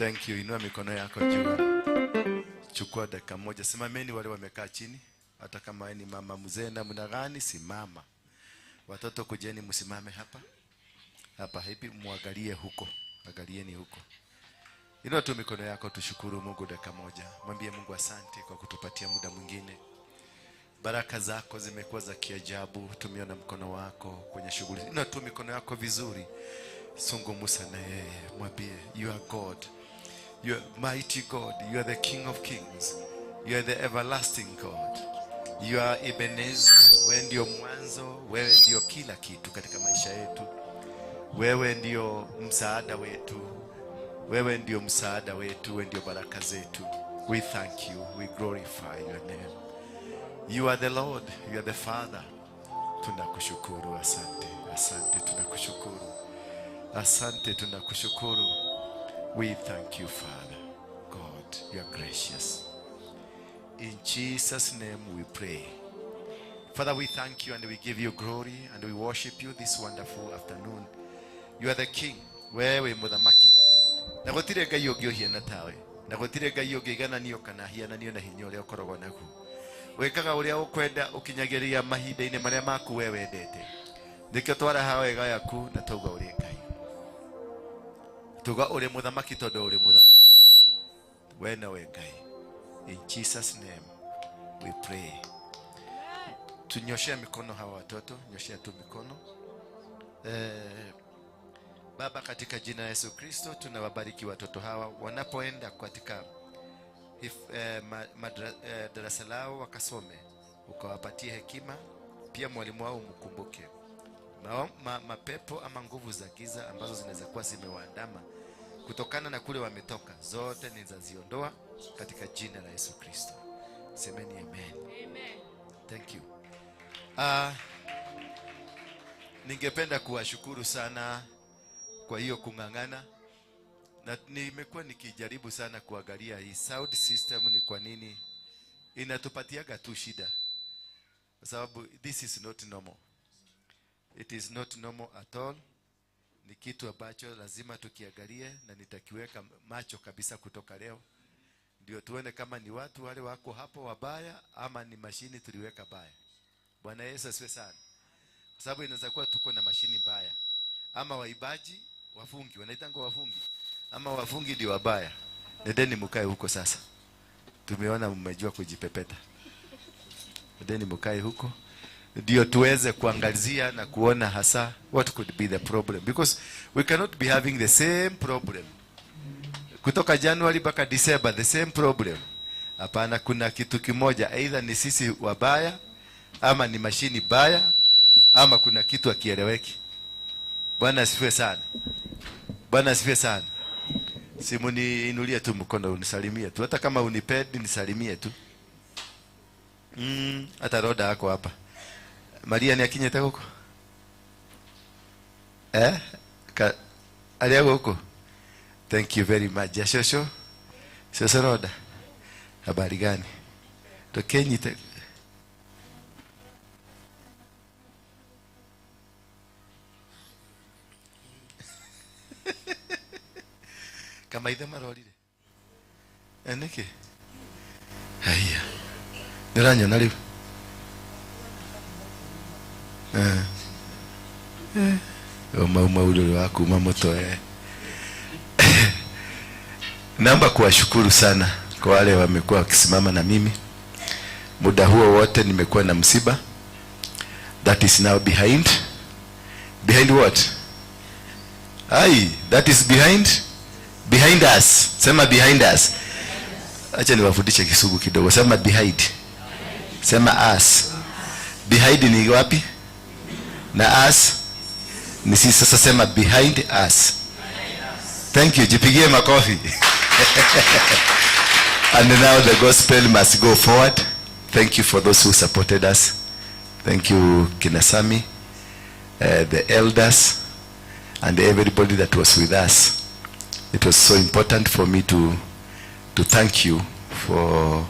Thank you. Inua mikono yako juu. Chukua dakika moja. Simameni wale wamekaa chini. Hata kama ni mama mzee namna gani, simama. Watoto kujeni msimame hapa. Hapa hivi muangalie huko. Angalieni huko. Inua tu mikono yako tushukuru Mungu dakika moja. Mwambie Mungu asante kwa kutupatia muda mwingine. Baraka zako zimekuwa za kiajabu. Tumeona mkono wako kwenye shughuli. Inua tu mikono yako vizuri. Zungumza na yeye. Mwambie you are God. You are mighty God. You are the King of Kings. You are the everlasting God. You are Ebenezer. Wewe ndio mwanzo, wewe ndio kila kitu katika maisha yetu. Wewe ndio msaada wetu. Wewe ndio msaada wetu, wewe ndio baraka zetu. We thank you. We glorify your name. You are the Lord, you are the Father. Tunakushukuru, asante. Asante, tunakushukuru. Asante, tunakushukuru. We thank you, Father. God, you are gracious. In Jesus' name we pray. Father, we thank you and we give you glory and we worship you this wonderful afternoon. You are the King. Wewe muthamaki. Na gutire Ngai ũngĩ ũhiana tawe. Na gutire Ngai ũngĩigananio kana ahiananio na hinya ũrĩa ũkoragwo naguo. Wĩkaga ũrĩa ũkwenda ũkinyagĩria mahinda-inĩ marĩa maku we wendete. Nĩkĩo twaraha wega yaku na twauga ũrĩ Ngai. Tuga ũrĩ mũthamaki tondũ ũrĩ mũthamaki. We nowe Ngai. In Jesus' name we pray. Tunyoshea mikono hawa watoto, nyoshea tu mikono. Baba, katika jina la Yesu Kristo tunawabariki watoto hawa wanapoenda katika darasa lao wakasome, ukawapatie hekima, pia mwalimu wao mkumbuke. Mapepo ama nguvu za giza ambazo zinaweza kuwa zimewaandama kutokana na kule wametoka, zote nitaziondoa katika jina la Yesu Kristo. Semeni amen. Amen. Thank you. Ningependa kuwashukuru sana kwa hiyo kung'ang'ana. Na nimekuwa nikijaribu sana kuangalia hii sound system ni kwa nini inatupatiaga tu shida. Kwa sababu this is not normal. It is not normal at all. Ni kitu ambacho lazima tukiangalie na nitakiweka macho kabisa kutoka leo. Ndio tuone kama ni watu wale wako hapo wabaya ama ni mashini tuliweka baya. Bwana Yesu asifiwe sana. Kwa sababu inaweza kuwa tuko na mashini mbaya. Ama waibaji, wafungi, wanaitanga wafungi. Ama wafungi ndio wabaya. Nendeni mkae huko sasa. Tumeona mmejua kujipepeta. Nendeni mkae huko. Ndio tuweze kuangazia na kuona hasa what could be the problem, because we cannot be having the same problem kutoka January mpaka December, the same problem. Hapana, kuna kitu kimoja, either ni sisi wabaya ama ni mashini baya ama kuna kitu hakieleweki. Bwana asifiwe sana. Bwana asifiwe sana. Simu niinulie tu mkono unisalimie tu, hata kama unipendi nisalimie tu. Hata Roda yako hapa. Maria ni akinyete huko? Alia huko? Thank you very much. Shosho. Shosho Roda. Habari gani? Tokenyite. Kama ithe marorire. Niki? Haya. Ndiranyona riu. Uma ule wa kuma moto. Naomba kuwashukuru sana kwa wale wamekuwa wakisimama na mimi muda huo wote. Nimekuwa na msiba that is now behind. Behind what? Ai, that is behind. Behind us. Sema behind us. Acha niwafundishe Kisugu kidogo. Sema behind. Sema us. Behind ni wapi? Na us ni sisi. Sasa sema behind us. Thank you. Jipigie makofi. And now the gospel must go forward. Thank you for those who supported us. Thank you, Kinasami, the elders, and everybody that was with us. It was so important for me to thank you for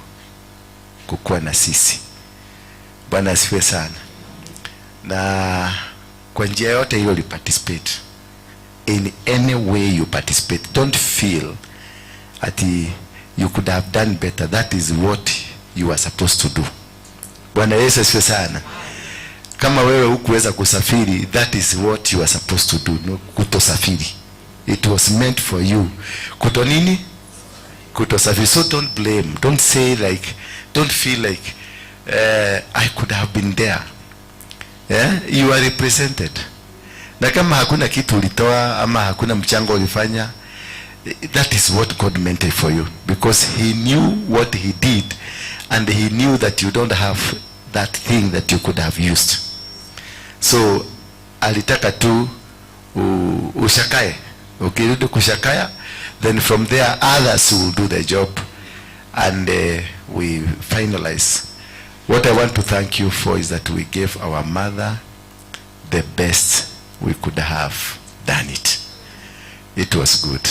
kukua na sisi. Bwana asifiwe sana. Na kwa njia yote hiyo you participate. In any way you participate. Don't feel Ati you could have done better. That is what you are supposed to do. Bwana Yesu asifiwe sana. Kama wewe hukuweza kusafiri, that is what you are supposed to do. No, kutosafiri. It was meant for you. Kuto nini? Kutosafiri. So don't blame. Don't say like, don't feel like I could have been there. Yeah? You are represented. Na kama hakuna kitu ulitoa ama hakuna mchango ulifanya, that is what God meant it for you, because he knew what he did and he knew that you don't have that thing that you could have used. So alitaka tu ushakae. Ukirudi kushakaya, then from there others will do the job and we finalize. What I want to thank you for is that we gave our mother the best we could have done it. It was good.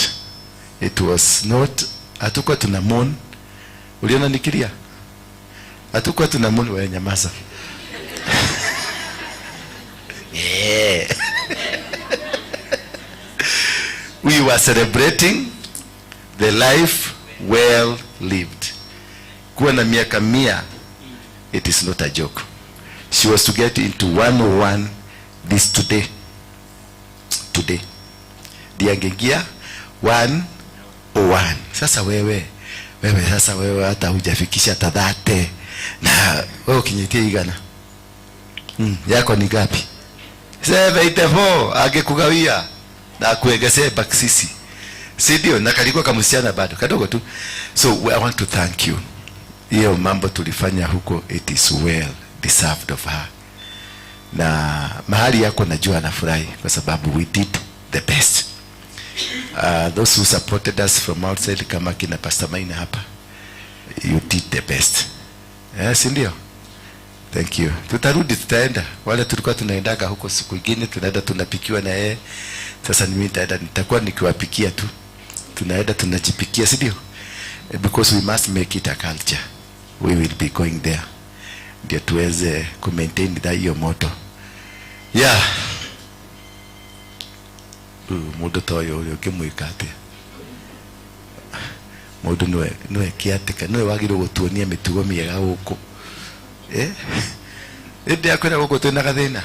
It was not, hatukuwa tuna mourn. Uliona nikilia? Hatukuwa tuna mourn, wewe nyamaza. Yeah. We were celebrating the life well lived. Kuwa na miaka 100, it is not a joke. She was to get into 101 this today. Today. Diangeingia 101. Sasa wewe sasa wewe hata hujafikisha 30. Na wewe ukinyetia igana. Yako ni ngapi? 74 angekugawia na kuegezea baksisi. Si ndio? Na kalikuwa kama msichana bado kadogo tu. So I want to thank you. Hiyo mambo tulifanya huko, it is well deserved of her. Na mahali yako najua anafurahi kwa sababu we did the best. Those who supported us from outside kama kina Pastor Maina hapa, you did the best. Si ndio? Thank you. Tutarudi, tutaenda. Wale tulikuwa tunaendaga huko siku nyingine, tunaenda tunapikiwa na yeye. Sasa mimi nitaenda, nitakuwa nikiwapikia tu. Tunaenda tunajipikia, si ndio? Because we must make it a culture. We will be going there. Ndio tuweze ku maintain that hiyo moto. Yeah. Mundu ta uyu uri ukimwika atia? Mundu niwe kiatika, niwe wagirwo gutuonia mitugo miega guku. Indi akwira guku twina gathina.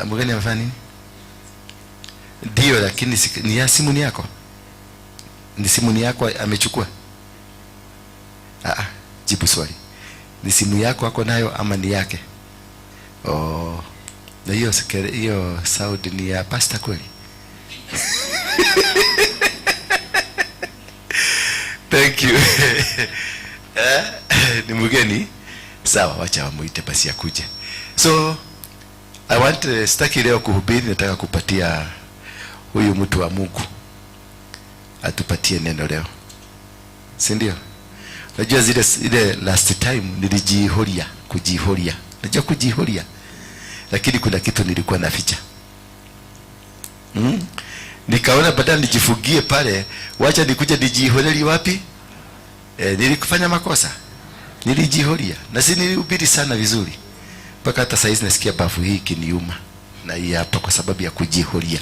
Mugeni amefanya nini? Ndio, lakini ni ya simu ni yako? Ni simu ni yako amechukua? Jibu swali. Ni simu yako ako nayo ama ni yake? Oh, na hiyo sound ni ya pastor kweli? Thank you. Ni mgeni? Sawa, wacha wamuite basi akuje. So I want sitaki leo kuhubiri, nataka kupatia huyu mtu wa Mungu atupatie neno leo. Si ndio? Unajua ile last time nilijihoria, kujihoria. Unajua kujihoria? Lakini kuna kitu nilikuwa naficha. Nikaona badala nijifungie pale, wacha nikuje nijihorelie wapi? Nilikufanya makosa. Nilijihoria. Na si nilihubiri sana vizuri. Mpaka hata saizi nasikia bafu hii ikiniuma. Na hii hapa kwa sababu ya kujihoria.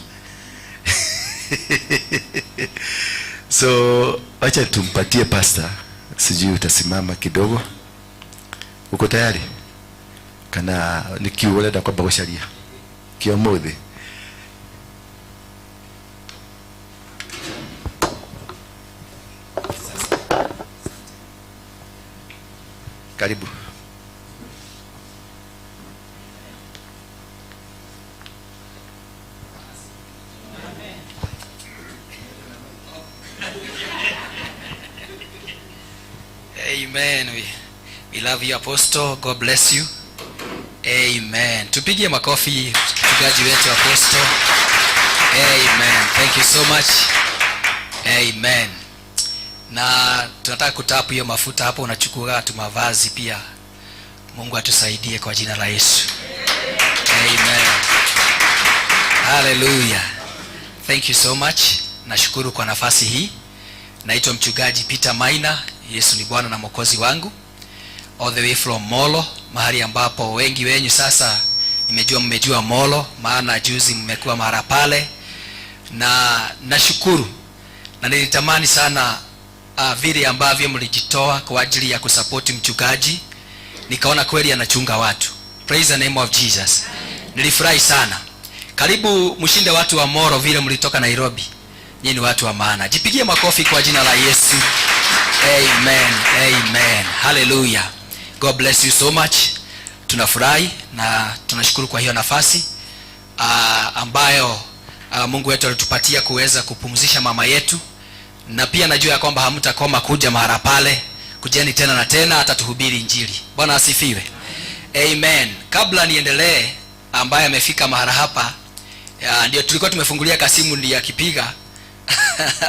So wacha tumpatie pastor. Sijui utasimama kidogo. Uko tayari? Kana nikiuona kwamba gũcaria. Kĩomuthi. Karibu. Amen. We love you, Apostle. God bless you. Amen. Tupigie makofi mchungaji wetu Apostle. Amen. Thank you so much. Amen. Na tunataka kutapu hiyo mafuta hapo, unachukua tu mavazi pia. Mungu atusaidie kwa jina la Yesu. Amen. Hallelujah. Thank you so much. Nashukuru kwa nafasi hii. Naitwa mchungaji Peter Maina. Yesu ni Bwana na Mwokozi wangu. All the way from Molo, mahali ambapo wengi wenyu sasa nimejua mmejua Molo, maana juzi mmekuwa mara pale. Na nashukuru. Na nilitamani sana vile ambavyo mlijitoa kwa ajili ya kusapoti mchungaji, nikaona kweli anachunga watu. Praise the name of Jesus. Nilifurahi sana. Karibu mshinde watu wa Moro vile mlitoka Nairobi. Nyinyi ni watu wa maana. Jipigie makofi kwa jina la Yesu. Amen. Amen. Hallelujah. God bless you so much. Tunafurahi na tunashukuru kwa hiyo nafasi ambayo Mungu wetu alitupatia kuweza kupumzisha mama yetu, na pia najua ya kwamba hamtakoma kuja mahala pale. Kujeni tena na tena, hata tuhubiri Injili. Bwana asifiwe. Amen. Kabla niendelee, ambaye amefika mahala hapa ya, ndio tulikuwa tumefungulia kasimu, ndiye akipiga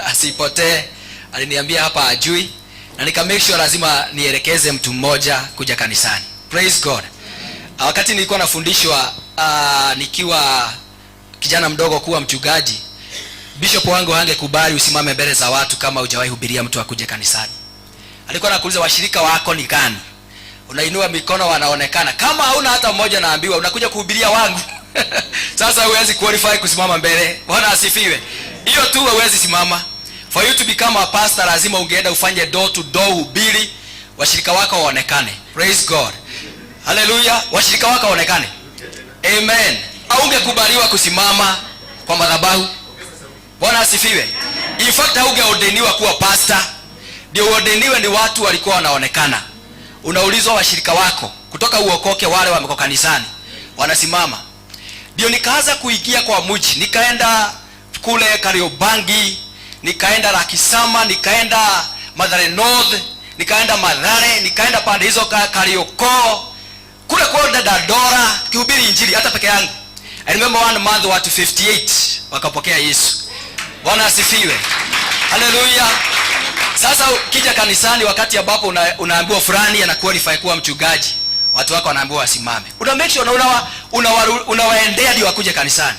asipotee. Aliniambia hapa ajui, na nika make sure lazima nielekeze mtu mmoja kuja kanisani. Praise God. Wakati nilikuwa nafundishwa nikiwa kijana mdogo kuwa mchungaji, bishop wangu hangekubali usimame mbele za watu kama hujawahi hubiria mtu akuje kanisani. Alikuwa anakuuliza, "Washirika wako ni gani?" Unainua mikono, wanaonekana. Kama hauna hata mmoja, naambiwa unakuja kuhubiria wangu. Sasa huwezi qualify kusimama mbele. Bwana asifiwe. Hiyo tu huwezi simama. For you to become a pastor, lazima ungeenda ufanye door to door, hubiri, washirika wako waonekane. Praise God. Haleluya. Washirika wako waonekane. Amen. Haungekubaliwa kusimama kwa madhabahu. Bwana asifiwe. In fact, haungeordeniwa kuwa pastor. Ndio uordeniwe ni watu walikuwa wanaonekana. Unaulizwa washirika wako kutoka uokoke, wale wameko kanisani wanasimama. Ndio nikaanza kuingia kwa mji, nikaenda kule Kariobangi, nikaenda Lakisama, nikaenda Mathare North, nikaenda Mathare, nikaenda pande hizo Kariokoo, kule kwenda Dandora, kihubiri Injili hata peke yangu. I remember one month watu 58 wakapokea Yesu. Bwana asifiwe. Haleluya. Sasa ukija kanisani wakati ambapo unaambiwa fulani ana qualify kuwa mchungaji, watu wako wanaambiwa wasimame. Una make sure unawaendea ndio wakuje kanisani.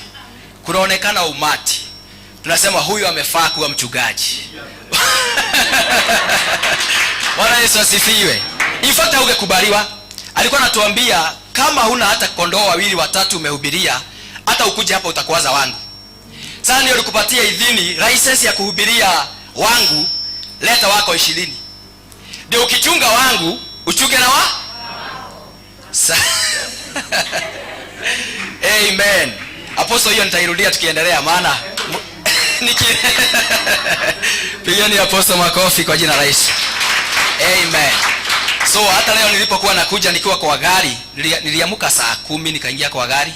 Kunaonekana umati. Tunasema huyu amefaa kuwa mchungaji. Bwana Yesu asifiwe. In fact, haungekubaliwa. Alikuwa anatuambia kama huna hata kondoo wawili watatu umehubiria, hata ukuje hapa utakwaza wangu. Sasa ndio nikupatia idhini, license ya kuhubiria wangu, leta wako 20. Ndio ukichunga wangu, uchunge na wa? Amen. Apostle, hiyo nitairudia tukiendelea, maana niki pigeni apostle makofi kwa jina la Yesu. Amen. So hata leo nilipokuwa nakuja nikiwa kwa gari, niliamka saa 10 nikaingia kwa gari.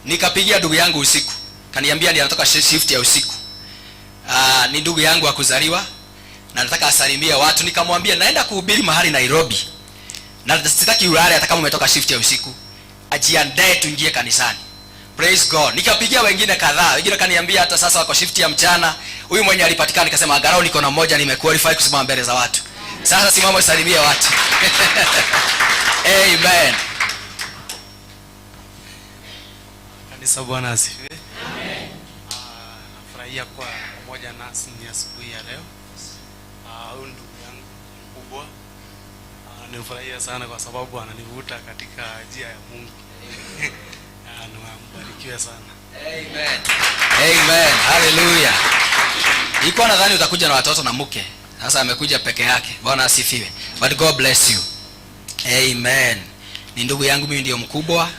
Nikapigia ndugu yangu usiku. Kaniambia ndiye anatoka shift ya usiku. Ni ndugu yangu wa kuzaliwa na nataka asalimie watu. Nikamwambia naenda kuhubiri mahali Nairobi. Na sitaki ulale hata kama umetoka shift ya usiku. Ajiandae tuingie kanisani. Praise God. Nikapigia wengine kadhaa. Wengine kaniambia hata sasa wako shift ya mchana. Huyu mwenye alipatikana, nikasema angalau niko na mmoja nimequalify kusimama mbele za watu. Sasa simama usalimie watu. Amen. Kanisa, Bwana asifiwe. Amen. Nafurahia kwa pamoja nasi ni asubuhi ya leo. Huyu ndugu yangu mkubwa, nimefurahia sana kwa sababu ananivuta katika njia ya Mungu. Mbarikiwe sana. Amen. Amen. Hallelujah. Nilikuwa nadhani utakuja na watoto na mke. Sasa amekuja peke yake. Bwana asifiwe. But God bless you. Amen. Ni ndugu yangu, mimi ndio mkubwa.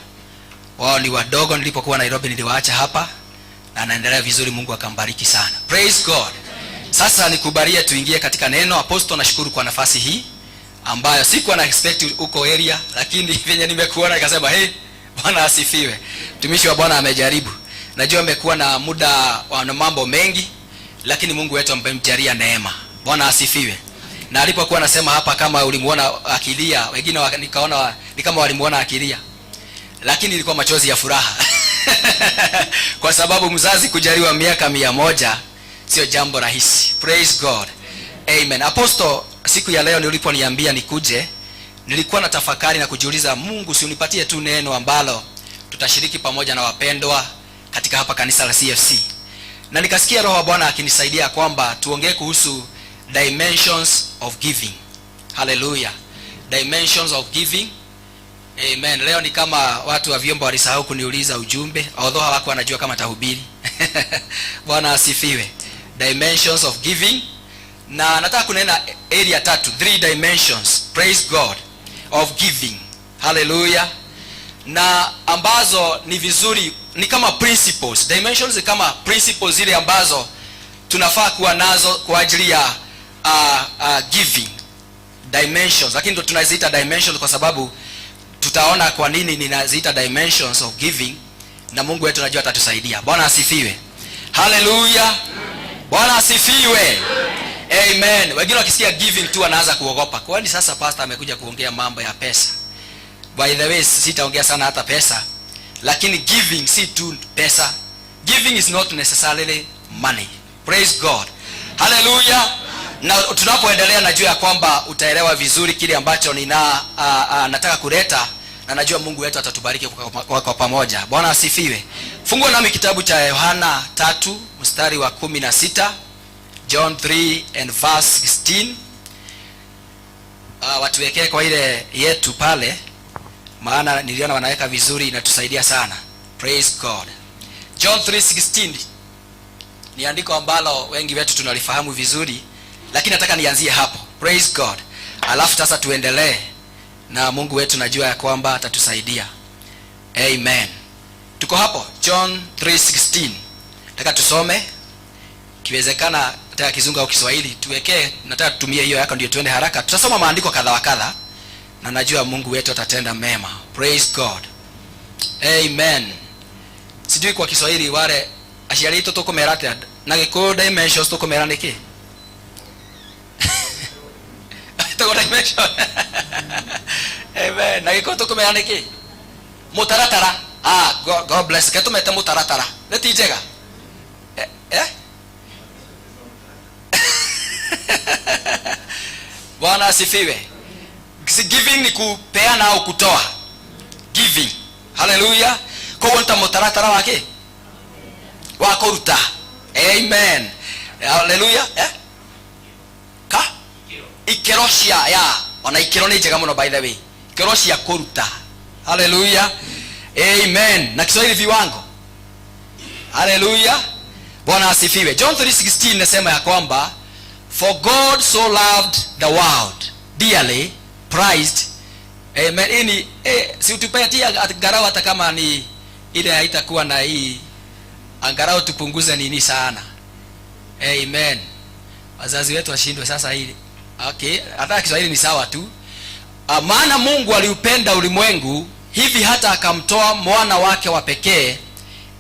Wao ni wadogo. Nilipokuwa Nairobi niliwaacha hapa na anaendelea vizuri, Mungu akambariki sana. Praise God. Sasa nikubalie tuingie katika neno. Apostle, nashukuru kwa nafasi hii ambayo sikuwa na expect uko area, lakini venye nimekuona nikasema, "Hey, Bwana asifiwe." Mtumishi wa Bwana amejaribu. Najua amekuwa na muda wa mambo mengi, lakini Mungu wetu amemjalia neema. Bwana asifiwe. Na alipokuwa anasema hapa kama ulimuona akilia, wengine nikaona ni kama walimuona akilia, lakini ilikuwa machozi ya furaha kwa sababu mzazi kujaliwa miaka 100 sio jambo rahisi. Praise God. Amen. Apostle, siku ya leo niliponiambia nikuje, nilikuwa na tafakari na kujiuliza, Mungu si unipatie tu neno ambalo tutashiriki pamoja na wapendwa katika hapa kanisa la CFC. Na nikasikia Roho wa Bwana akinisaidia kwamba tuongee kuhusu dimensions of giving. Hallelujah. Dimensions of giving. Amen. Leo ni kama watu wa vyombo walisahau kuniuliza ujumbe, although hawakuwa wanajua kama tahubiri. Bwana asifiwe. Dimensions of giving. Na nataka kunena area tatu, three dimensions, praise God, of giving. Hallelujah. Na ambazo ni vizuri, ni kama principles. Dimensions ni kama principles zile ambazo tunafaa kuwa nazo kwa ajili ya giving. Dimensions, lakini ndo tunaziita dimensions kwa sababu tutaona kwa nini ninaziita dimensions of giving, na Mungu wetu najua atatusaidia. Bwana asifiwe. Haleluya. Bwana asifiwe. Amen. Wengine wakisikia giving tu wanaanza kuogopa. Kwani sasa pastor amekuja kuongea mambo ya pesa? By the way, sitaongea sana hata pesa, lakini giving si tu pesa. Giving is not necessarily money. Praise God. Haleluya. Na tunapoendelea najua ya kwamba utaelewa vizuri kile ambacho nina nataka kuleta, na najua Mungu wetu atatubariki kwa pamoja. Bwana asifiwe. Fungua nami kitabu cha Yohana 3 mstari wa 16, John 3 and verse 16. Watuwekee kwa ile yetu pale, maana niliona wanaweka vizuri, inatusaidia sana. Praise God. John 3:16 ni andiko ambalo wengi wetu tunalifahamu vizuri, lakini nataka nianzie hapo. Praise God. Alafu sasa tuendelee na Mungu wetu najua ya kwamba atatusaidia. Amen. Tuko hapo John 3:16. Nataka tusome, kiwezekana nataka Kizungu au Kiswahili tuwekee, nataka tutumie hiyo yako ndio tuende haraka. Tutasoma maandiko kadha wa kadha na najua Mungu wetu atatenda mema. Praise God. Amen. Sijui kwa Kiswahili wale aciari aitũ tũkũmera atĩa na Gĩkũyũ dimensions tũkũmera nĩkĩ? Tũkũ dimension. Amen. Na Gĩkũyũ tũkũmera nĩkĩ? Mũtaratara. Ah, God, God bless. Ke tũmete mũtaratara. Nĩ ti njega? Eh? Eh? Bwana asifiwe. Giving ni kupeana au kutoa. Giving. Hallelujah. Koguo nĩ ta mũtaratara wake wa kũruta. Amen. Hallelujah. Eh? Ka? Ikero cia ya. Ona ikero nĩ njega mũno by the way. Ikero cia kũruta. Hallelujah. Amen. Na Kiswahili viwango. Hallelujah. Bwana asifiwe. John 3:16 nasema ya kwamba for God so loved the world dearly prized. Amen. Hii ni, si utupatie angalau hata kama ni ile haitakuwa na hii, angalau tupunguze nini sana. Amen. Wazazi wetu washindwe sasa hili. Okay, hata Kiswahili ni sawa tu. Maana Mungu aliupenda ulimwengu hivi hata akamtoa mwana wake wa pekee,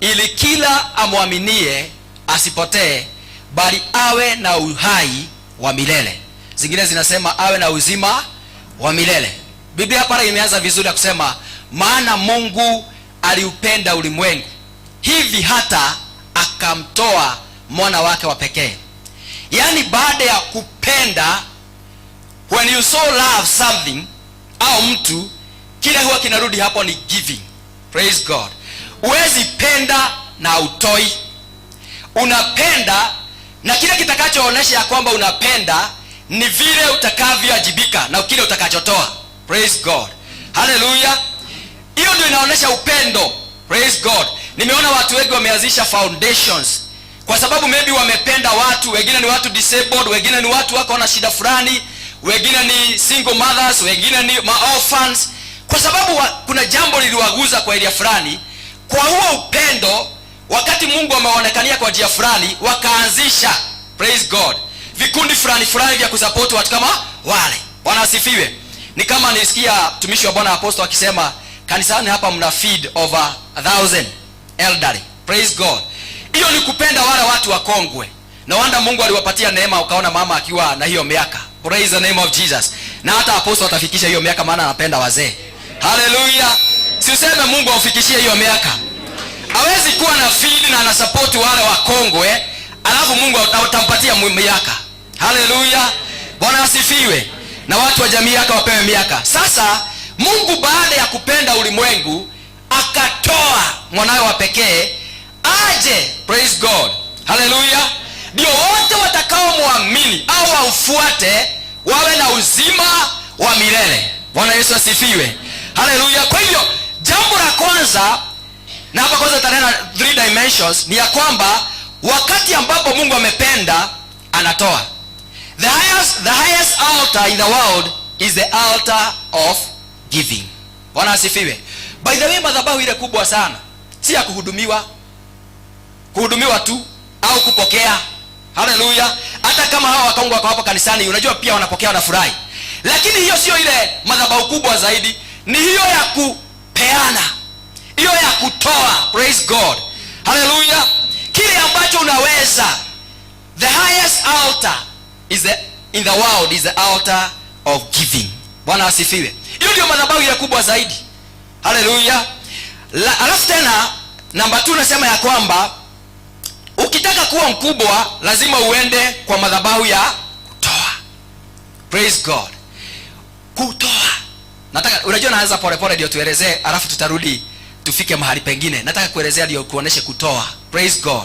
ili kila amwaminie asipotee, bali awe na uhai wa milele. Zingine zinasema awe na uzima wa milele. Biblia pale imeanza vizuri ya kusema maana Mungu aliupenda ulimwengu hivi hata akamtoa mwana wake wa pekee. Yaani baada ya kupenda, when you so love something au mtu, kile huwa kinarudi hapo ni giving. Praise God. Huwezi penda na utoi. Unapenda na kile kitakachoonyesha ya kwamba unapenda ni vile utakavyoajibika na kile utakachotoa. Praise God. Hallelujah. Hiyo ndio inaonyesha upendo. Praise God. Nimeona watu wengi wameanzisha foundations kwa sababu maybe wamependa watu, wengine ni watu disabled, wengine ni watu wako na shida fulani, wengine ni single mothers, wengine ni ma-orphans, kwa sababu kuna jambo liliwaguza kwa area fulani. Kwa huo upendo, wakati Mungu amewaonekania kwa njia fulani, wakaanzisha, praise God, vikundi fulani fulani vya kusupport watu kama wale. Bwana asifiwe. Ni kama nisikia mtumishi wa Bwana Apostle akisema kanisani hapa mna feed over 1,000 elderly. Praise God. Hiyo ni kupenda wale watu wakongwe. Na wanda Mungu aliwapatia neema, ukaona mama akiwa na hiyo miaka. Praise the name of Jesus. Na hata apostle atafikisha hiyo miaka, maana anapenda wazee. Hallelujah. Si useme Mungu aufikishie hiyo miaka. Hawezi kuwa na feed na anasupport wale wakongwe, alafu Mungu atampatia miaka. Hallelujah. Bwana asifiwe. Na watu wa jamii yake wapewe miaka. Sasa Mungu baada ya kupenda ulimwengu akatoa mwanawe wa pekee aje, praise God. Hallelujah. Ndio wote watakaomwamini au wamfuate wawe na uzima wa milele. Bwana Yesu asifiwe. Hallelujah. Kwa hivyo jambo la kwanza, na hapa kwanza tanena 3 dimensions, ni ya kwamba Wakati ambapo Mungu amependa, anatoa. The highest altar in the world is the altar of giving. Bwana asifiwe. By the way, madhabahu ile kubwa sana si ya kuhudumiwa, kuhudumiwa tu au kupokea. Haleluya! Hata kama hawa wakongwe wako hapo kanisani, unajua pia wanapokea, wanafurahi, lakini hiyo sio ile madhabahu kubwa zaidi. Ni hiyo ya kupeana, hiyo ya kutoa. Praise God, haleluya! Kile ambacho unaweza. The highest altar in the world is the altar of giving. Bwana asifiwe. Hiyo ndio madhabahu ile kubwa zaidi. Haleluya! Alafu tena namba 2 nasema ya kwamba ukitaka kuwa mkubwa, lazima uende kwa madhabahu ya kutoa. Praise God. Kutoa. Nataka, unajua, naanza polepole ndio tuelezee, alafu tutarudi tufike mahali pengine. Nataka kuelezea ndio kuoneshe kutoa. Praise God.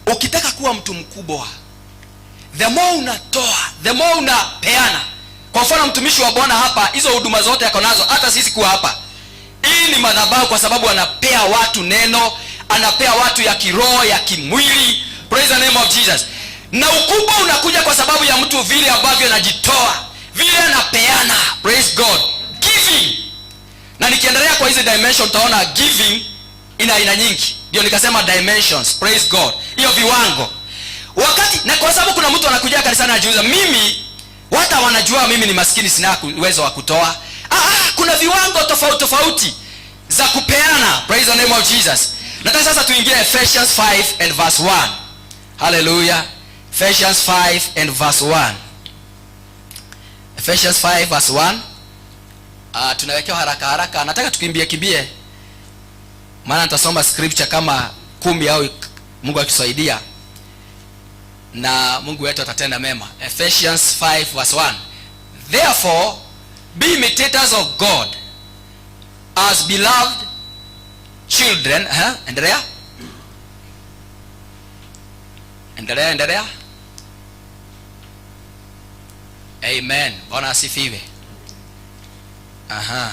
Ukitaka kuwa mtu mkubwa, the more unatoa, the more unapeana. Kwa mfano, mtumishi wa Bwana hapa, hizo huduma zote ako nazo, hata sisi kuwa hapa, hii ni madhabahu, kwa sababu anapea watu neno, anapea watu ya kiroho, ya kimwili. Praise the name of Jesus. Na ukubwa unakuja kwa sababu ya mtu vile ambavyo anajitoa, vile anapeana. Praise God. Giving. Na nikiendelea kwa hizi dimension, utaona giving ina aina nyingi. Ndio nikasema dimensions. Praise God. Hiyo viwango. Wakati, na kwa sababu kuna mtu anakuja kanisani, anajiuliza, "Mimi hata wanajua mimi ni maskini, sina uwezo wa kutoa." Ah, kuna viwango tofauti tofauti za kupeana. Praise the name of Jesus. Nataka sasa tuingie Ephesians 5 and verse 1. Hallelujah. Ephesians 5 and verse 1. Ephesians 5 verse 1. Tunawekewa haraka haraka. Nataka tukimbie kimbie, maana nitasoma scripture kama 10 au Mungu akisaidia, na Mungu wetu atatenda mema. Ephesians 5 verse 1: "Therefore be imitators of God as beloved children." Huh? Endelea, endelea, endelea. Amen. Bwana asifiwe. Aha,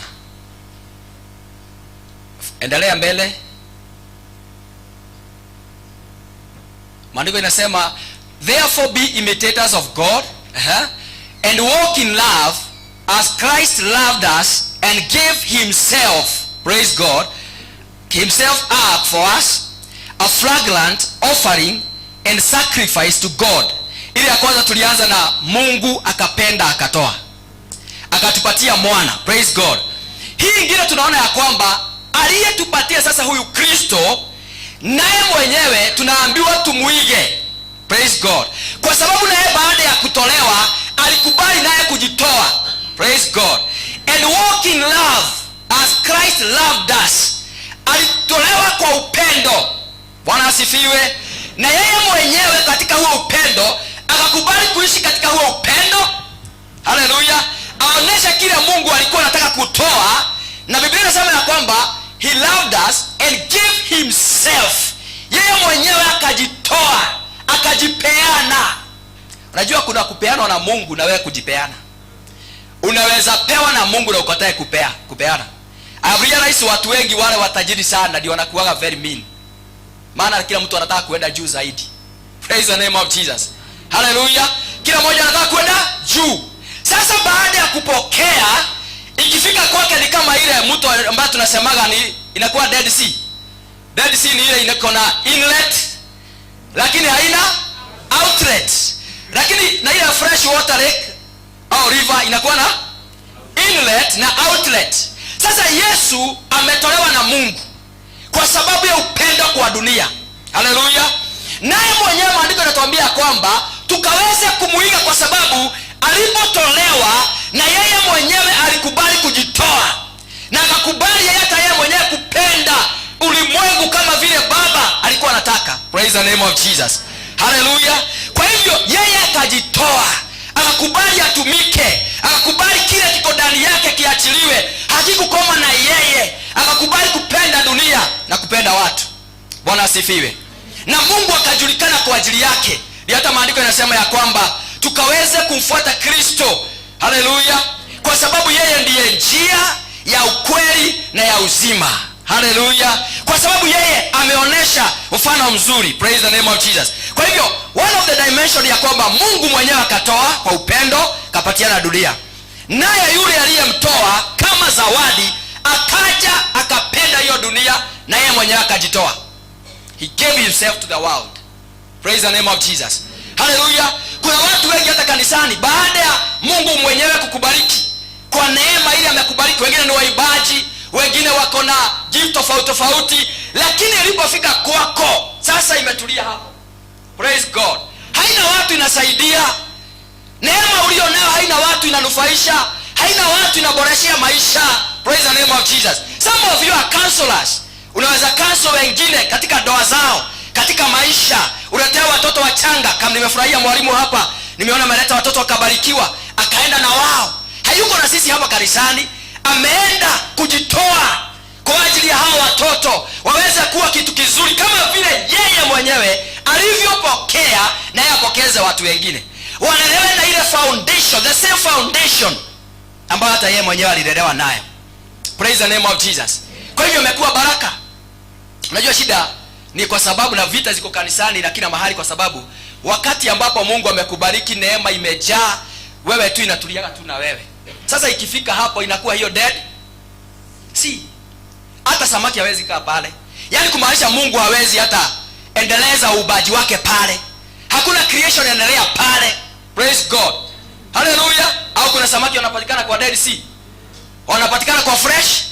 endelea mbele. Maandiko inasema, "Therefore be imitators of God and walk in love as Christ loved us and gave himself," praise God, "himself up for us, a fragrant offering and sacrifice to God." Ile ya kwanza tulianza na Mungu akapenda, akatoa, akatupatia mwana. Praise God. Hii ingine tunaona ya kwamba aliyetupatia sasa huyu Kristo, naye mwenyewe tunaambiwa tumuige. Praise God. Kwa sababu naye baada ya kutolewa alikubali naye kujitoa. Praise God. "And walk in love as Christ loved us." Alitolewa kwa upendo. Bwana asifiwe. Na yeye mwenyewe katika huo upendo akakubali kuishi katika huo upendo. Haleluya. Aoneshe kile Mungu alikuwa anataka kutoa. Na Biblia inasema ya kwamba he loved us and gave himself. Yeye mwenyewe akajitoa, akajipeana. Unajua kuna kupeanwa na Mungu na wewe kujipeana. Unaweza pewa na Mungu na ukatae kupeana. I have realized watu wengi wale watajiri sana ndio wanakuwaga very mean, maana kila mtu anataka kuenda juu zaidi. Praise the name of Jesus. Haleluya. Kila mmoja anataka kwenda juu. Sasa baada ya kupokea, ikifika kwake ni kama ile mto ambayo tunasemaga ni inakuwa Dead Sea. Dead Sea ni ile iko na inlet lakini haina outlet, lakini na ile fresh water lake au river inakuwa na inlet na outlet. Sasa Yesu ametolewa na Mungu kwa sababu ya upendo kwa dunia. Haleluya. Naye mwenyewe maandiko yanatuambia kwamba tukaweze kumuiga, kwa sababu alipotolewa na yeye mwenyewe alikubali kujitoa na akakubali yeye, hata yeye mwenyewe kupenda ulimwengu kama vile Baba alikuwa anataka. Praise the name of Jesus. Haleluya. Kwa hivyo yeye akajitoa, akakubali atumike, akakubali kile kiko ndani yake kiachiliwe, hakikukoma na yeye, akakubali kupenda dunia na kupenda watu. Bwana asifiwe. Na Mungu akajulikana kwa ajili yake. Ndio hata maandiko yanasema ya kwamba tukaweze kumfuata Kristo. Haleluya. Kwa sababu yeye ndiye njia ya ukweli na ya uzima. Haleluya. Kwa sababu yeye ameonyesha mfano mzuri. Praise the name of Jesus. Kwa hivyo one of the dimension ya kwamba Mungu mwenyewe akatoa kwa upendo, kapatiana dunia, naye yule aliyemtoa kama zawadi akaja akapenda hiyo dunia, na yeye mwenyewe akajitoa. He gave himself to the world. Praise the name of Jesus. Haleluya. Kuna watu wengi hata kanisani, baada ya Mungu mwenyewe kukubariki kwa neema ile amekubariki, wengine ni waimbaji, wengine wako na gift tofauti tofauti, lakini ilipofika kwako sasa imetulia hapo. Praise God. Haina watu inasaidia. Neema ulio nayo haina watu inanufaisha, haina watu inaboreshea maisha. Praise the name of Jesus. Some of you are counselors. Unaweza counsel wengine katika ndoa zao, katika maisha. Uletea watoto wachanga. Kama nimefurahia mwalimu hapa, nimeona ameleta watoto wakabarikiwa, akaenda na wao. Hayuko na sisi hapa kanisani, ameenda kujitoa kwa ajili ya hawa watoto waweze kuwa kitu kizuri kama vile yeye mwenyewe alivyopokea, naye apokeze watu wengine, walelewe na ile foundation, the same foundation ambayo hata yeye mwenyewe alilelewa nayo. Praise the name of Jesus. Kwa hivyo imekuwa baraka. Unajua shida ni kwa sababu na vita ziko kanisani na kila mahali, kwa sababu wakati ambapo Mungu amekubariki, neema imejaa, wewe tu inatuliaga tu na wewe. Sasa ikifika hapo inakuwa hiyo Dead Sea. Hata samaki hawezi kaa pale. Yaani kumaanisha Mungu hawezi hata endeleza uumbaji wake pale. Hakuna creation inaendelea pale. Praise God. Hallelujah. Au kuna samaki wanapatikana kwa Dead Sea? Wanapatikana kwa fresh?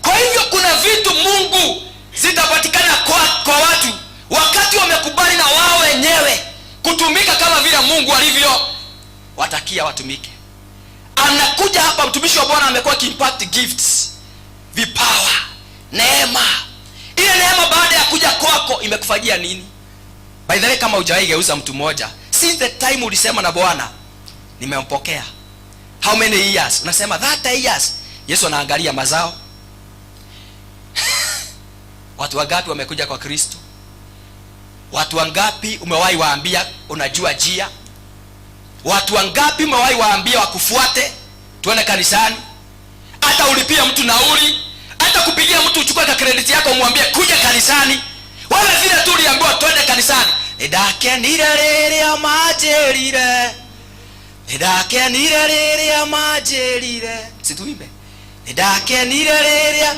Kwa hivyo kuna vitu Mungu zitapatikana kwa watu wakati wamekubali na wao wenyewe kutumika kama vile Mungu alivyo watakia watumike. Anakuja hapa mtumishi wa Bwana amekuwa akiimpact gifts, vipawa, neema. Ile neema baada ya kuja kwako imekufanyia nini? By the way, kama hujawahi geuza mtu mmoja since the time ulisema na Bwana nimempokea, how many years? Unasema 30 years. Yesu anaangalia mazao. Watu wangapi wamekuja kwa Kristo? Watu wangapi umewahi waambia unajua njia? Watu wangapi umewahi waambia wakufuate tuende kanisani? Hata ulipie mtu nauli, hata kupigia mtu uchukue ka credit yako umwambie kuja kanisani. Wewe vile tu uliambiwa twende kanisani, "Nĩndakenire rĩrĩa manjĩrire, nĩndakenire rĩrĩa manjĩrire." Situimbe, "Nĩndakenire rĩrĩa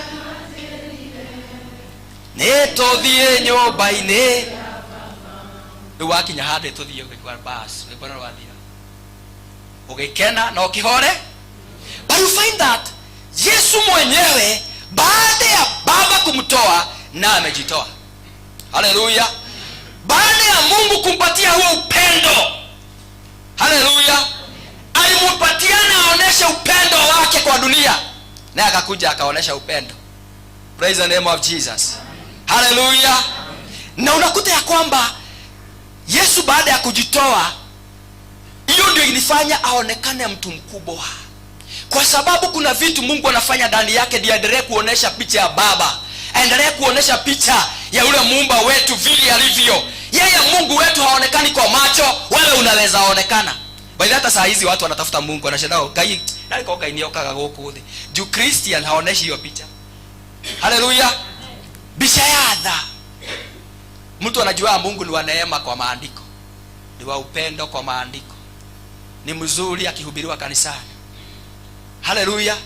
nĩtũthiĩ nyũmba-inĩ." Rĩu wakinya handũ tũthiĩ, ũgĩkora bas rwĩmbo nĩ rwathira, ũgĩkena na ũkĩhore. But you find that Yesu mwenyewe baada ya Baba kumtoa na amejitoa. Haleluya. Baada ya Mungu kumpatia huo upendo, haleluya, alimupatia na aoneshe upendo wake kwa dunia, naye akakuja akaonesha upendo. Praise the name of Jesus. Haleluya. Na unakuta ya kwamba Yesu baada ya kujitoa, hiyo ndio ilifanya aonekane mtu mkubwa, kwa sababu kuna vitu Mungu anafanya ndani yake ndiye aendelee kuonesha picha ya Baba, aendelee kuonesha picha ya yule muumba wetu vile alivyo. Yeye Mungu wetu haonekani kwa macho, wewe unaweza onekana. By the way, hata saa hizi watu wanatafuta Mungu, wanashangaa Ngai nani kwa Ngai niokaga gũkũ thĩ juu Christian haoneshi hiyo picha. Haleluya. Bicha ya tha. Mtu anajua Mungu ni wa neema kwa maandiko, ni wa upendo kwa maandiko, ni mzuri akihubiriwa kanisani. Haleluya.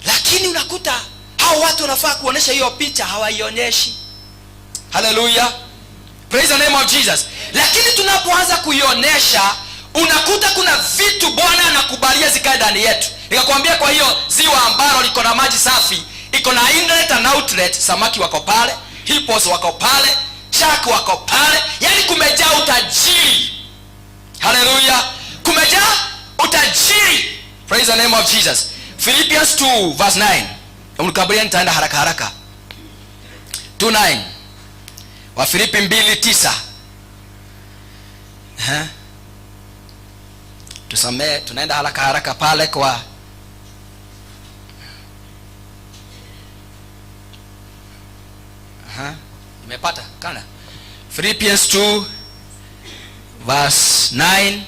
Lakini unakuta hao watu wanafaa kuonesha hiyo picha, hawaionyeshi. Haleluya. Praise the name of Jesus. Lakini tunapoanza kuionyesha, unakuta kuna vitu Bwana anakubalia zikae ndani yetu. Nikakwambia kwa hiyo ziwa ambalo liko na maji safi, iko na inlet and outlet, samaki wako pale, hippos wako pale, shark wako pale, yaani kumejaa utajiri. Haleluya. Kumejaa utajiri. Praise the name of Jesus. Philippians 2 verse 9. Mkaburia, nitaenda haraka haraka. 2:9. Wafilipi 2:9. Eh? Tusamee, tunaenda haraka haraka pale kwa. Aha. Nimepata kana. Philippians 2 verse 9.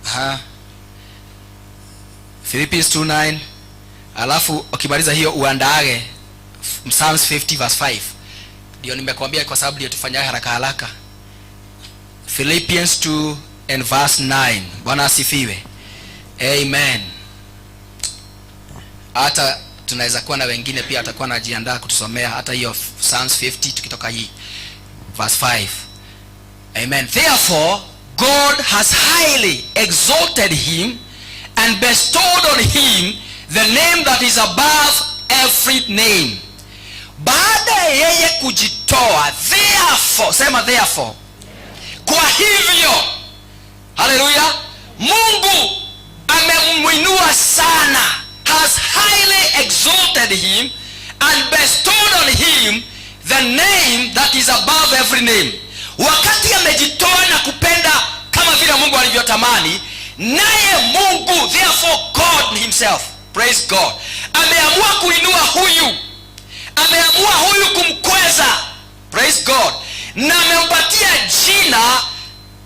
Aha. Philippians 2:9. Alafu ukimaliza hiyo uandaage Psalms 50 verse 5. Ndio nimekuambia kwa sababu ndio tufanya haraka haraka. Philippians 2 and verse 9. Bwana asifiwe. Amen. Hata tunaweza kuwa na wengine pia atakuwa anajiandaa kutusomea hata hiyo Psalms 50 tukitoka hii verse 5. Amen. Therefore God has highly exalted him and bestowed on him the name that is above every name. Baada ya yeye kujitoa, therefore, sema therefore. Kwa hivyo, haleluya, Mungu amemwinua sana, has highly exalted him and bestowed on him the name that is above every name. Wakati amejitoa na kupenda kama vile Mungu alivyotamani, naye Mungu, therefore God himself, praise God, ameamua kuinua huyu, ameamua huyu kumkweza, praise God, na amempatia jina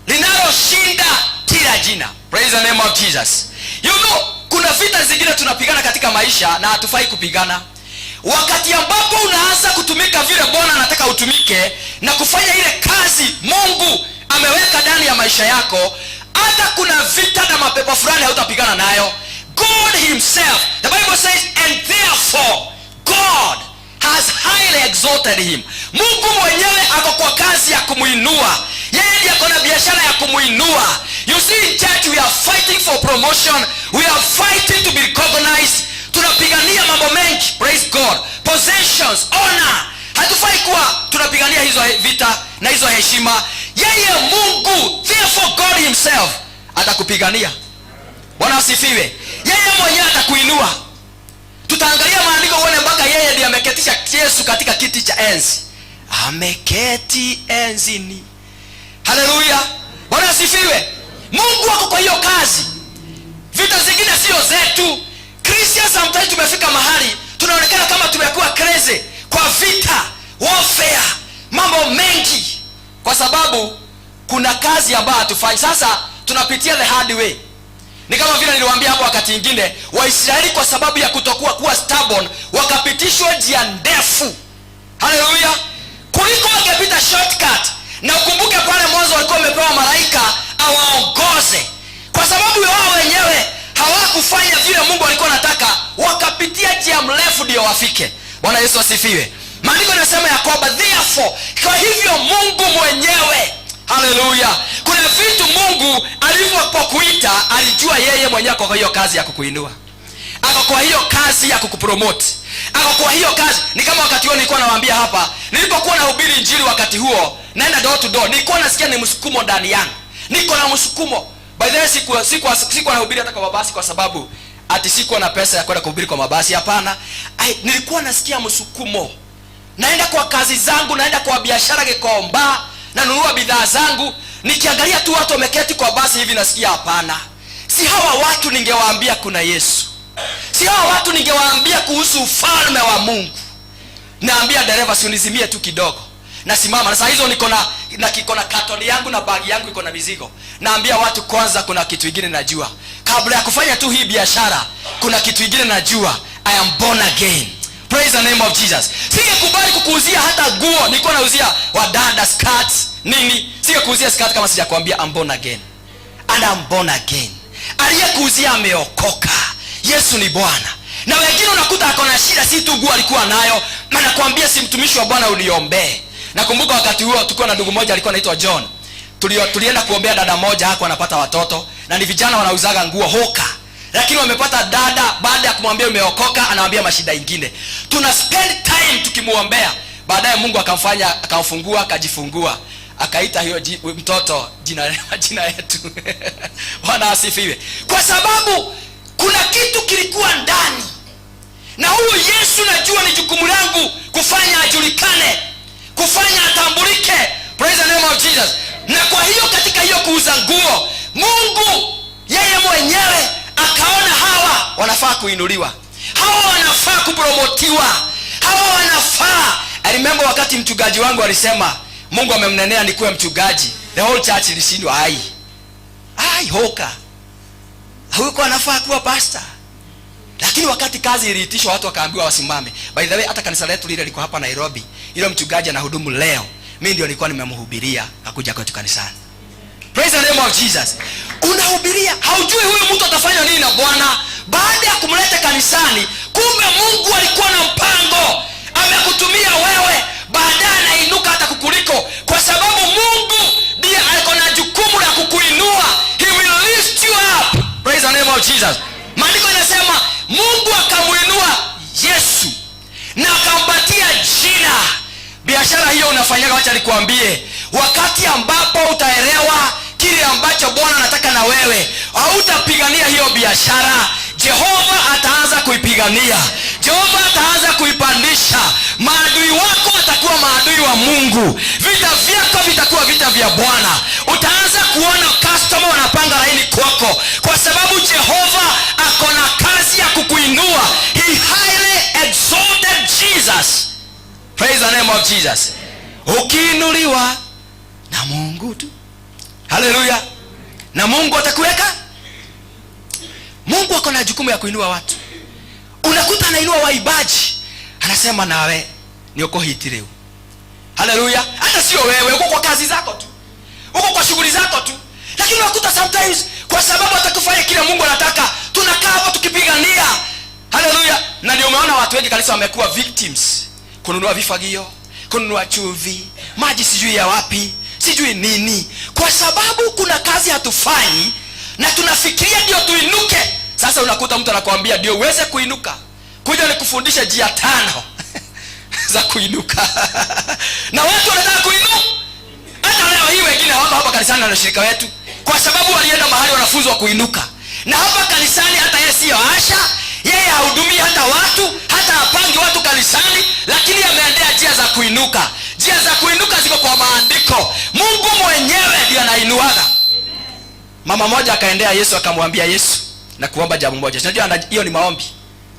linaloshinda kila jina. Praise the name of Jesus. Kuna vita zingine tunapigana katika maisha na hatufai kupigana. Wakati ambapo unaanza kutumika vile Bwana anataka utumike na kufanya ile kazi Mungu ameweka ndani ya maisha yako, hata kuna vita na mapepo fulani hautapigana nayo. God himself, the Bible says, and therefore God has highly exalted him. Mungu mwenyewe ako kwa kazi ya kumuinua. Yeye ndiye ako na biashara ya kumuinua. You see, in church we are fighting for promotion, we are fighting to be recognized. Tunapigania mambo mengi, praise God, possessions, honor. Hatufai kuwa tunapigania hizo vita na hizo heshima. Yeye Mungu, therefore God himself atakupigania. Bwana asifiwe. Yeye mwenyewe atakuinua. Tutaangalia maandiko uone mpaka yeye ndiye ameketisha Yesu katika kiti cha enzi. Ameketi enzini. Haleluya, Bwana asifiwe. Mungu ako kwa hiyo kazi. Vita zingine sio zetu. Christians, sometimes tumefika mahali tunaonekana kama tumekuwa crazy kwa vita, warfare, mambo mengi, kwa sababu kuna kazi ambayo hatufanyi. Sasa tunapitia the hard way. Ni kama vile niliwaambia hapo wakati ingine, Waisraeli kwa sababu ya kutokuwa kuwa stubborn wakapitishwa njia ndefu, haleluya, kuliko wangepita shortcut. Na ukumbuke pale mwanzo walikuwa wamepewa malaika awaongoze. Kwa sababu wao wenyewe hawakufanya vile Mungu alikuwa anataka, wakapitia njia mrefu ndio wafike. Bwana Yesu asifiwe. Maandiko yanasema ya kwamba therefore, kwa hivyo Mungu mwenyewe, haleluya, kuna vitu Mungu alivyopokuita alijua yeye mwenyewe ako kwa hiyo kazi ya kukuinua, ako kwa hiyo kazi ya kukupromote, ako kwa hiyo kazi. Ni kama wakati huo nilikuwa nawaambia hapa, nilipokuwa nahubiri Injili wakati huo, naenda door to door, nilikuwa nasikia ni msukumo ndani yangu, niko na msukumo. By the way, sikuwa nahubiri hata kwa mabasi kwa sababu ati sikuwa na pesa ya kwenda kuhubiri kwa mabasi. Hapana. Nilikuwa nasikia msukumo, naenda kwa kazi zangu, naenda kwa biashara Gikomba, nanunua bidhaa zangu, nikiangalia tu watu wameketi kwa basi hivi, nasikia hapana, si hawa watu ningewaambia kuna Yesu, si hawa watu ningewaambia kuhusu ufalme wa Mungu. Naambia dereva, si unizimie tu kidogo. Nasimama na saa hizo niko na kiko na katoni yangu na bagi yangu iko na mizigo. Naambia watu, kwanza kuna kitu ingine najua kabla ya kufanya tu hii biashara, kuna kitu ingine najua: I am born again. Praise the name of Jesus. Singekubali kukuuzia hata nguo. Nilikuwa nauzia wadada skirts nini, singekuuzia skirt kama sijakwambia I'm born again and I'm born again. Aliyekuuzia ameokoka. Yesu ni Bwana. Na wengine unakuta ako na shida, si tu nguo alikuwa nayo, anakwambia, si mtumishi wa Bwana uniombee. Nakumbuka wakati huo tulikuwa na ndugu mmoja alikuwa anaitwa John. Tulienda kuombea dada moja, hakuwa anapata watoto, na ni vijana wanauzaga nguo hoka, lakini wamepata dada, baada ya kumwambia umeokoka, anawambia mashida ingine. Tuna spend time tukimuombea. Baadaye Mungu akamfanya akamfungua, akajifungua, akaita hiyo mtoto jina yetu. Bwana asifiwe. Kwa sababu kuna kitu kilikuwa ndani, na huyu Yesu najua ni jukumu langu kufanya ajulikane, kufanya atambulike. Praise the name of Jesus. Na kwa hiyo katika hiyo kuuza nguo, Mungu yeye mwenyewe akaona hawa wanafaa kuinuliwa, hawa wanafaa kupromotiwa, hawa wanafaa. I remember wakati mchungaji wangu alisema Mungu amemnenea nikuwe mchungaji, the whole church ilishindwa. Ai ai, hoka huko anafaa kuwa pastor? Lakini wakati kazi iliitishwa, watu wakaambiwa wasimame. By the way, hata kanisa letu lile liko hapa Nairobi, ile mchungaji anahudumu leo, mimi ndio nilikuwa nimemhubiria akuja kwetu kanisani. Praise the name of Jesus. Unahubiria, haujui huyu mtu atafanya nini na Bwana baada ya kumleta kanisani. Kumbe Mungu alikuwa na mpango, amekutumia wewe, baadaye anainuka hata kukuliko, kwa sababu Mungu ndiye alikuwa na jukumu la kukuinua. He will lift you up. Praise the name of Jesus. Maandiko inasema Mungu akamuinua Yesu na akampatia jina. Biashara hiyo unafanyaga, wacha nikuambie, wakati ambapo utaelewa kile ambacho Bwana anataka na wewe, hautapigania hiyo biashara. Jehova ataanza kuipigania, Jehova ataanza kuipandisha. Maadui wako watakuwa maadui wa Mungu, vita vyako vitakuwa vita vya Bwana. Utaanza kuona customer wanapanga laini kwako, kwa sababu Jehova ako na kazi ya kukuinua. He highly exalted Jesus. Praise the name of Jesus. Ukiinuliwa na Mungu tu, haleluya, na Mungu atakuweka. Mungu ako na jukumu ya kuinua watu. Unakuta anainua waimbaji, anasema, "Nawe ni uko hit leo." Haleluya. Hata sio wewe, uko kwa kazi zako tu, uko kwa shughuli zako tu, lakini unakuta sometimes kwa sababu atakufanya kile Mungu anataka, tunakaa hapo tukipigania. Haleluya. Na ndio umeona watu wengi kanisa wamekuwa victims, kununua vifagio, kununua chumvi, maji, sijui ya wapi, sijui nini, kwa sababu kuna kazi hatufanyi na tunafikiria ndio tuinuke. Sasa unakuta mtu anakuambia, "Ndio uweze kuinuka, kuja nikufundishe njia tano za kuinuka." Na watu wanataka kuinuka. Hata leo hii wengine hawako hapa kanisani na washirika wetu kwa sababu walienda mahali wanafunzwa kuinuka. Na hapa kanisani hata yeye siyo usher, yeye hahudumii hata watu, hata hapangi watu kanisani, lakini ameendea njia za kuinuka. Njia za kuinuka ziko kwa maandiko. Mungu mwenyewe ndiye anainuaga. Mama moja akaendea Yesu, akamwambia Yesu, "Nakuomba jambo moja." Unajua hiyo ni maombi,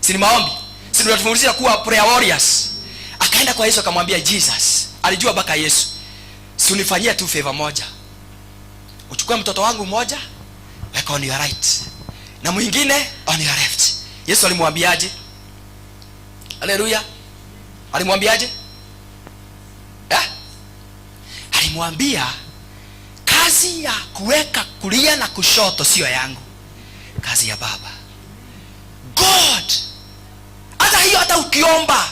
si ni maombi? Si tunatufundisha kuwa prayer warriors? Akaenda kwa Yesu akamwambia, "Jesus," alijua mpaka Yesu, "si unifanyie tu favor moja? Uchukue mtoto wangu mmoja, weka on your right na mwingine on your left." Yesu alimwambiaje? Haleluya. Alimwambiaje, eh? Alimwambia, "Kazi ya kuweka kulia na kushoto sio yangu, kazi ya Baba." God, hata hiyo, hata ukiomba,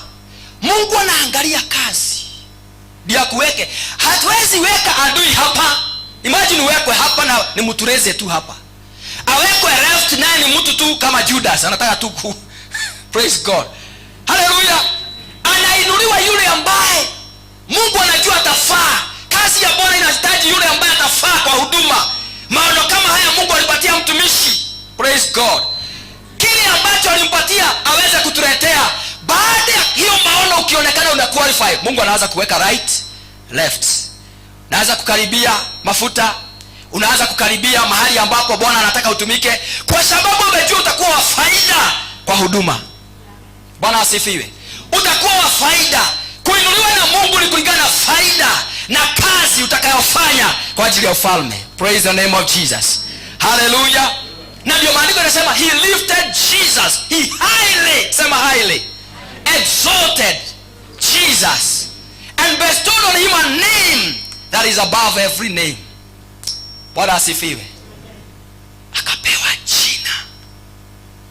Mungu anaangalia kazi ndio akuweke. Hatuwezi weka adui hapa. Imagine uwekwe hapa na ni mtureze tu hapa, awekwe left naye ni mtu tu kama Judas, anataka tu ku. Praise God. Haleluya. Anainuliwa yule ambaye Mungu anajua atafaa. Kazi ya Bwana inahitaji yule ambaye atafaa kwa huduma. Maono kama haya Mungu alipatia mtumishi, praise God, kile ambacho alimpatia aweze kutuletea. Baada ya hiyo maono, ukionekana una qualify, Mungu anaanza kuweka right, left, naanza kukaribia mafuta, unaanza kukaribia mahali ambapo Bwana anataka utumike, kwa sababu amejua utakuwa wa faida kwa huduma. Bwana asifiwe. Utakuwa wa faida. Kuinuliwa na Mungu ni kulingana na faida na kazi utakayofanya kwa ajili ya ufalme. Praise the name of Jesus. Haleluya. Na ndio maandiko yanasema he lifted Jesus, he highly, sema highly, exalted Jesus and bestowed on him a name that is above every name. Bwana asifiwe. Akapewa jina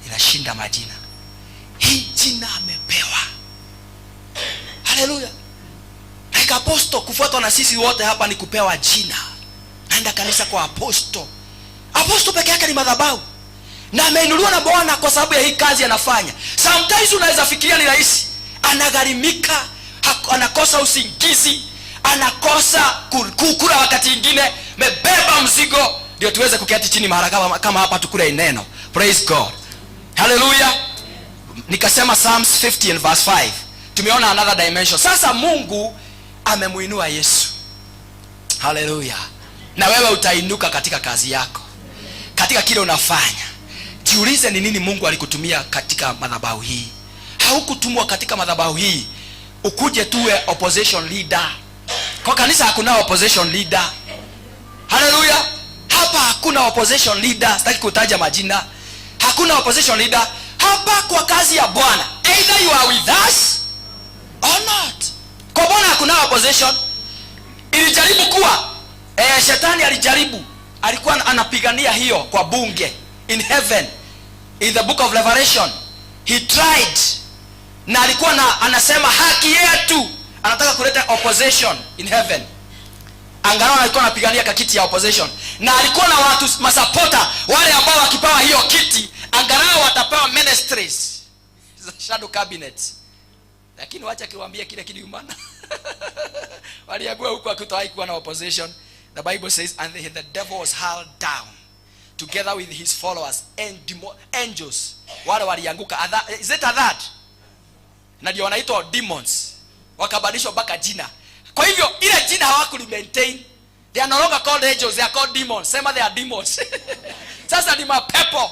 inashinda majina. Hii jina amepewa, haleluya, like apostle kufuatwa na sisi wote hapa ni kupewa jina. Naenda kanisa kwa apostle. Apostle peke yake ni madhabahu na ameinuliwa na Bwana kwa sababu ya hii kazi anafanya. Sometimes unaweza fikiria ni rahisi. Anagharimika, anakosa usingizi, anakosa kukula, wakati ingine mebeba mzigo ndio tuweze kuketi chini mahali kama hapa tukule neno. Praise God. Haleluya. Nikasema Psalms 50 and verse 5, tumeona another dimension. Sasa Mungu amemuinua Yesu. Haleluya. Na wewe utainuka katika kazi yako, katika kile unafanya. Jiulize ni nini Mungu alikutumia katika madhabahu hii. Haukutumwa katika madhabahu hii ukuje tuwe opposition leader. Kwa kanisa hakuna opposition leader. Haleluya. Hapa hakuna opposition leader. Sitaki kutaja majina. Hakuna opposition leader. Hapa kwa kazi ya Bwana, either you are with us or not. Kwa Bwana hakuna opposition. Ilijaribu kuwa, shetani alijaribu, alikuwa anapigania hiyo kwa bunge in heaven. In the book of Revelation he tried, na alikuwa anasema haki yetu, anataka kuleta opposition in heaven. Angalau alikuwa anapigania kakiti ya opposition, na alikuwa na watu masapota wale ambao wakipewa hiyo kiti angalau watapewa ministries za shadow cabinet. Lakini wacha kiwaambie kile kiliumana. Waliagua huku hakutawahi kuwa na opposition. The Bible says, "And the devil was hurled down together with his followers and angels." Wale walianguka. Is it a that? Na ndio wanaitwa demons, wakabadilishwa mpaka jina. Kwa hivyo ile jina hawakuli maintain. They are no longer called angels, they are called demons. Sema, "They are demons." Sasa ni mapepo,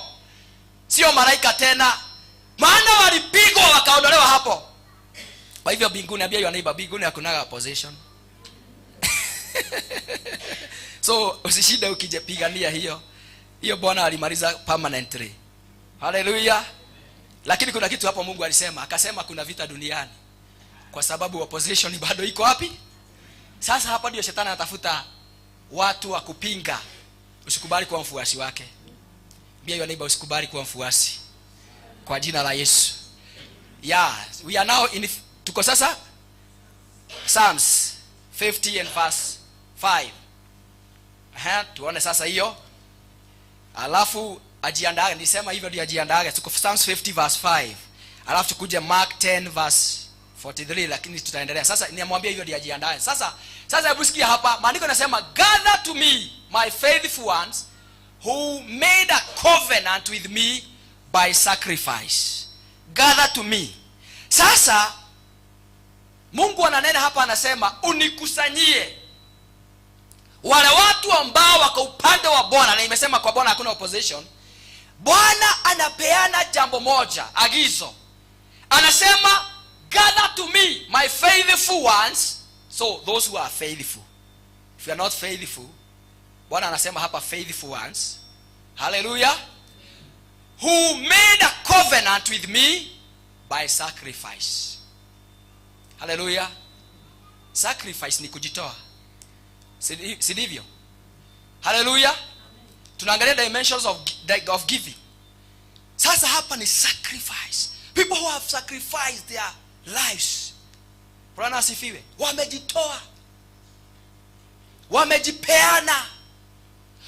sio malaika tena, maana walipigwa wakaondolewa hapo. Kwa hivyo mbinguni, ambia your neighbor, mbinguni hakunaga opposition. So usishinde ukijipigania hiyo. Hiyo Bwana alimaliza permanently. Haleluya! Lakini kuna kitu hapo Mungu alisema, akasema kuna vita duniani kwa sababu opposition bado iko wapi? Sasa hapa ndio shetani anatafuta watu wa kupinga. Usikubali kuwa mfuasi wake. Ambia your neighbor, "Usikubali kuwa mfuasi," kwa jina la Yesu. Yeah, we are now in, tuko sasa Psalms 50 and verse 5. Aha, tuone sasa hiyo, alafu ajiandaage. Nisema hivyo ndio ajiandaage. Tuko Psalms 50 verse 5, alafu tukuje Mark 10 verse 43, lakini tutaendelea. Sasa niamwambia hivyo ndio ajiandae. Sasa hebu sikia hapa, maandiko yanasema, "Gather to me my faithful ones who made a covenant with me by sacrifice." Gather to me. Sasa Mungu ananena hapa, anasema unikusanyie wale watu ambao wako upande wa Bwana, na imesema kwa Bwana hakuna opposition. Bwana anapeana jambo moja, agizo. Anasema, "Gather to me my faithful ones." So those who are faithful. If you are not faithful, Bwana anasema hapa faithful ones, hallelujah, who made a covenant with me by sacrifice. Hallelujah! Sacrifice ni kujitoa, si ndivyo? Haleluya! Tunaangalia dimensions of giving. Sasa hapa ni sacrifice, people who have sacrificed their lives. Bwana asifiwe. Wamejitoa, wamejipeana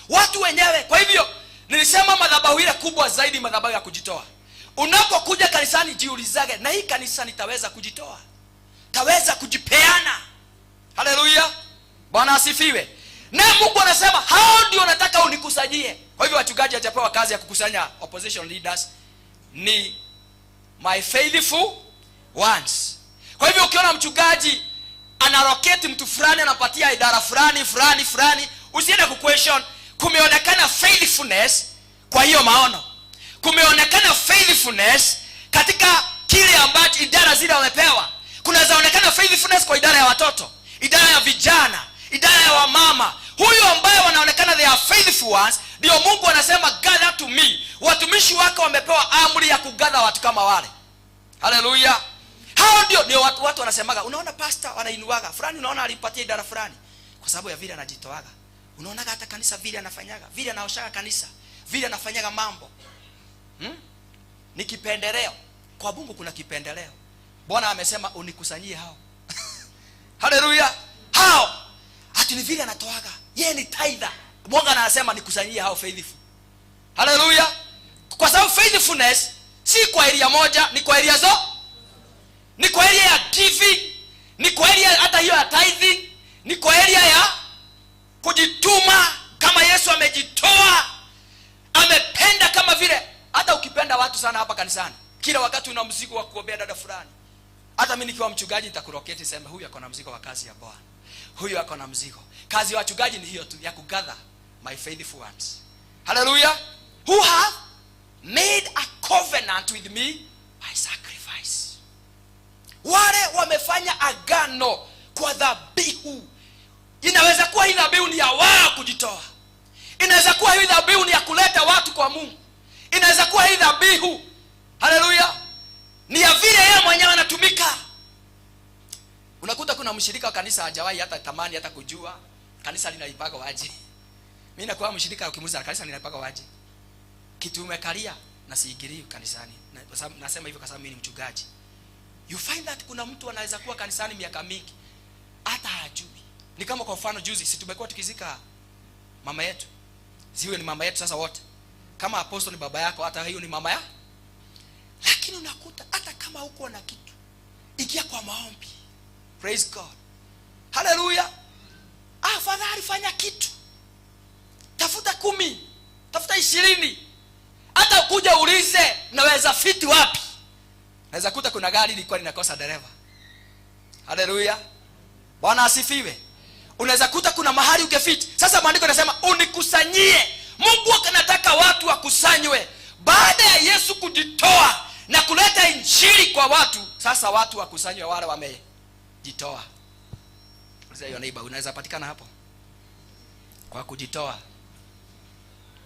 watu wenyewe. Kwa hivyo nilisema madhabahu ile kubwa zaidi, madhabahu ya kujitoa. Unapokuja kanisani, jiulizage, na hii kanisa nitaweza kujitoa, taweza kujipeana? Haleluya! Bwana asifiwe. Naye Mungu anasema hao ndio nataka unikusanyie. Kwa hivyo wachungaji hajapewa kazi ya kukusanya opposition leaders, ni my faithful ones. Kwa hivyo ukiona mchungaji analocate mtu fulani, anapatia idara fulani fulani fulani, usiende kuquestion. Kumeonekana faithfulness kwa hiyo maono, kumeonekana faithfulness katika kile ambacho idara zile wamepewa. Kunawezaonekana faithfulness kwa idara ya watoto, idara ya vijana, idara ya wamama. Huyu ambaye wanaonekana they are faithful ones, ndio Mungu anasema, "Gather to me." Watumishi wake wamepewa amri ya kugather watu kama wale. Haleluya! Hao ndio watu wanasemaga, unaona pastor wanainuaga fulani, unaona alimpatia idara fulani kwa sababu ya vile anajitoaga. Unaonaga hata kanisa vile anafanyaga, vile anaoshaga kanisa, vile anafanyaga mambo, Ni kipendeleo. Kwa Mungu kuna kipendeleo. Bwana amesema unikusanyie hao. Haleluya! Hao ati ni vile anatoaga, yeye ni tither. Mungu anasema nikusanyie hao faithful. Haleluya! Kwa sababu faithfulness si kwa area moja, ni kwa area zo, ni kwa area ya giving, ni kwa area hata hiyo ya tithing, ni kwa area ya kujituma kama Yesu amejitoa, amependa. Kama vile hata ukipenda watu sana hapa kanisani, kila wakati una mzigo wa kuombea dada fulani, hata mi nikiwa mchungaji nitakulocate, sema huyu ako na mzigo wa kazi ya Bwana, huyu ako na mzigo. Kazi ya wachungaji ni hiyo tu ya kugather my faithful ones, haleluya, who have made a covenant with me by sacrifice. Wale wamefanya agano kwa dhabihu. Inaweza kuwa hii dhabihu ni ya wao kujitoa, inaweza kuwa hii dhabihu ni ya kuleta watu kwa Mungu, inaweza kuwa hii dhabihu. Haleluya. Ni ya vile yeye mwenyewe anatumika. Unakuta kuna mshirika wa kanisa hajawahi hata tamani hata kujua kanisa linalipaga waje. Mimi nakuwa mshirika, ukimuuliza kanisa linalipaga waje, kitu umekalia na siingilii kanisani. Nasema hivyo kwa sababu mimi ni mchungaji. You find that kuna mtu anaweza kuwa kanisani miaka mingi hata hajui. Ni kama kwa mfano juzi, si tumekuwa tukizika mama yetu. Ziwe ni mama yetu sasa wote. Kama apostle ni baba yako, hata hiyo ni mama ya. Lakini unakuta hata kama huko na kitu, ingia kwa maombi. Praise God. Hallelujah. Afadhali fanya kitu. Tafuta 10, tafuta 20. Hata ukuja ulize naweza fiti wapi. Naweza kuta kuna gari lilikuwa linakosa dereva. Hallelujah. Bwana asifiwe. Unaweza kuta kuna mahali ungefiti. Sasa maandiko yanasema unikusanyie. Mungu anataka watu wakusanywe. Baada ya Yesu kujitoa na kuleta injili kwa watu, sasa watu wakusanywe wale wamejitoa. Uliza hiyo neighbor, unaweza patikana hapo kwa kujitoa.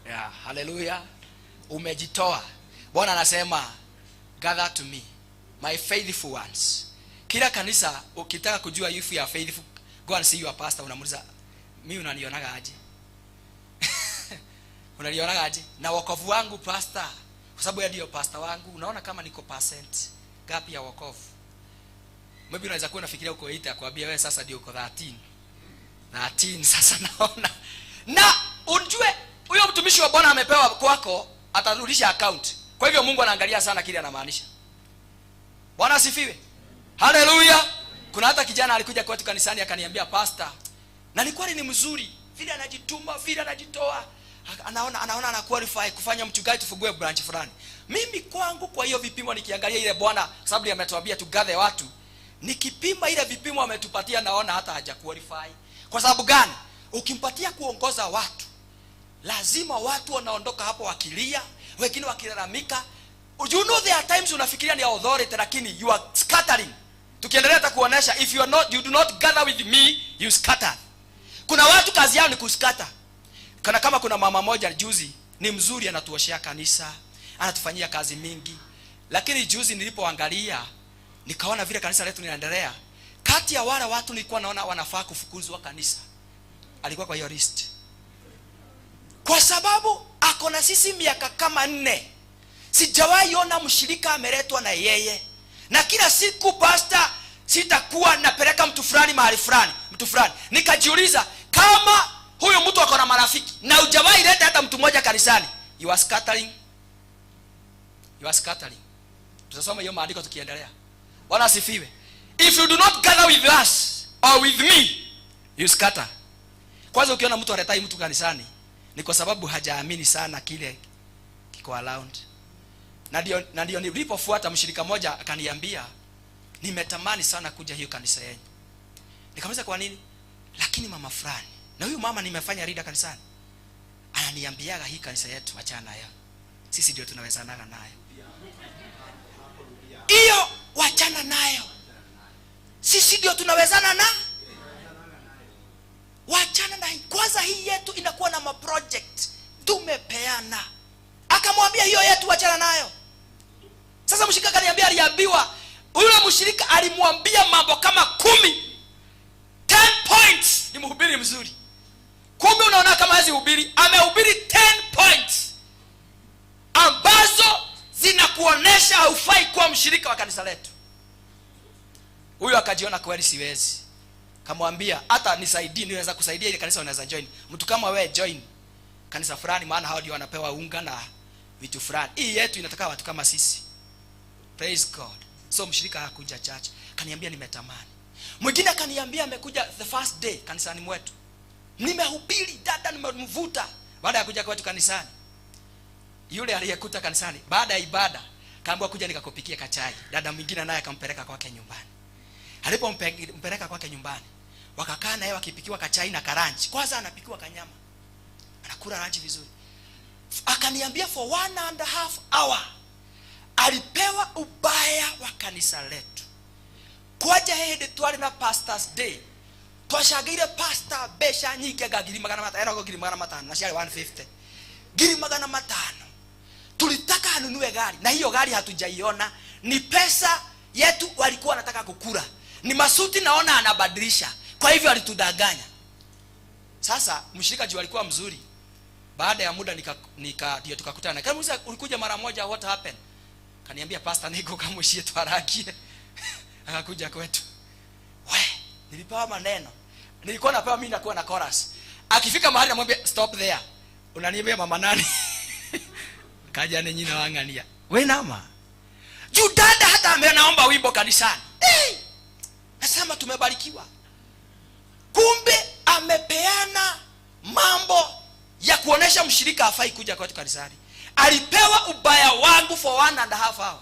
Yeah, hallelujah. Umejitoa. Bwana anasema gather to me my faithful ones. Kila kanisa ukitaka kujua if you are faithful, go and see your pastor. Unamuuliza, mimi unanionaga aje? Unanionaga aje? Na wokovu wangu pastor, kwa sababu yeye ndio pastor wangu, unaona kama niko percent gapi ya wokovu? Maybe unaweza kuwa unafikiria uko 8, akwambia wewe sasa ndio uko 13. 13 sasa naona. Na ujue huyo mtumishi wa Bwana amepewa kwako, atarudisha account. Kwa hivyo Mungu anaangalia sana kile anamaanisha. Bwana asifiwe. Haleluya. Kuna hata kijana alikuja kwetu kanisani akaniambia pastor, na ni kweli ni mzuri, vile anajituma, vile anajitoa, anaona ana qualify kufanya mchungaji, tufungue branch fulani. Mimi kwangu kwa hiyo vipimo nikiangalia ile Bwana, sababu ametuambia tugathe watu, nikipima ile vipimo ametupatia naona hata haja qualify. Kwa sababu gani? Ukimpatia kuongoza watu, lazima watu wanaondoka hapo wakilia, wengine wakilalamika. You know there are times unafikiria ni authority, lakini you are scattering. Tukiendelea hata kuonesha, if you are not, you do not gather with me, you scatter. Kuna watu kazi yao ni kuscatter. Kana kama kuna mama moja juzi ni mzuri, anatuoshea kanisa, anatufanyia kazi mingi. Lakini juzi nilipoangalia nikaona vile kanisa letu linaendelea. Kati ya wale watu nilikuwa naona wanafaa kufukuzwa kanisa, alikuwa kwa hiyo list. Kwa sababu ako na sisi miaka kama 4. Sijawahi ona mshirika ameletwa na yeye. Na kila siku pastor, sitakuwa napeleka mtu fulani mahali fulani, mtu fulani. Nikajiuliza kama huyu mtu ako na marafiki na hujawahi leta hata mtu mmoja kanisani, you are scattering. You are scattering. Tutasoma hiyo maandiko tukiendelea. Bwana asifiwe. If you do not gather with us or with me, you scatter. Kwanza ukiona mtu aletai mtu kanisani, ni kwa sababu hajaamini sana kile kiko around. Na ndio nilipofuata mshirika mmoja akaniambia, nimetamani sana kuja hiyo kanisa yenu. Nikamuuliza kwa nini? Lakini mama fulani, na huyu mama nimefanya leader kanisani, ananiambiaga hii kanisa yetu achana nayo. Sisi ndio tunawezanaga nayo. Hiyo wachana nayo. Sisi ndio tunawezana na wachana na hii. Kwanza hii yetu inakuwa na ma project tumepeana. Akamwambia hiyo yetu wachana nayo. Sasa mshirika akaniambia aliambiwa, yule mshirika alimwambia mambo kama 10. 10 points. Ni mhubiri mzuri. Kumbe unaona kama hazi hubiri, amehubiri 10 points ambazo zinakuonesha haufai kuwa mshirika wa kanisa letu. Huyu akajiona kweli siwezi. Kamwambia hata nisaidie, niweza kusaidia ile kanisa unaweza join. Mtu kama wewe join kanisa fulani, maana hao ndio wanapewa unga na vitu fulani. Hii yetu inataka watu kama sisi. Praise God. So mshirika hakuja church. Kaniambia nimetamani. Mwingine akaniambia amekuja the first day kanisani mwetu. Nimehubiri dada, nimemvuta. Baada ya kuja kwetu kanisani, yule aliyekuta kanisani baada ya ibada kaambiwa kuja nikakupikia kachai. Dada mwingine naye akampeleka kwake nyumbani. Alipompeleka kwake nyumbani, wakakaa naye wakipikiwa kachai na karanchi. Kwanza anapikiwa kanyama, anakula ranchi vizuri. Akaniambia for 1.5 hour alipewa ubaya wa kanisa letu. Kwaja hĩndĩ twarĩ na Pastors Day, twacangĩire pastor mbeca nyingĩ anga ngiri magana matano, eragwo ngiri magana matano na ciarĩ 150. Ngiri magana matano. Tulitaka Anunue gari, na hiyo gari hatujaiona. Ni pesa yetu walikuwa wanataka kukura. Ni masuti naona anabadilisha. Kwa hivyo alitudanganya. Sasa mshirika juu alikuwa mzuri. Baada ya muda nika nika ndio tukakutana. Kamuuliza, "Ulikuja mara moja, what happened?" Kaniambia, "Pastor, niko kama ushie twarakie." Akakuja kwetu. We, nilipewa maneno. Nilikuwa napewa mimi nakuwa na chorus. Akifika mahali namwambia, "Stop there. Unaniambia mama nani?" Kaja ni nyina wangania. We nama. Juu dada hata amenaomba wimbo kanisani. Hey! Nasema tumebarikiwa. Kumbe amepeana mambo ya kuonesha mshirika hafai kuja kwetu kanisani. Alipewa ubaya wangu for 1.5 hour.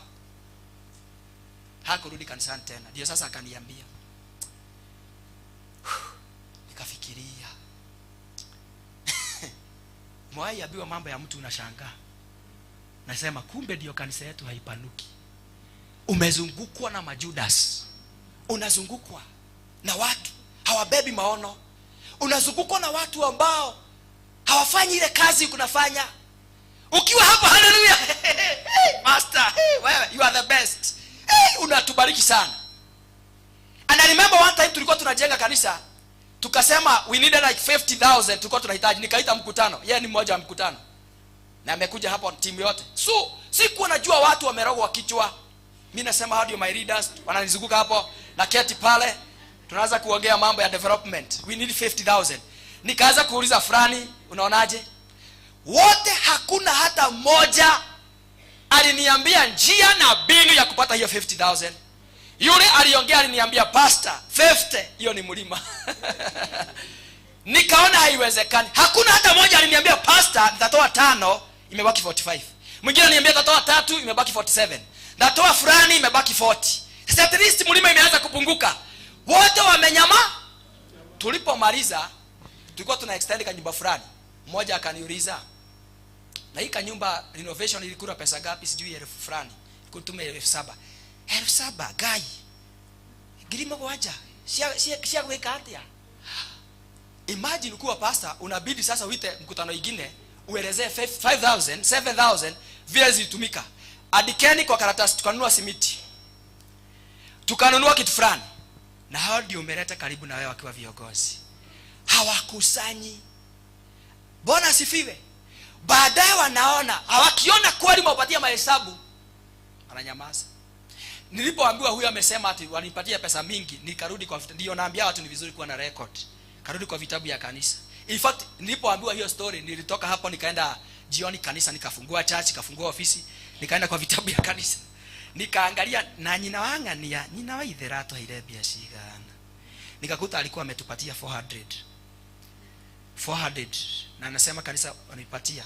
Hakurudi kanisani tena. Ndio sasa akaniambia. Nikafikiria. Mwai ambiwa mambo ya mtu unashangaa. Nasema kumbe ndio kanisa yetu haipanuki. Umezungukwa na majudas. Unazungukwa na watu hawabebi maono. Unazungukwa na watu ambao hawafanyi ile kazi kunafanya. Ukiwa hapa, haleluya. Hey, master, hey, wewe you are the best. Hey, unatubariki sana. And I remember one time tulikuwa tunajenga kanisa, tukasema we needed like 50,000 tulikuwa tunahitaji. Nikaita mkutano. Yeye ni mmoja wa mkutano. Na amekuja hapo timu yote. So, sikuwa najua watu wamerogwa kichwa. Mimi nasema how do my leaders wananizunguka hapo na keti pale, tunaanza kuongea mambo ya development. We need 50,000. Nikaanza kuuliza fulani, unaonaje? Wote hakuna hata mmoja aliniambia njia na mbinu ya kupata hiyo 50,000. Yule aliongea aliniambia, "Pastor, 50 hiyo ni mlima." Nikaona haiwezekani. Hakuna hata mmoja aliniambia, "Pastor, nitatoa tano, imebaki 45." Mwingine aliniambia nitatoa tatu, imebaki 47. Nitatoa fulani, imebaki 40. Sasa at least mlima imeanza kupunguka. Wote wamenyama. Tulipomaliza tulikuwa tuna extend kanyumba fulani. Mmoja akaniuliza, "Na hii kanyumba renovation ilikula pesa ngapi?" Sijui elfu fulani. Kutume 7,000. 7,000 gai. Ngiri mũgwanja. Cia cia cia gwĩka atĩa? Imagine kuwa pastor unabidi sasa uite mkutano ingine uelezee 5000, 7000 vile zilitumika. Andikeni kwa karatasi, tukanunua simiti. Tukanunua kitu fulani. Na hao ndio umeleta karibu na wewe wakiwa viongozi. Hawakusanyi. Bwana asifiwe. Baadaye wanaona, hawakiona kweli umewapatia mahesabu, ananyamaza. Nilipoambiwa huyu amesema ati wanipatia pesa mingi, nikarudi kwa, ndio naambia watu ni vizuri kuwa na record. Karudi kwa vitabu ya kanisa. In fact, nilipoambiwa hiyo story, nilitoka hapo nikaenda jioni kanisa, nikafungua church, nikafungua ofisi, nikaenda kwa vitabu ya kanisa. Nikaangalia na nyina wang'ania, nyina wa ithera atwaire mbia cigana. Nikakuta alikuwa ametupatia 400. 400 na anasema kanisa wanipatia.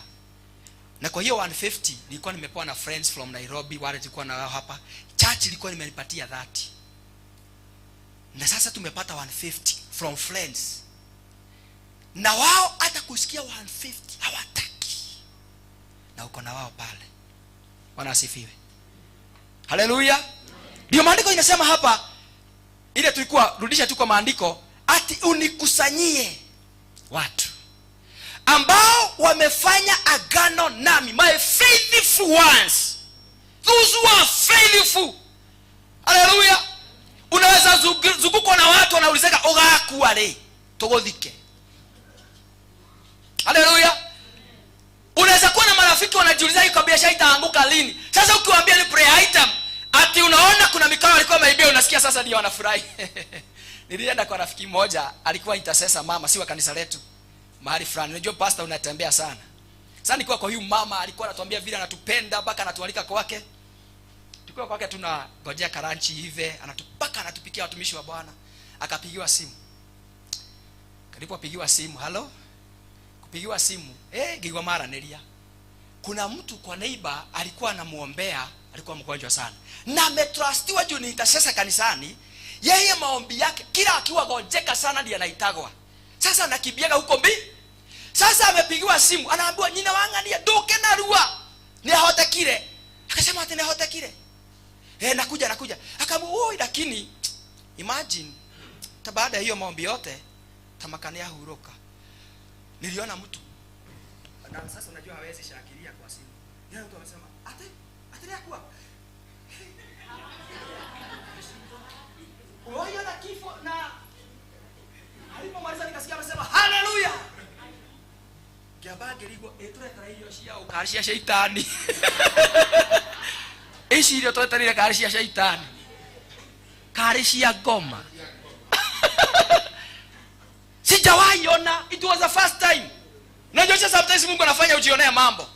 Na kwa hiyo 150 nilikuwa nimepewa na friends from Nairobi, wale tulikuwa na wao hapa. Church ilikuwa nimenipatia 30. Na sasa tumepata 150 from friends. Na wao hata kusikia 150 hawataki. Na uko na wao pale. Bwana asifiwe. Haleluya. Ndio maandiko inasema hapa, ile tulikuwa rudisha tu kwa maandiko, ati unikusanyie watu ambao wamefanya agano nami, my faithful ones, those who are faithful. Haleluya. Unaweza zungukwa na watu wanaulizeka ugakua rĩ tuguthike. Haleluya. Unaweza kuwa na marafiki wanajiuliza hii biashara itaanguka lini. Sasa ukiwaambia ni prayer item, ati unaona kuna mikono alikuwa ameibia, unasikia sasa ndio wanafurahi. Nilienda kwa rafiki mmoja, alikuwa intercessor mama, si wa kanisa letu, mahali fulani. Unajua pastor unatembea sana. Sasa nilikuwa kwa huyu mama, alikuwa anatuambia vile anatupenda mpaka anatualika kwake. Tukiwa kwake tunangojea kalunch hivi, anatupaka anatupikia watumishi wa Bwana. Akapigiwa simu. Kalipopigiwa simu, halo? Kupigiwa simu, ngigwa mara nelia. Kuna mtu kwa neighbor alikuwa anamuombea, alikuwa mgonjwa sana. Na ametrustiwa juu ni intercessor kanisani. Yeye maombi yake kila akiwa gonjeka sana ndiye anaitagwa. Sasa anakimbiaga huko mbi. Sasa amepigiwa simu, anaambiwa nyina wang'ania nduke narua. Ni ahotekire. Akasema ati ni ahotekire. Nakuja nakuja. Akaambiwa, "Oi, lakini imagine ta baada ya hiyo maombi yote tamakania huruka." Niliona mtu. Na sasa unajua hawezi shakilia kwa simu. Yeye mtu amesema, "Ate, ate yakua." Umeona kifo na alipomaliza nikasikia amesema haleluya. Ngiamba ngĩrigwo ĩ tũretera irio cia ũ karĩ cia shaitani. Ici irio twetereire karĩ cia shaitani. Karĩ cia ngoma. Sijawahi ona, it was the first time. Unajua sometimes Mungu anafanya ujionee mambo.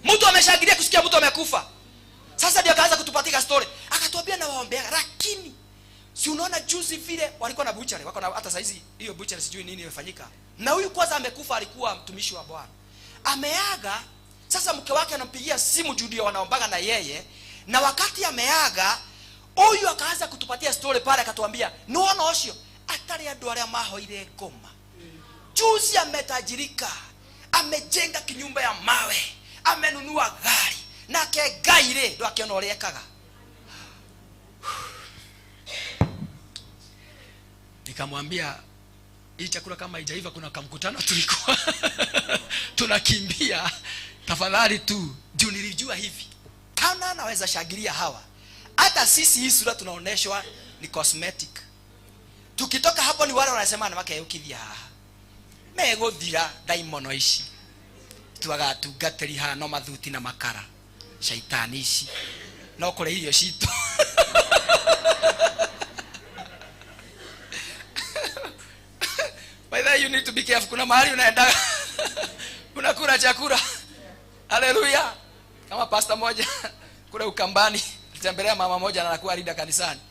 Mtu ameshangilia kusikia mtu amekufa. Sasa ndio akaanza kutupatia story. Akatuambia na waombea, lakini si unaona juzi vile walikuwa na butchery, wako na hata saizi hiyo butchery sijui nini imefanyika. Na huyu kwanza amekufa, alikuwa mtumishi wa Bwana. Ameaga, sasa mke wake anampigia simu juu ndio wanaombaga na yeye. Na wakati ameaga, huyu akaanza kutupatia story pale, akatuambia, "Nuona ucio atari andu aria mahoire ngoma. Juzi ametajirika, amejenga kinyumba ya mawe, amenunua gari, nake Ngai ri ndo akiona uria ekaga." Nikamwambia hii chakula kama haijaiva kuna kamkutano tulikuwa tunakimbia, tafadhali tu. Juu nilijua hivi kama anaweza shangilia hawa, hata sisi hii sura tunaoneshwa ni cosmetic. Tukitoka hapo ni wale wanasema na makeyukithia haha meguthira daimono ici twaga tungatĩri haha no mathuti na makara shaitani ici no kũrĩa irio citũ. By the way, you need to be careful. Kuna mahali unaenda unakula chakula. Haleluya. Kama pastor moja kule Ukambani alitembelea mama moja na anakuwa leader kanisani.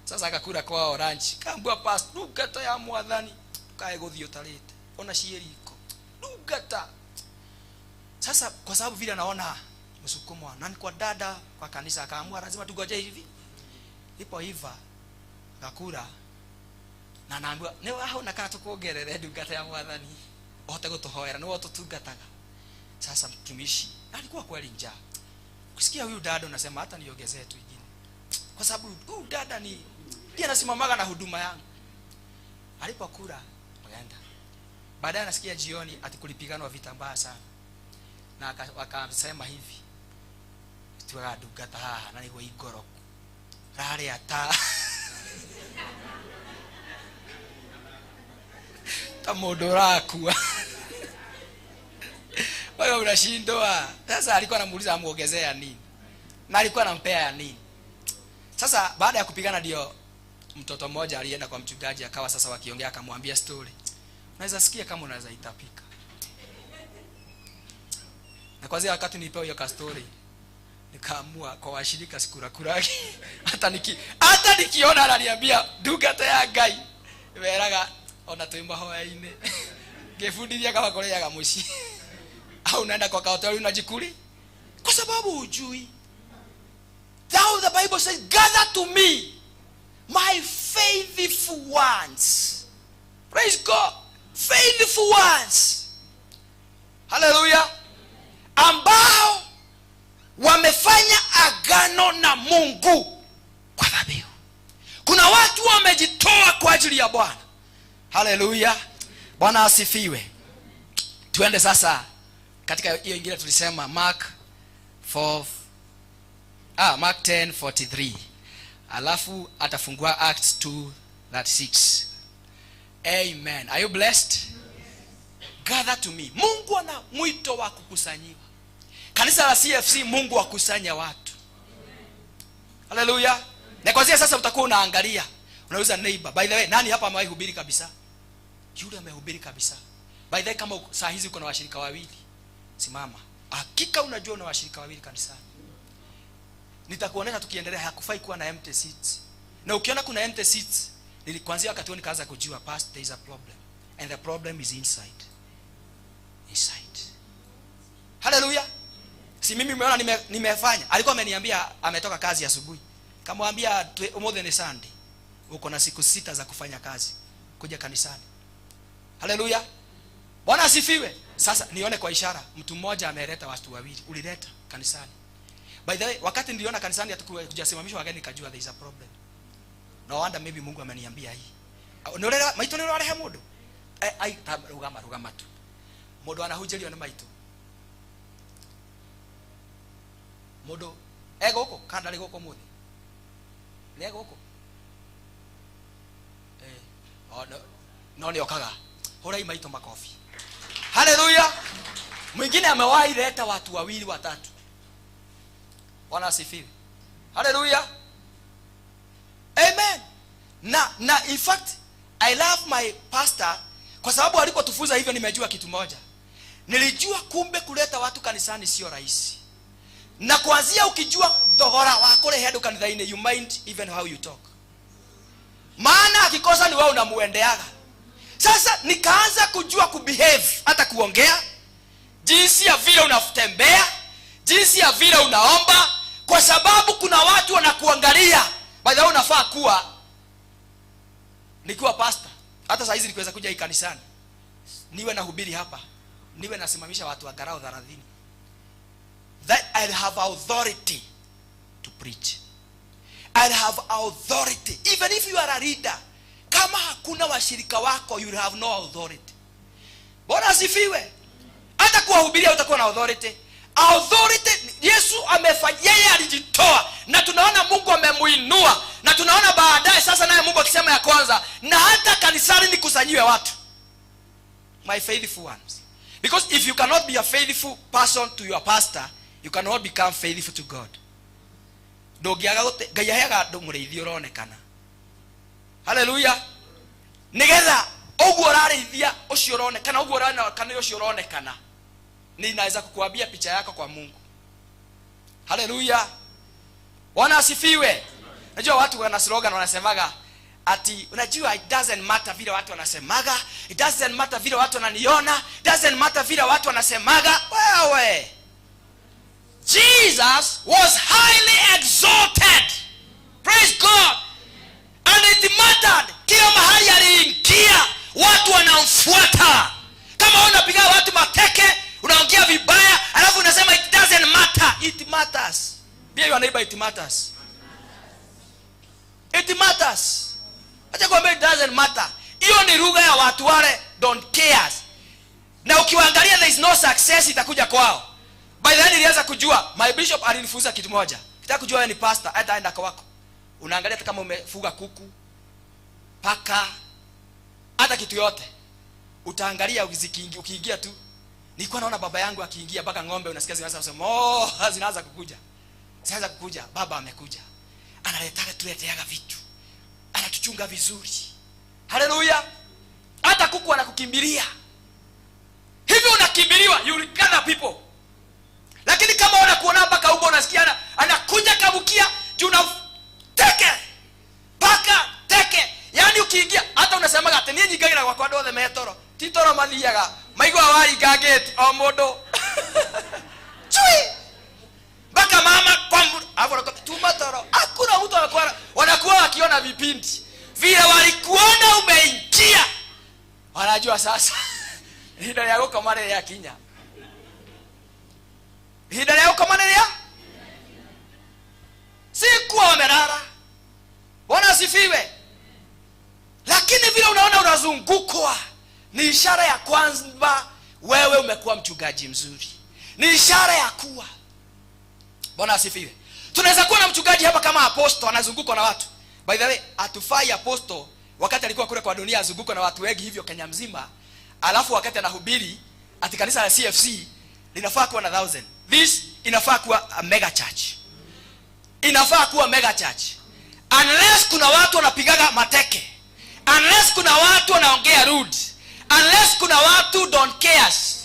Sasa akakula kwao lunch. Kaambua pastor, ndungata ya mwathani kae guthii utarite. Ona ciĩ riko. Ndungata. Sasa kwa sababu vile anaona msukumo na ni kwa dada kwa kanisa, akaamua lazima tugoje hivi. Ipo hiva akakula na anaambiwa ni waho na kana tukuongerere ndungata ya mwathani uhote gutuhoera ni ututungataga. Sasa mtumishi alikuwa kweli njaa. Kusikia huyu dada unasema hata niongezee tu ingine, kwa sababu huyu dada ni ndiye anasimamaga na huduma yangu. Alipokula akaenda. Baadaye anasikia jioni ati kulipiganwa vita mbaya sana. Na wakasema hivi, tuaga ndungata haha na niguo igoro rarĩa ta ta mũndũ ũrakua. Wewe unashindwa. Sasa alikuwa anamuuliza amuongezea nini, na alikuwa anampea ya nini. Sasa baada ya kupigana ndio mtoto mmoja alienda kwa mchungaji, akawa sasa wakiongea, akamwambia story. Unaweza sikia kama unaweza itapika. Na kwanza wakati nilipewa hiyo story, nikaamua kwa washirika sikura kuragi. Hata nikiona ananiambia ndungata ya Ngai, weraga ona twĩ mahoya-inĩ. Ngĩbundithia kama kũrĩaga mũciĩ. Au unaenda kwa hoteli unajikuli? Kwa sababu hujui. Now the Bible says, gather to me my faithful ones. Praise God. Faithful ones. Hallelujah. Ambao wamefanya agano na Mungu kwa dhabihu. Kuna watu wamejitoa kwa ajili ya Bwana. Hallelujah. Bwana asifiwe. Tuende sasa katika hiyo ingine tulisema Mark 4, Mark 10:43. Alafu atafungua Acts 2:36. Amen. Are you blessed? Gather to me. Mungu ana mwito wa kukusanyiwa. Kanisa la CFC, Mungu akusanya watu. Hallelujah. Na kwanza sasa utakuwa unaangalia. Unauliza neighbor. By the way, nani hapa amewahi hubiri kabisa? Yule amehubiri kabisa. By the way, kama saa hizi uko na washirika wawili, simama. Hakika unajua una washirika wawili kanisani. Nitakuonesha tukiendelea, hakufai kuwa na empty seats. Na ukiona kuna empty seats, nilikuanzia wakati huo nikaanza kujua past there is a problem. And the problem is inside. Inside. Hallelujah. Si mimi umeona nimefanya. Alikuwa ameniambia ametoka kazi asubuhi. Kamwambia more than Sunday. Uko na siku 6 za kufanya kazi. Kuja kanisani. Hallelujah. Bwana asifiwe. Sasa nione kwa ishara mtu mmoja ameleta watu wawili. Ulileta kanisani. By the way, wakati niliona kanisani hatukujasimamishwa wageni nikajua there is a problem. No wonder maybe Mungu ameniambia hii. Nolera maito nero arehe mundu. Ai ta rugama rugama tu. Mundu anahunjĩrio nĩ maitũ. Mundu e guku kana ndarĩ gũkũ mũthĩ? Nĩ egũkũ? Eh, oh, no, no nĩ okaga. Hũrai maito makofi. Haleluya! Mwingine amewahi leta watu wawili, watatu. Bwana asifiwe. Haleluya, amen. Na in fact I love my pastor kwa sababu alipotufunza hivyo nimejua kitu moja. Nilijua kumbe kuleta watu kanisani sio rahisi, na kuanzia ukijua thogora wa kũrehe andũ kanitha-inĩ, you mind even how you talk, maana akikosa ni wewe unamuendeaga. Sasa nikaanza kujua kubehave, hata kuongea, jinsi ya vile unatembea, jinsi ya vile unaomba, kwa sababu kuna watu wanakuangalia. By the way, unafaa kuwa, nikiwa pastor, hata saa hizi nikiweza kuja hii kanisani niwe nahubiri hapa, niwe nasimamisha watu angalau 30, that I'll have authority to preach. I'll have authority. Even if you are a leader, kama hakuna washirika wako, you will have no authority. Bwana asifiwe. Hata kuwahubiria utakuwa na authority. Authority Yesu amefanya, yeye alijitoa, na tunaona Mungu amemuinua, na tunaona baadaye sasa naye Mungu akisema ya kwanza, na hata kanisani nikusanyiwe watu, my faithful ones. Because if you cannot be a faithful person to your pastor, you cannot become faithful to God. Ndũngĩaga gũte Ngai aheaga andũ mũrĩithi ũronekana. Haleluya! Nĩgetha ũguo ũrarĩithia ũcio ũronekana, ũguo ũronekana, ũcio ũronekana ninaweza kukuambia picha yako kwa Mungu. Haleluya, Bwana asifiwe. Najua watu wana slogan, wanasemaga ati, unajua, it doesn't matter vile watu wanasemaga, it doesn't matter vile watu wananiona, it doesn't matter vile watu wanasemaga. Wewe, Jesus was highly exalted, praise God, and it mattered. Kila mahali aliingia watu wanamfuata. Kama wewe unapiga watu mateke, unaongea vibaya, alafu unasema it doesn't matter, it matters. Be your neighbor, it matters, it matters. Acha kuambia it doesn't matter. Hiyo ni lugha ya watu wale don't cares, na ukiwaangalia there is no success itakuja kwao. By then nilianza kujua, my bishop alinifunza kitu moja: kitaka kujua wewe ni pastor, hata enda kwako unaangalia, hata kama umefuga kuku, paka, hata kitu yote, utaangalia ukiingia tu. Nilikuwa naona baba yangu akiingia, mpaka ng'ombe unasikia zinaanza kusema, "Oh," zinaanza kukuja, zinaanza kukuja. Baba amekuja, analetaga, tuleteaga vitu, anatuchunga vizuri. Haleluya! Hata kuku anakukimbilia hivi, unakimbiliwa, you will gather people. Lakini kama unakuona mpaka huko unasikia anakuja kabukia juu na teke, paka teke, yani ukiingia hata unasemaga ati niĩ nyingagĩra gwakwa andũ othe me toro, ti toro mathiaga maigua waringa ngĩti o mũndũ chui mpaka mama kwa hapo tuma toro. Hakuna mtu anakuwa, wanakuwa wakiona vipindi vile walikuona umeingia, wanajua sasa ihinda rĩa gũkoma rĩrĩa kinya, ihinda rĩa gũkoma rĩrĩa sikuwa wamelala. Bwana asifiwe. Lakini vile unaona unazungukwa ni ishara ya kwamba wewe umekuwa mchungaji mzuri, ni ishara ya kuwa, Bwana asifiwe. Tunaweza kuwa na mchungaji hapa kama apostle anazungukwa na watu. By the way, atufai apostle wakati alikuwa kule kwa dunia azungukwa na watu wengi hivyo Kenya mzima, alafu wakati anahubiri ati kanisa la CFC linafaa kuwa na 1000. This inafaa kuwa a mega church, inafaa kuwa mega church, unless kuna watu wanapigaga mateke, unless kuna watu wanaongea rude, unless kuna watu don't cares.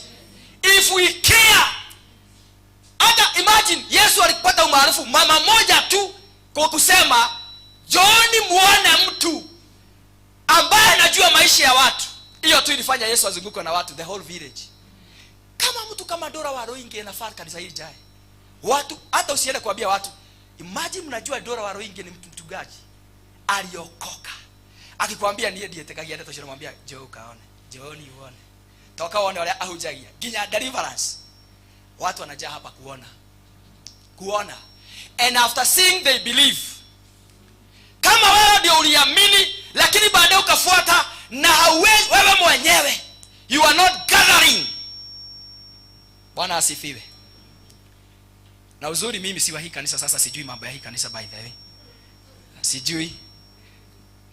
If we care, hata imagine Yesu alipata umaarufu mama moja tu kwa kusema, "Njooni muone mtu ambaye anajua maisha ya watu." Hiyo tu ilifanya Yesu azungukwe na watu, the whole village. Kama mtu kama Dora Waruinge, inafaa kanisa hili jae watu. Hata usiende kuambia watu, imagine mnajua Dora Waruinge ni mtu mchungaji aliokoka, akikwambia niĩ ndiĩtĩkagia ndeto cio, namwambia, "Njoo ukaone, njooni uone, toka uone ũrĩa ahunjagia nginya deliverance." Watu wanajaa hapa kuona, kuona, and after seeing they believe. Kama wewe ndio uliamini lakini baadaye ukafuata na hauwezi wewe mwenyewe, you are not gathering. Bwana asifiwe. Na uzuri mimi si wa hii kanisa, sasa sijui mambo ya hii kanisa, by the way. Sijui.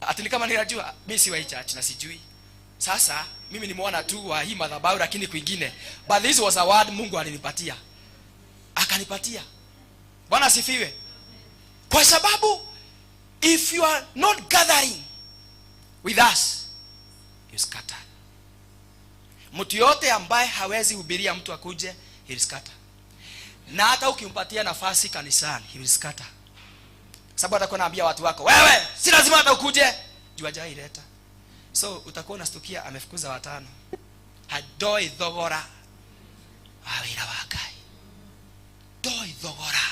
Ati ni kama ninajua, mimi si wa hii church na sijui. Sasa mimi nimeona tu wa hii madhabahu, lakini kwingine. But this was a word Mungu alinipatia. Akanipatia. Bwana asifiwe. Kwa sababu if you are not gathering with us, you scatter. Mtu yote ambaye hawezi hubiria mtu akuje, he will scatter. Na hata ukimpatia nafasi kanisani, he will scatter. Sababu atakuwa anaambia watu wako, "Wewe, si lazima hata ukuje." Juu hajaileta. So utakuwa unastukia amefukuza watano. Hadoi thogora wa wĩra wa Ngai. Ndoi thogora.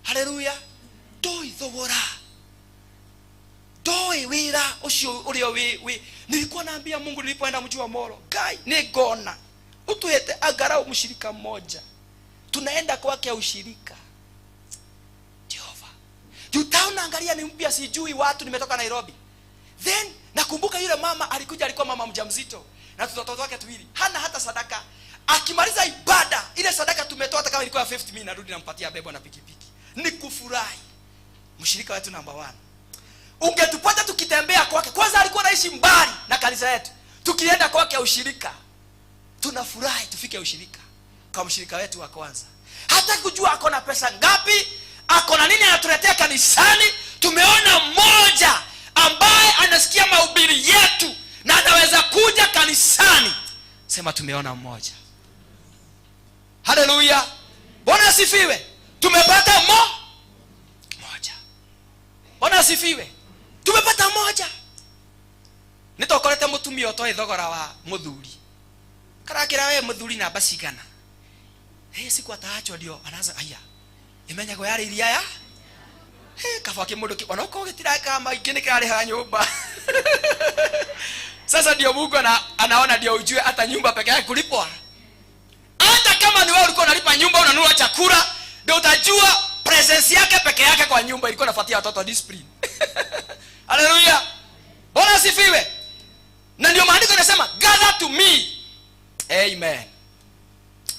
Haleluya. Ndoi thogora. Ndoi wĩra ũcio ũrĩa wĩ. Nilikuwa naambia Mungu nilipoenda mji wa Molo, "Ngai, nĩngona utuhete angalau mshirika mmoja. Tunaenda kwake ushirika." Jehova. Juu town angalia ni mpya, sijui watu, nimetoka Nairobi. Then nakumbuka yule mama alikuja, alikuwa mama mjamzito na watoto wake tuwili. Hana hata sadaka. Akimaliza ibada, ile sadaka tumetoa, hata kama ilikuwa 50, mimi narudi nampatia, bebwa na pikipiki. Ni kufurahi. Mshirika wetu number 1. Ungetupata tukitembea kwake. Kwanza alikuwa anaishi mbali na kanisa yetu. Tukienda kwake ushirika, tunafurahi tufike ushirika kwa mshirika wetu wa kwanza. Hata kujua ako na pesa ngapi, ako na nini anatuletea kanisani. Tumeona mmoja ambaye anasikia mahubiri yetu na anaweza kuja kanisani. Sema, "Tumeona mmoja." Haleluya. Bwana asifiwe. Tumepata moja. Bwana asifiwe. Tumepata moja. Nitokorete mutumia utoĩ thogora wa muthuri. Karakira, "We muthuri namba cigana?" Hey, siku ataachwo ndio anaanza aya. Imenyagwo yarĩ iria ya. Hey, kaba kĩmũndũ onokorwo gĩtirakaga maingĩ nĩ kĩrarĩhaga nyũmba. Sasa ndio Mungu anaona ndio ujue hata nyumba peke yake kulipwa. Hata kama ni wewe ulikuwa unalipa nyumba, unanunua chakula, ndio utajua presence yake peke yake kwa nyumba ilikuwa inafuatia watoto discipline. Haleluya. Bwana asifiwe. Na ndio maandiko inasema, "Gather to me." Amen.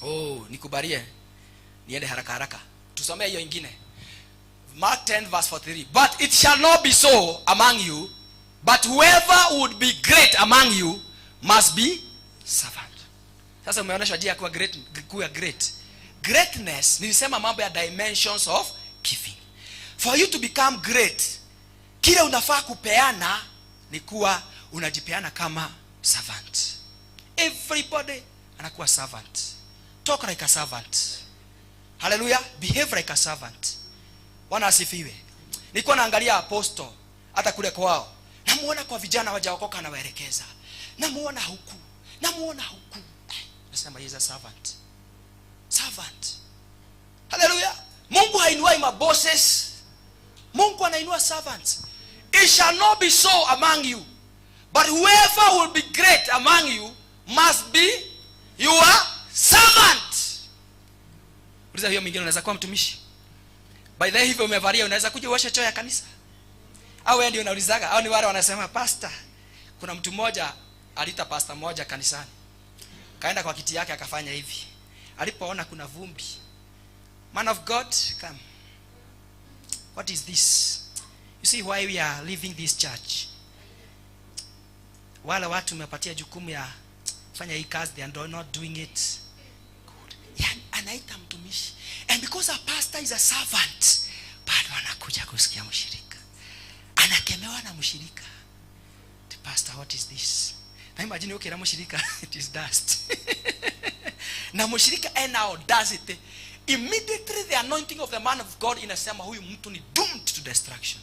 Oh, nikubalie niende haraka haraka. Tusomee hiyo ingine. Mark 10 verse 43. "But it shall not be so among you, but whoever would be great among you must be servant." Sasa umeonyeshwa njia ya kuwa great, kuwa great. Greatness, nilisema mambo ya dimensions of giving. For you to become great, kile unafaa kupeana ni kuwa unajipeana kama servant. Everybody anakuwa servant. Talk like a servant. Hallelujah. Behave like a servant. Bwana asifiwe. Nilikuwa naangalia apostle hata kule kwao. Namuona kwa vijana wajaokoka anawaelekeza. Namuona huku. Namuona huku. Nasema he is a servant. Servant. Hallelujah. Mungu hainuai mabosses. Mungu anainua servants. "It shall not be so among you. But whoever will be great among you must be your servant." Uliza hiyo mwingine, unaweza kuwa mtumishi? By the way, hivyo umevalia, unaweza kuja uoshe choo ya kanisa? Au wewe ndio unaulizaga? Au ni wale wanasema, "Pastor"? Kuna mtu mmoja aliita pastor mmoja kanisani. Kaenda kwa kiti yake akafanya hivi. Alipoona kuna vumbi, "Man of God, come. What is this? You see why we are leaving this church? Wale watu umepatia jukumu ya fanya hii kazi, they are not doing it good." Yani anaita mtumishi. And because a pastor is a servant, bado anakuja kusikia mshirika. Anakemewa na mshirika. "The pastor, what is this?" Na imagine ukira mshirika, "It is dust." Na mshirika ena audacity. Immediately the anointing of the man of God inasema huyu mtu ni doomed to destruction.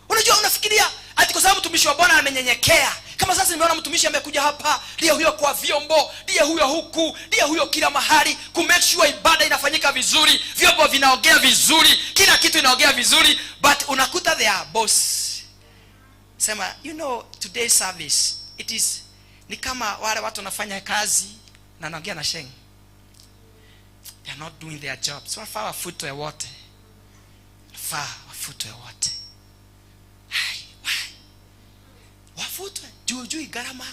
Unajua unafikiria ati kwa sababu mtumishi wa Bwana amenyenyekea. Kama sasa nimeona mtumishi amekuja hapa, ndiye huyo kwa vyombo, ndiye huyo huku, ndiye huyo kila mahali, ku make sure ibada inafanyika vizuri, vyombo vinaongea vizuri, kila kitu inaongea vizuri, but unakuta their boss sema, "You know, today's service, it is ni kama wale watu wanafanya kazi na naongea na sheng. They are not doing their job. So wafaa wafutwe wote. Wafaa wafutwe wote." Hai, why? Wafutwe. Juu juu gharama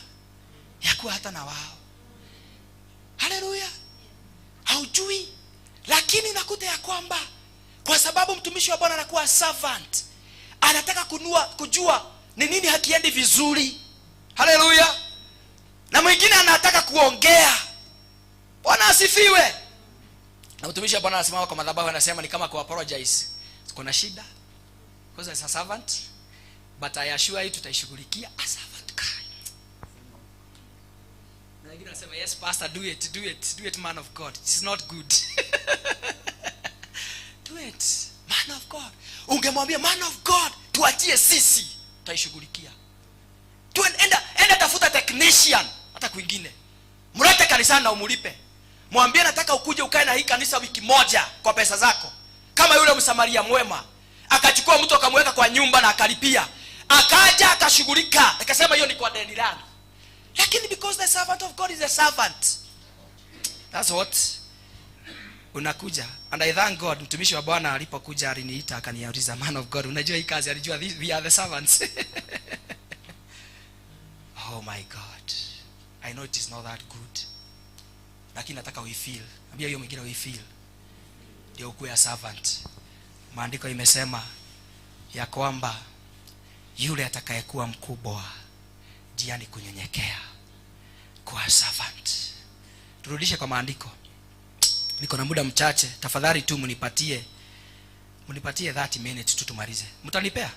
ya kuwa hata na wao. Haleluya. Haujui. Lakini unakuta ya kwamba kwa sababu mtumishi wa Bwana anakuwa servant, anataka kujua ni nini hakiendi vizuri. Haleluya. Na mwingine anataka kuongea. Bwana asifiwe. Na mtumishi wa Bwana anasimama kwa madhabahu, anasema ni kama ku apologize, kuna shida because as a servant, but I assure you tutaishughulikia. A servant guy. Na wengine wanasema, "Yes, pastor, do it, do it, do it, man of God. It's not good. Do it, man of God." Ungemwambia, "Man of God, tuachie sisi, tutaishughulikia. Enda tafuta technician hata kwingine, mlete kanisani na umulipe. Mwambie, 'Nataka ukuje ukae na hii kanisa wiki moja kwa pesa zako,' kama yule Msamaria mwema akachukua mtu akamweka kwa nyumba na akalipia, akaja akashughulika, akasema, 'Hiyo ni kwa deni langu.'" Lakini because the servant of God is a servant, that's what unakuja. And I thank God, mtumishi wa Bwana alipokuja aliniita, akaniuliza, "Man of God, unajua hii kazi?" Alijua we are the servants. Oh my God, I know it is not that good, lakini nataka uifeel. Ambia hiyo mwingine uifeel ndio ukuwe a servant. Maandiko imesema ya kwamba yule atakayekuwa mkubwa njia ni kunyenyekea, kuwa servant. Turudishe kwa maandiko, niko na muda mchache. Tafadhali tu mnipatie 30 minutes tu tumalize. Mtanipea?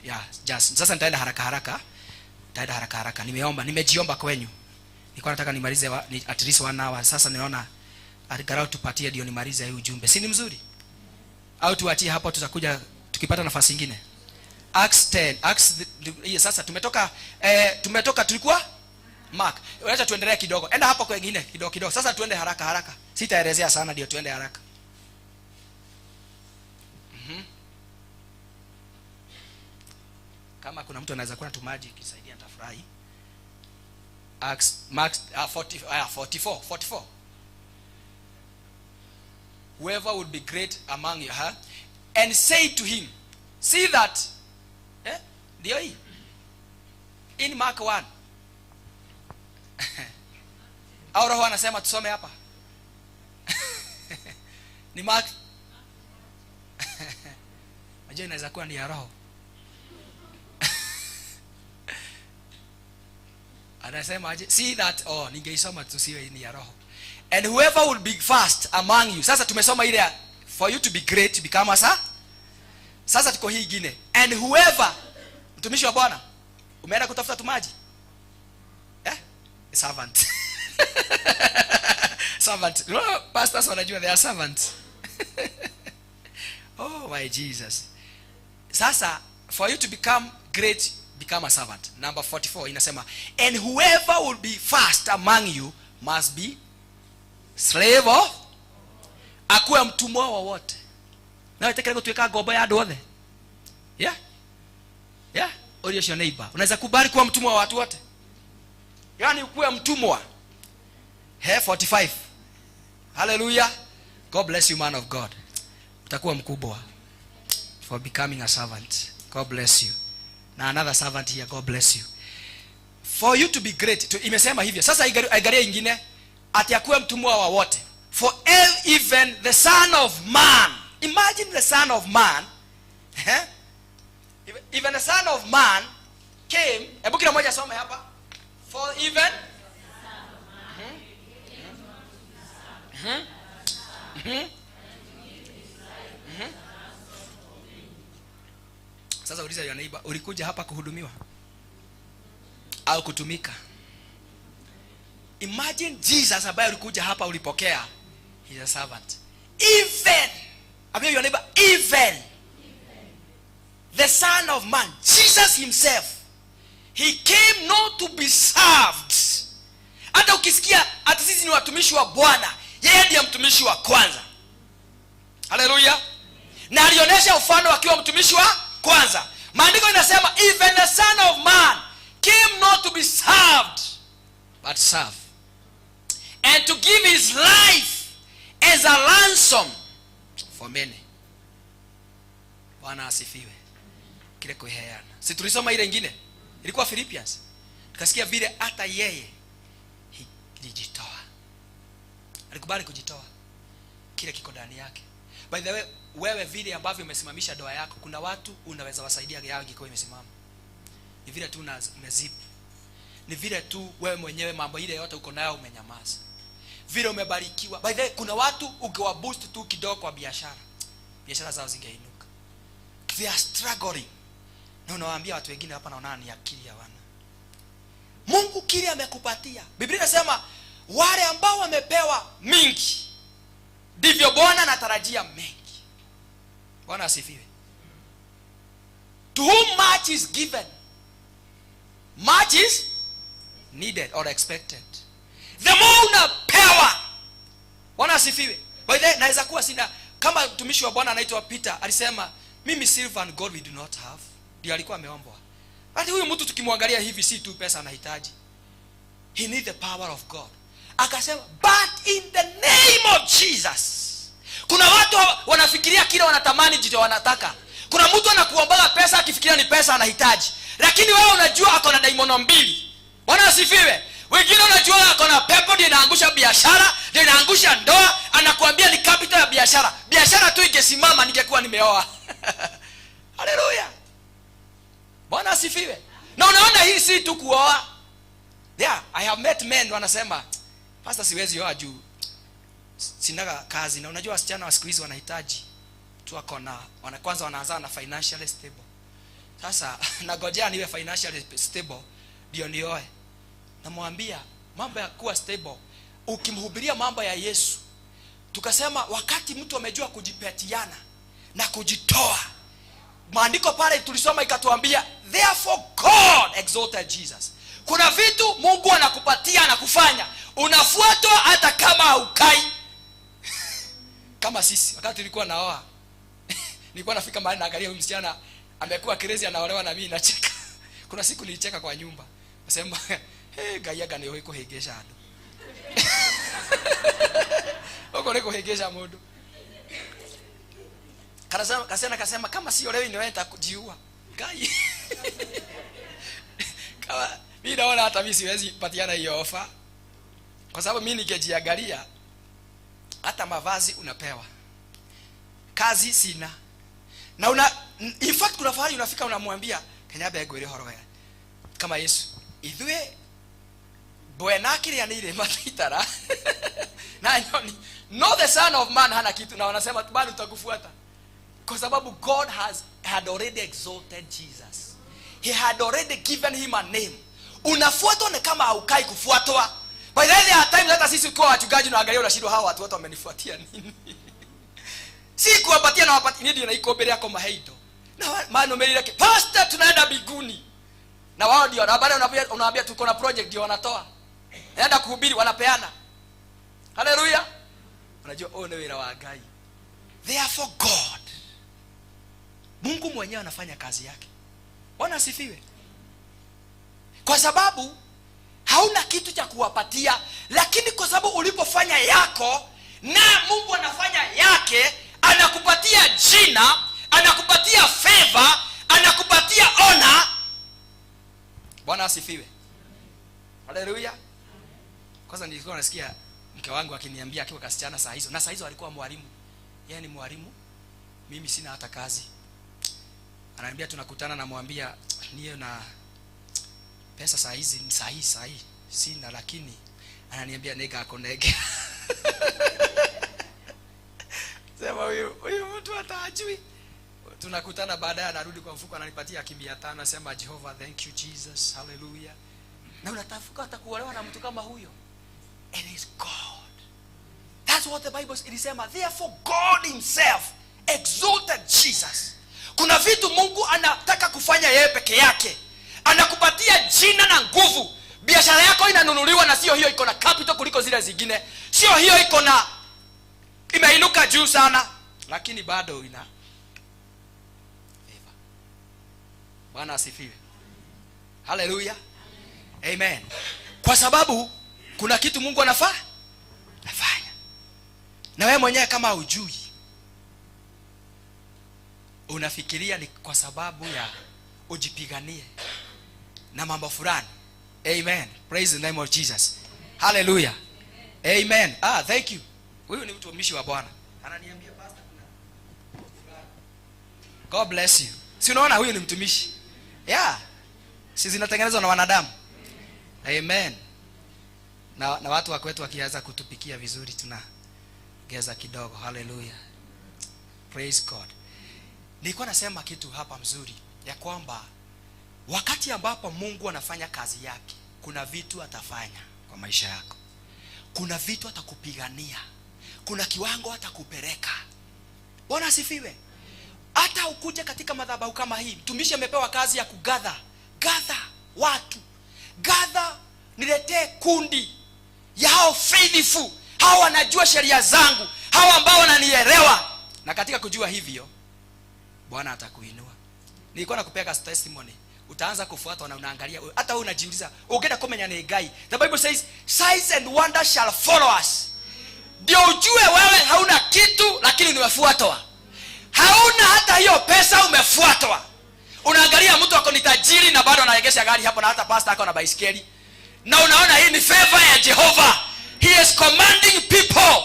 Yeah, just sasa nitaenda haraka haraka, nitaenda haraka haraka. Nimeomba, nimejiomba kwenyu. Nilikuwa nataka nimalize at least one hour. Sasa niona angalau tupatie ndio nimalize hii ujumbe. Si ni mzuri? Au tuachie hapo, tutakuja tukipata nafasi nyingine? Acts 10, Acts hii sasa tumetoka, tulikuwa Mark. Acha tuendelee kidogo. Enda hapo kwengine kidogo kidogo. Sasa tuende haraka haraka. Sitaelezea sana ndio tuende haraka. Kama kuna mtu anaweza kuwa na tumaji kisaidia, nitafurahi. Acts, Mark, 40, 44, 44. Whoever would be great among you, huh? And say to him, see that, eh? Ndio hii. In Mark 1. Au Roho anasema tusome hapa? Ni Mark. Najua inaweza kuwa ni ya Roho. Anasema aje? See that, oh, ningeisoma tusiwe ni ya Roho. And whoever will be first among you. Sasa tumesoma ile ya, for you to be great, to become a. Sasa tuko hii ingine. And whoever, mtumishi wa Bwana, umeenda kutafuta tumaji? Eh? Servant. Servant. You know, pastors wanajua they are servants. Oh my Jesus. Sasa for you to become great, become a servant. Number 44 inasema, and whoever will be first among you must be slave of, akuwe mtumwa wa wote. Na wetekere gutuika ngombo ya andu othe. Yeah? Yeah? Urio cio neighbor. Unaweza kubali kuwa mtumwa wa watu wote? Yaani ukuwe mtumwa. He, 45. Hallelujah. God bless you, man of God. Utakuwa mkubwa for becoming a servant. God bless you. Na another servant here, God bless you. For you to be great, imesema hivyo. Sasa angalia ingine, ati akuwe mtumwa wa wote. For even the Son of Man. Imagine the Son of Man. Eh? Even the Son of Man came. Hebu kila mmoja asome hapa. For even Sasa uliza your neighbor, ulikuja hapa kuhudumiwa au kutumika? Imagine Jesus ambaye ulikuja hapa ulipokea, he is a servant. Even, ambia your neighbor, even the Son of Man, Jesus himself, he came not to be served. Hata ukisikia ati sisi ni watumishi wa Bwana, yeye ndiye mtumishi wa kwanza. Haleluya. Na alionyesha mfano akiwa mtumishi wa kwanza. Maandiko inasema even the Son of Man came not to be served but serve, and to give his life as a ransom for many. Bwana asifiwe. Kile kuheana. Si tulisoma ile ingine? Ilikuwa Philippians. Tukasikia vile hata yeye alijitoa. Alikubali kujitoa. Kile kiko ndani yake. By the way, wewe vile ambavyo umesimamisha ndoa yako, kuna watu unaweza wasaidia yao ingekuwa imesimama. Ni vile tu umezip. Ni vile tu wewe mwenyewe mambo ile yote uko nayo umenyamaza. Vile umebarikiwa. By the way, kuna watu ukiwa boost tu kidogo kwa biashara, biashara zao zingeinuka. They are struggling. Na unawaambia watu wengine hapa, naona ni akili hawana. Mungu kile amekupatia. Biblia inasema wale ambao wamepewa mingi, ndivyo Bwana anatarajia mengi. Bwana asifiwe. To whom much is given, much is needed or expected. The more unapewa. Bwana asifiwe. By the way, naweza kuwa sina, kama mtumishi wa Bwana anaitwa Peter alisema, "Mimi silver and gold we do not have." Ndio alikuwa ameombwa. Hata huyu mtu tukimwangalia hivi, si tu pesa anahitaji. He need the power of God. Akasema, "But in the name of Jesus." Kuna watu wanafikiria kile wanatamani ndicho wanataka. Kuna mtu anakuombaga pesa akifikiria ni pesa anahitaji, lakini wewe unajua ako na daimono mbili. Bwana asifiwe. Wengine unajua ako na pepo, ndio inaangusha biashara, ndio inaangusha ndoa. Anakuambia ni capital ya biashara. Biashara tu ingesimama, ningekuwa nimeoa. Haleluya, Bwana asifiwe. Na unaona hii si tu kuoa. Yeah, I have met men wanasema, "Pastor, siwezi oa juu sinaga kazi." Na unajua wasichana wa siku hizi wanahitaji tu ako na kwanza wanaanza na financially stable. Sasa nagojea niwe financially stable ndio nioe. Namwambia mambo ya kuwa stable, ukimhubiria mambo ya Yesu, tukasema wakati mtu amejua kujipatiana na kujitoa, maandiko pale tulisoma ikatuambia, "Therefore God exalted Jesus." Kuna vitu Mungu anakupatia na kufanya, unafuatwa hata kama haukai. Kama sisi wakati tulikuwa naoa, nilikuwa nafika mahali naangalia huyu msichana amekuwa crazy, anaolewa na mimi nacheka. Kuna siku nilicheka kwa nyumba, nasema, "Hey, Ngai anga nĩ ũĩ kũhĩngĩca andũ, ũguo nĩ kũhĩngĩca mũndũ." Kasema kasema kasema, "Kama sio leo ndio nitakujiua." Ngai, kama mimi naona hata mimi siwezi patiana hiyo ofa, kwa sababu mimi ningejiangalia, hata mavazi unapewa, kazi sina, na una in fact kuna fahari unafika unamwambia Kenyambe ngwire horo wega kama Yesu ithuĩ mbwe akĩrĩanĩire matitara na nyoni, no the Son of Man hana kitu, na wanasema bado tutakufuata, kwa sababu God has had already exalted Jesus. He had already given him a name. Unafuatwa ni kama haukai kufuatwa. By the way, there are times hata sisi ukiwa wachungaji unaangalia unashindwa, hawa watu wote wamenifuatia nini? Si kuwapatia na wapatia nini, na iko mbele yako maheito na manumerire, "Pastor, tunaenda mbinguni," na wao ndio na baadaye unawaambia tuko na project, ndio wanatoa. Naenda kuhubiri, wanapeana. Haleluya. Unajua huo ni wira wa Ngai. Therefore God, Mungu mwenyewe anafanya kazi yake. Bwana asifiwe. Kwa sababu hauna kitu cha kuwapatia, lakini kwa sababu ulipofanya yako na Mungu anafanya yake, anakupatia jina, anakupatia favor, anakupatia honor. Bwana asifiwe. Haleluya. Kwanza nilikuwa nasikia mke wangu akiniambia akiwa kasichana saa hizo, na saa hizo alikuwa mwalimu, yeye ni mwalimu, mimi sina hata kazi. Ananiambia tunakutana, namwambia niyo na pesa saa hizi ni saa hii, saa hii sina, lakini ananiambia nĩngakũnengera. Sema huyu mtu hata hajui. Tunakutana baadaye, anarudi kwa mfuko, ananipatia 500, asema, "Jehova, thank you Jesus, hallelujah." Na unatafuta hata kuolewa na mtu kama huyo. It is God. That's what the Bible ilisema, "Therefore God himself exalted Jesus." Kuna vitu Mungu anataka kufanya yeye peke yake. Anakupatia jina na nguvu. Biashara yako inanunuliwa, na sio hiyo iko na capital kuliko zile zingine, sio hiyo iko na imeinuka juu sana, lakini bado ina favor. Bwana asifiwe. Haleluya, amen. Kwa sababu kuna kitu Mungu anafanya, na wewe mwenyewe kama hujui, unafikiria ni kwa sababu ya ujipiganie na mambo fulani. Amen. Praise the name of Jesus. Hallelujah. Amen. Ah, thank you. Huyu ni mtumishi wa Bwana. Ananiambia, "Pastor, kuna God bless you." Si unaona huyu ni mtumishi? Yeah. Si zinatengenezwa na wanadamu? Amen. Na watu wa kwetu wakianza kutupikia vizuri, tunaongeza kidogo. Hallelujah. Praise God. Nilikuwa nasema kitu hapa mzuri ya kwamba wakati ambapo Mungu anafanya kazi yake, kuna vitu atafanya kwa maisha yako. Kuna vitu atakupigania. Kuna kiwango atakupeleka. Bwana asifiwe. Hata ukuje katika madhabahu kama hii, mtumishi amepewa kazi ya kugather, gather watu, gather, niletee kundi ya hao faithful, hao wanajua sheria zangu, hao ambao wananielewa. Na katika kujua hivyo, Bwana atakuinua. Nilikuwa nakupea testimony. Utaanza kufuatwa na unaangalia, hata wewe unajiuliza, ukienda kumenya ni Ngai. The Bible says signs and wonders shall follow us. Ndio ujue wewe hauna kitu, lakini nimefuatwa. Hauna hata hiyo pesa, umefuatwa. Unaangalia mtu ako ni tajiri na bado anaegesha gari hapo, na hata pastor ako na baisikeli, na unaona hii ni favor ya Jehova. He is commanding people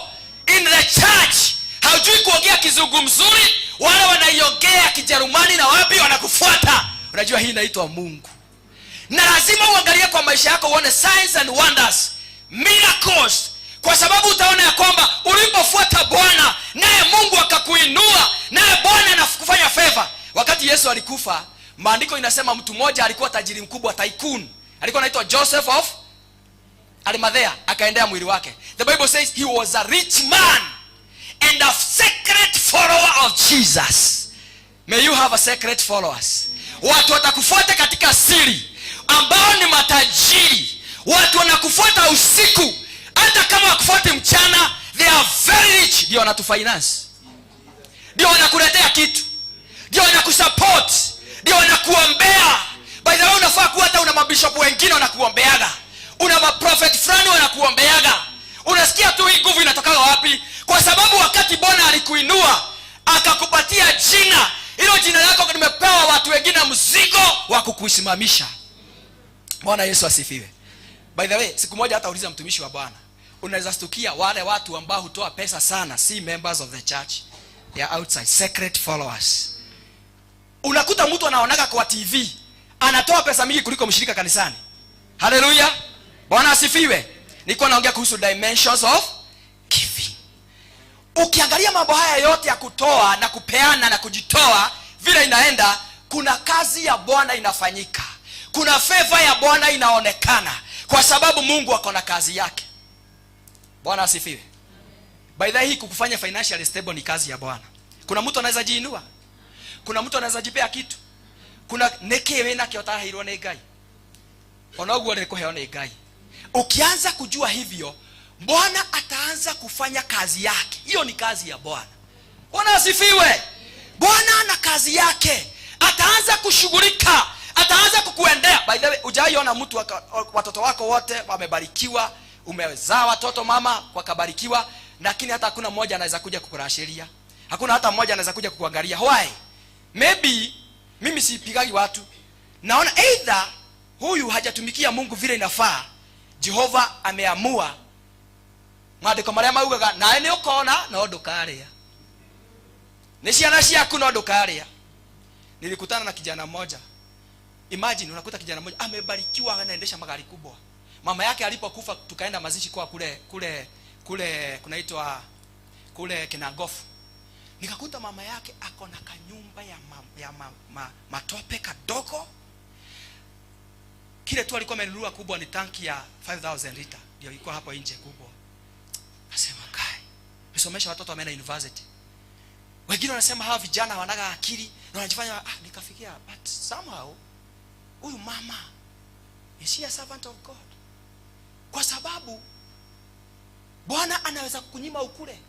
in the church. Haujui kuongea Kizungu mzuri, wale wanaiongea Kijerumani na wapi, wanakufuata. Unajua hii inaitwa Mungu. Na lazima uangalie kwa maisha yako uone signs and wonders, miracles, kwa sababu utaona ya kwamba ulipofuata Bwana, naye Mungu akakuinua, naye Bwana anakufanya favor. Wakati Yesu alikufa, maandiko inasema mtu mmoja alikuwa tajiri mkubwa, tycoon, alikuwa anaitwa Joseph of Arimathea, akaendea mwili wake. The Bible says he was a rich man and a secret follower of Jesus. May you have a secret followers, watu watakufuata katika siri, ambao ni matajiri, watu wanakufuata usiku, hata kama wakufuati mchana. They are very rich. Ndio wanatufinance, ndio wanakuletea kitu, ndio wanakusupport, ndio wanakuombea. By the way, unafaa kuwa hata una mabishop wengine wanakuombeaga, una maprophet fulani wanakuombeaga. Unasikia tu hii nguvu inatokaga wapi? Kwa sababu wakati Bwana alikuinua akakupatia jina, hilo jina lako limepewa watu wengine mzigo wa kukusimamisha. Bwana Yesu asifiwe. By the way, siku moja hata uliza mtumishi wa Bwana, unaweza stukia wale watu ambao hutoa pesa sana si members of the church. They are outside, secret followers. Unakuta mtu anaonaga kwa TV anatoa pesa mingi kuliko mshirika kanisani. Haleluya, Bwana asifiwe. Nilikuwa naongea kuhusu dimensions of giving. Ukiangalia mambo haya yote ya kutoa na kupeana na kujitoa vile inaenda, kuna kazi ya Bwana inafanyika, kuna favor ya Bwana inaonekana, kwa sababu Mungu ako na kazi yake. Bwana asifiwe. By the way, hii kukufanya financially stable ni kazi ya Bwana. Kuna mtu anaweza jiinua, kuna mtu anaweza jipea kitu, kuna nĩkĩ wĩ nakĩo ũtaheirwo nĩ Ngai? Ona ũguo nĩ kũheo nĩ Ngai. Ukianza kujua hivyo, Bwana ataanza kufanya kazi yake. Hiyo ni kazi ya Bwana. Bwana asifiwe. Bwana ana kazi yake, ataanza kushughulika, ataanza kukuendea. By the way, ujaiona mtu watoto wako wote wamebarikiwa, umezaa watoto, mama, wakabarikiwa, lakini hata hakuna mmoja anaweza kuja kukurashiria, hakuna hata mmoja anaweza kuja kukuangalia. Why? Maybe mimi sipigagi watu, naona either huyu hajatumikia Mungu vile inafaa. Jehova ameamua maandĩko marĩa maugaga nawe nĩ ũkona no ndũkarĩa, nĩ ciana ciaku no ndũkarĩa. Nilikutana na kijana mmoja. Imagine, unakuta kijana mmoja amebarikiwa, anaendesha magari kubwa. Mama yake alipokufa, tukaenda mazishi kwa kule kunaitwa kule Kinangofu. Nikakuta mama yake ako na kanyumba ya matope kadogo. Kile tu alikuwa amenunua kubwa ni tanki ya 5000 liter, ndio ilikuwa hapo nje kubwa. Nasema, "Kai, nisomesha watoto wameenda university." Wengine wanasema hawa vijana wanaga akili na wanajifanya. Ah, nikafikia, but somehow huyu mama, is she a servant of God? Kwa sababu Bwana anaweza kukunyima ukule.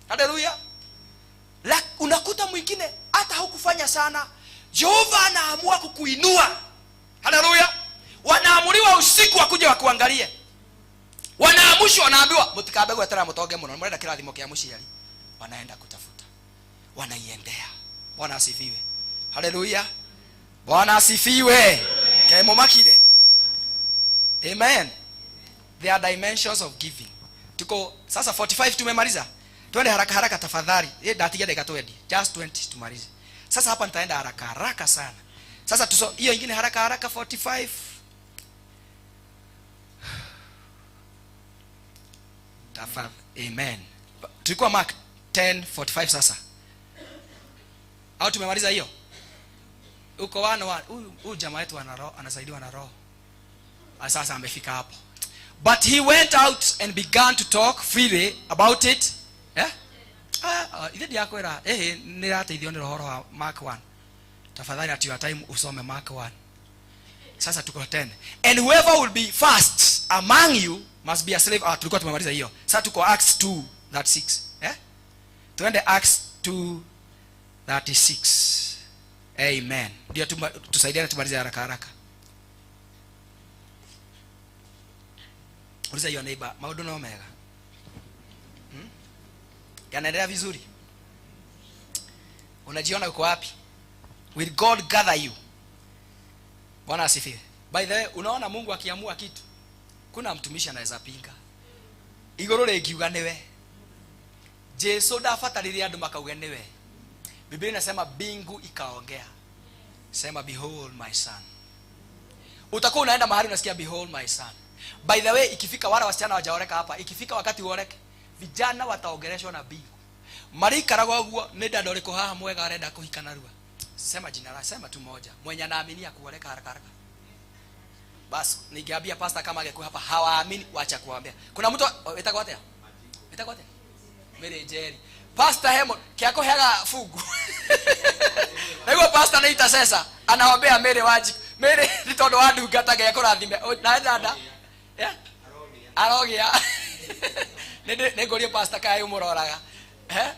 Haleluya. Unakuta mwingine hata hukufanya sana, Jehova anaamua kukuinua. Haleluya. Wanaamuliwa usiku wakuja wakuangalie, wanaamushwa, wanaambiwa, "Mutikambe gwetera mutonge muno, murenda kirathimo kia muciari." Wanaenda kutafuta, wanaiendea. Bwana asifiwe. Haleluya, Bwana asifiwe. Kemumakire. Amen. There are dimensions of giving. Tuko sasa 45, tumemaliza. Twende haraka haraka tafadhali. Ndatigia dakika 20. Just 20 tumalize. Sasa hapa nitaenda haraka haraka sana. Sasa tuso hiyo ingine haraka haraka 45. Tafadhali. Amen. Tulikuwa Mark 10:45 sasa. Au tumemaliza hiyo? Uko wana huyu jamaa wetu ana roho, anasaidiwa na roho. Sasa amefika hapo. But he went out and began to talk freely about it. Eh? Ile yako era nirateithio ni roho wa Mark 1. Tafadhali at your time usome Mark 1. Sasa tuko 10. And whoever will be first among you must be a slave. Tulikuwa tumemaliza hiyo. Sasa tuko Acts 2:36. Eh? Tuende Acts 2:36. Amen. Ndio tusaidiane tumalize haraka haraka. Uliza your neighbor, maundu no mega. Yanaendelea vizuri? Unajiona uko wapi? Will God gather you? Bwana asifiwe. By the way, unaona Mungu akiamua kitu, kuna mtumishi anaweza pinga. Iguru rĩngiuga nĩwe. Jesu ndabatarire andũ makauge nĩwe. Biblia inasema mbingu ikaongea. Sema behold my son. Utakuwa unaenda mahali unasikia behold my son. By the way, ikifika wale wasichana hawajaoleka hapa, ikifika wakati uoleke, vijana wataongeleshwa na mbingu. Marikaraga ũguo, nĩ dada ũrĩkũ haha mwega arenda kũhika narua? Sema jina la, sema tu moja. Mwenye anaaminia kuoleka haraka haraka. Bas, ningeambia pastor kama angekuwa hapa, hawaamini, wacha kuambia. Kuna mtu etakuwa atia? Etakuwa atia? Mary Jerry. Pastor Hemo, kiako hega fugu. Na hiyo pastor ni intercessor, anaombea Mary waji. Mary ni tondu wa ndungata ngai akũrathime. Na dada. Yeah? Arogia. Nĩ ngũrie pastor kaya ũmũroraga. Eh?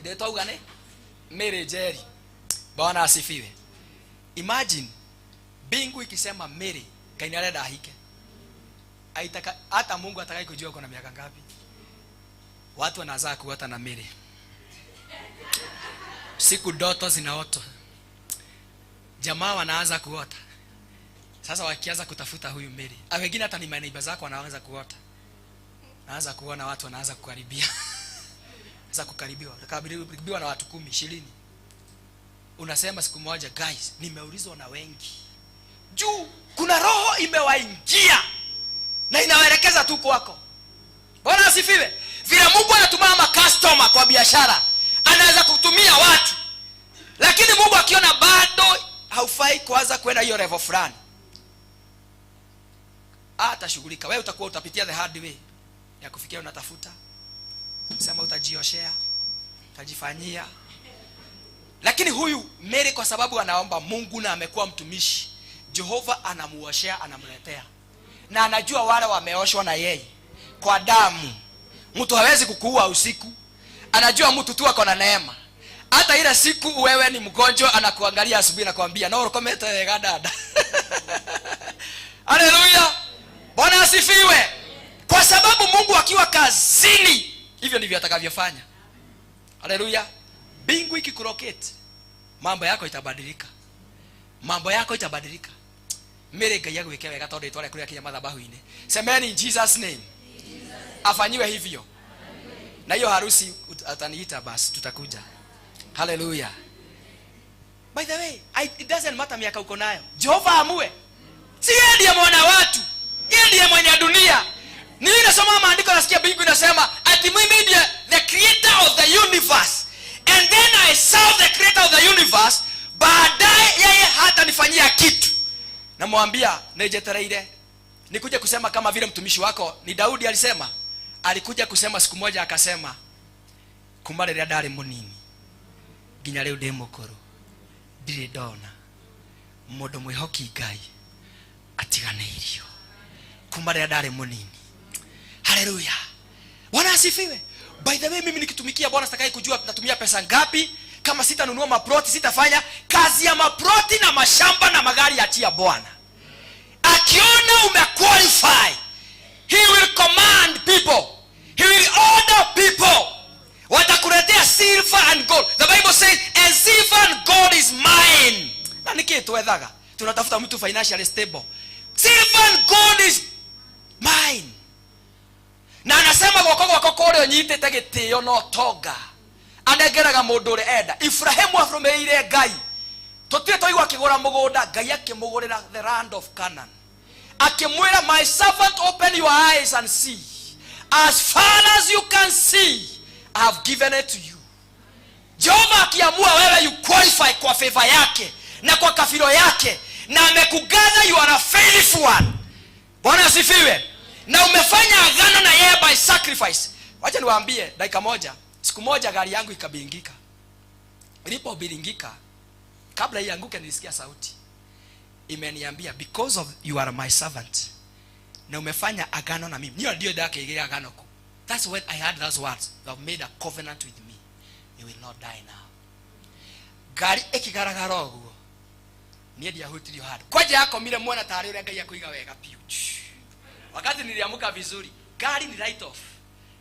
Ndio twauga nĩ Mary Jerry. Bwana asifiwe. Imagine mbingu ikisema Mary, Ngai nĩ arenda ahike. Aitaka hata Mungu atakaye kujua uko na miaka ngapi. Watu wanazaa kuota na Mary. Siku ndoto zinaota. Jamaa wanaanza kuota. Sasa wakianza kutafuta huyu Mary. Wengine hata ni maneiba zako wanaanza kuota. Naanza kuona watu wanaanza kukaribia. Sasa kukaribiwa. Utakaribiwa na watu 10, 20. Unasema siku moja, guys, nimeulizwa na wengi. Juu kuna roho imewaingia na inawaelekeza tu kwako. Bwana asifiwe. Vile Mungu anatumia ma customer kwa biashara, anaweza kutumia watu. Lakini Mungu akiona bado haufai kuanza kwenda hiyo level fulani, atashughulika. Wewe utakuwa utapitia the hard way ya kufikia unatafuta. Sema utajioshea, utajifanyia. Lakini huyu Mary kwa sababu anaomba Mungu na amekuwa mtumishi, Jehova anamuoshea, anamletea. Na anajua wale wameoshwa na yeye kwa damu. Mtu hawezi kukuua usiku. Anajua mtu tu ako na neema. Hata ile siku wewe ni mgonjwa anakuangalia asubuhi na kuambia no ukomete wega dada. Haleluya. Bwana asifiwe. Kwa sababu Mungu akiwa kazini, hivyo ndivyo atakavyofanya. Haleluya. Mbingu ikikuroketi, mambo yako itabadilika. Mambo yako itabadilika. Mary Ngai agwike wega tondu itware kuria kinya madhabahu-inĩ. Semeni in Jesus name. Afanyiwe hivyo. Na hiyo harusi ataniita basi tutakuja. Hallelujah. By the way, it doesn't matter miaka uko nayo. Jehova amue. Si yeye ndiye mwana watu. Yeye ndiye mwenye dunia. Nini nasoma maandiko nasikia mbingu inasema ati mimi ndiye the creator of the universe. And then I saw the creator of the universe. Baadaye yeye hata nifanyia kitu. Namwambia nijetereire. Nikuje kusema kama vile mtumishi wako ni Daudi alisema. Alikuja kusema siku moja akasema kuma rĩrĩa ndarĩ mũnini nginya rĩu ndĩ mũkũrũ ndirĩ ndona mũndũ mwĩhoki Ngai atiganĩirio. Kuma rĩrĩa ndarĩ mũnini. Haleluya. Bwana asifiwe. By the way, mimi nikitumikia Bwana sitakai kujua natumia pesa ngapi. Kama sitanunua maploti sitafanya kazi ya maploti na mashamba na magari, achia Bwana. Akiona umequalify, he will command people. He will order people. Watakuletea silver and gold. The Bible says, and silver and gold is mine. Na niki tuwethaga? Tunatafuta mtu financially stable. Silver and gold is mine. Na anasema guoko gwakwa kũrĩa ũnyitĩte gĩtĩo na ũtonga, anengeraga mũndũ ũrĩa enda. Ibrahimu arũmĩrĩire Ngai, tũtirĩ twaigua akĩgũra mũgũnda. Ngai akĩmũgũrĩra the land of Canaan, akĩmwĩra, "My servant, open your eyes and see. As far as you can see, I have given it to you." Jehova akiamua wewe you qualify kwa favor yake na kwa kafiro yake na amekugather, you are a faithful one. Bwana asifiwe. Na umefanya agano na yeye by sacrifice. Wacha niwaambie dakika moja. Siku moja gari yangu ikabiringika. Ilipobiringika, kabla ianguke, nilisikia sauti imeniambia, "Because of you are my servant na umefanya agano na mimi." Niyo ndio ndakĩigĩra agano ku. That's when I heard those words, "You have made a covenant with me, you will not die now." Ngari ĩkĩgaragara ũguo, niĩ ndiahutirio handũ. Kwanja yakomire mwena tarĩ ũrĩa Ngai akũiga wega piũ. Wakati niliamka vizuri, gari ni write off,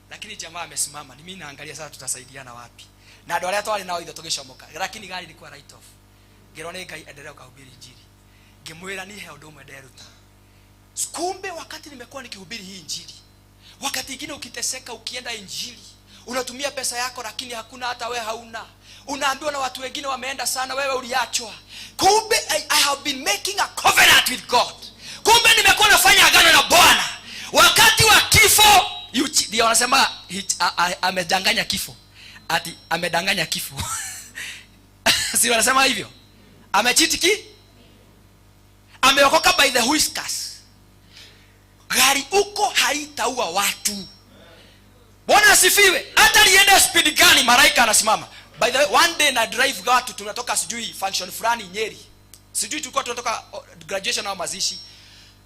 lakini jamaa amesimama. Ni mimi naangalia sasa tutasaidiana wapi na andũ arĩa twarĩ nao ithe tũgĩcomoka, lakini gari ilikuwa write off. Ngĩrwo nĩ Ngai, "Endelea ukahubiri Injili." Ngĩmwĩra niĩ he ũndũ ũmwe nderuta. Kumbe wakati nimekuwa nikihubiri hii Injili, wakati ingine ukiteseka, ukienda Injili, unatumia pesa yako, lakini hakuna, hata we hauna, unaambiwa na watu wengine wameenda sana, wewe uliachwa. Kumbe I have been making a covenant with God. Kumbe nimekuwa nafanya agano na Bwana. Wakati wa kifo ndio wanasema amedanganya kifo, ati amedanganya kifo. Si wanasema hivyo, amecheat ki ameokoka by the whiskers. Gari huko haitaua watu. Bwana asifiwe. Hata liende speed gani, malaika anasimama. By the way, one day na drive watu, tunatoka sijui function fulani Nyeri, sijui tulikuwa tunatoka, oh, graduation au mazishi.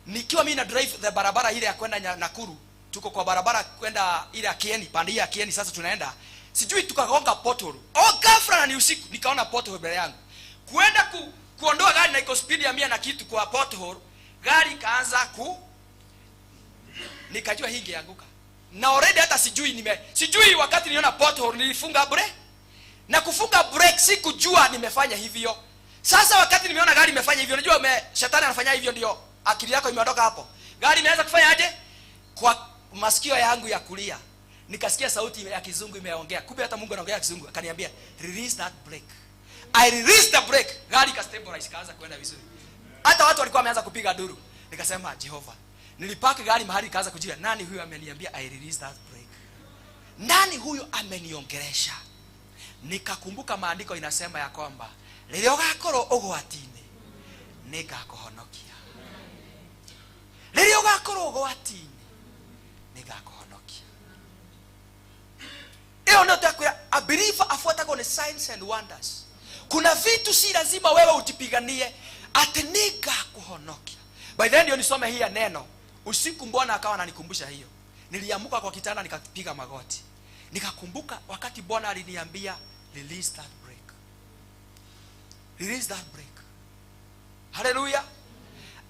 Nikiwa mimi na drive the barabara ile ya kwenda Nakuru, tuko kwa barabara kwenda ile ya Kieni, pande ya Kieni. Sasa tunaenda, sijui tukagonga pothole. Oh, ghafla, na ni usiku, nikaona pothole mbele yangu. Kuenda kuondoa gari na iko speed ya 100 na kitu kwa pothole, gari ikaanza ku, nikajua hii ingeanguka. Na already hata sijui nime sijui wakati niliona pothole nilifunga brake, na kufunga brake sikujua nimefanya hivyo. Sasa wakati nimeona gari imefanya hivyo, unajua shetani anafanya hivyo ndio akili yako imeondoka hapo. Gari imeanza kufanya aje? Kwa masikio yangu ya kulia nikasikia sauti ya Kizungu imeongea. Kumbe hata Mungu anaongea Kizungu. Akaniambia, "Release that brake." I released the brake, gari ikastabilize, ikaanza kwenda vizuri. Hata watu walikuwa wameanza kupiga duru. Nikasema, "Jehova." Nilipaki gari mahali, ikaanza kujia, nani huyu ameniambia I release that brake? Nani huyu ameniongelesha? Nikakumbuka maandiko inasema ya kwamba rĩrĩa ũgakorwo ũgwati-inĩ nĩngakũhonokia, rĩrĩa ũgakorwo ũgwati-inĩ nĩngakũhonokia. Ĩyo nĩyo twakwĩra, a believer afuatagwo nĩ signs and wonders. Kuna vitu si lazima wewe utipiganie, ati nĩngakũhonokia. By then ndio nisome hii ya neno. Usiku Bwana akawa ananikumbusha hiyo. Niliamuka kwa kitanda, nikapiga magoti, nikakumbuka wakati Bwana aliniambia, "Release that brake, release that brake." Haleluya.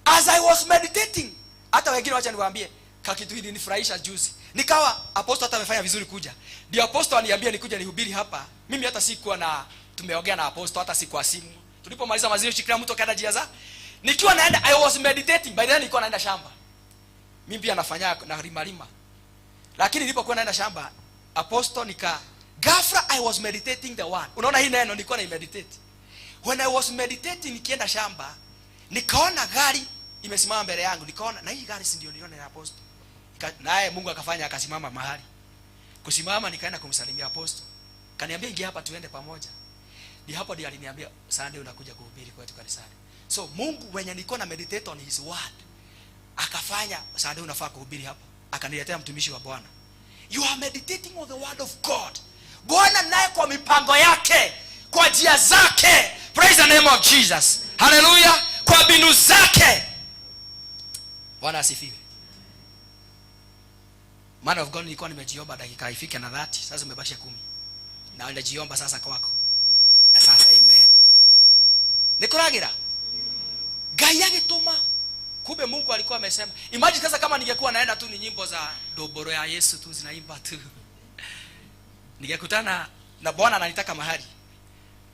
As I was meditating, hata wengine, wacha niwaambie kakitu ilinifurahisha juzi. Nikawa apostle hata amefanya vizuri kuja, ndio apostle aniambia nikuja nihubiri hapa. Mimi hata sikuwa na tumeongea na apostle, hata si kwa simu. Tulipomaliza mazishi, kila mtu akaenda njia za. Nikiwa naenda, I was meditating. By then nilikuwa naenda shamba, mimi pia nafanya na lima lima, lakini nilipokuwa naenda shamba, apostle, nika ghafla I was meditating the word. Unaona hii neno nilikuwa na meditate. When I was meditating nikienda shamba, nikaona gari imesimama mbele yangu. Nikaona, na hii gari si ndio niliona ya apostle? Naye Mungu akafanya akasimama mahali. Kusimama, nikaenda kumsalimia apostle. Kaniambia, "Ingia hapa tuende pamoja." Ni hapo ndiye aliniambia, "Sunday unakuja kuhubiri kwetu kanisani." So Mungu wenye nilikuwa na meditate on his word akafanya, "Sunday unafaa kuhubiri hapo." Akaniletea mtumishi wa Bwana. You are meditating on the word of God, Bwana naye kwa mipango yake, kwa njia zake, praise the name of Jesus, haleluya, kwa mbinu zake. Bwana asifiwe. Man of God, nilikuwa nimejiomba dakika ifike na 30, sasa umebakisha 10 na najiomba sasa kwako. Na sasa amen nikuragira Ngai agituma. Kumbe Mungu alikuwa amesema. Imagine sasa kama ningekuwa naenda tu ni nyimbo za doboro ya Yesu tu zinaimba tu, ningekutana na Bwana ananitaka mahali,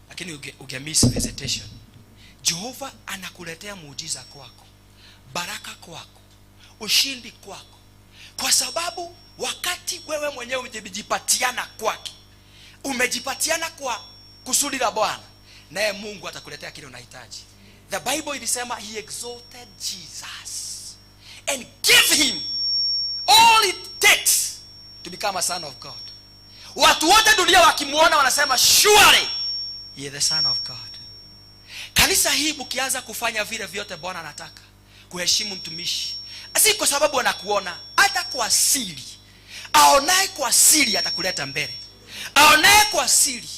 lakini uge miss visitation. Jehova anakuletea muujiza kwako, baraka kwako, ushindi kwako. Kwa sababu wakati wewe mwenyewe umejipatiana kwake, umejipatiana kwa kusudi la Bwana, naye Mungu atakuletea kile unahitaji. The Bible ilisema he exalted Jesus and give him all it takes to become a son of God. Watu wote dunia wakimwona wanasema, "Surely he is the son of God." Kanisa hii, mkianza kufanya vile vyote Bwana anataka, kuheshimu mtumishi, si kwa sababu anakuona, hata kwa siri, aonaye kwa siri atakuleta mbele, aonaye kwa siri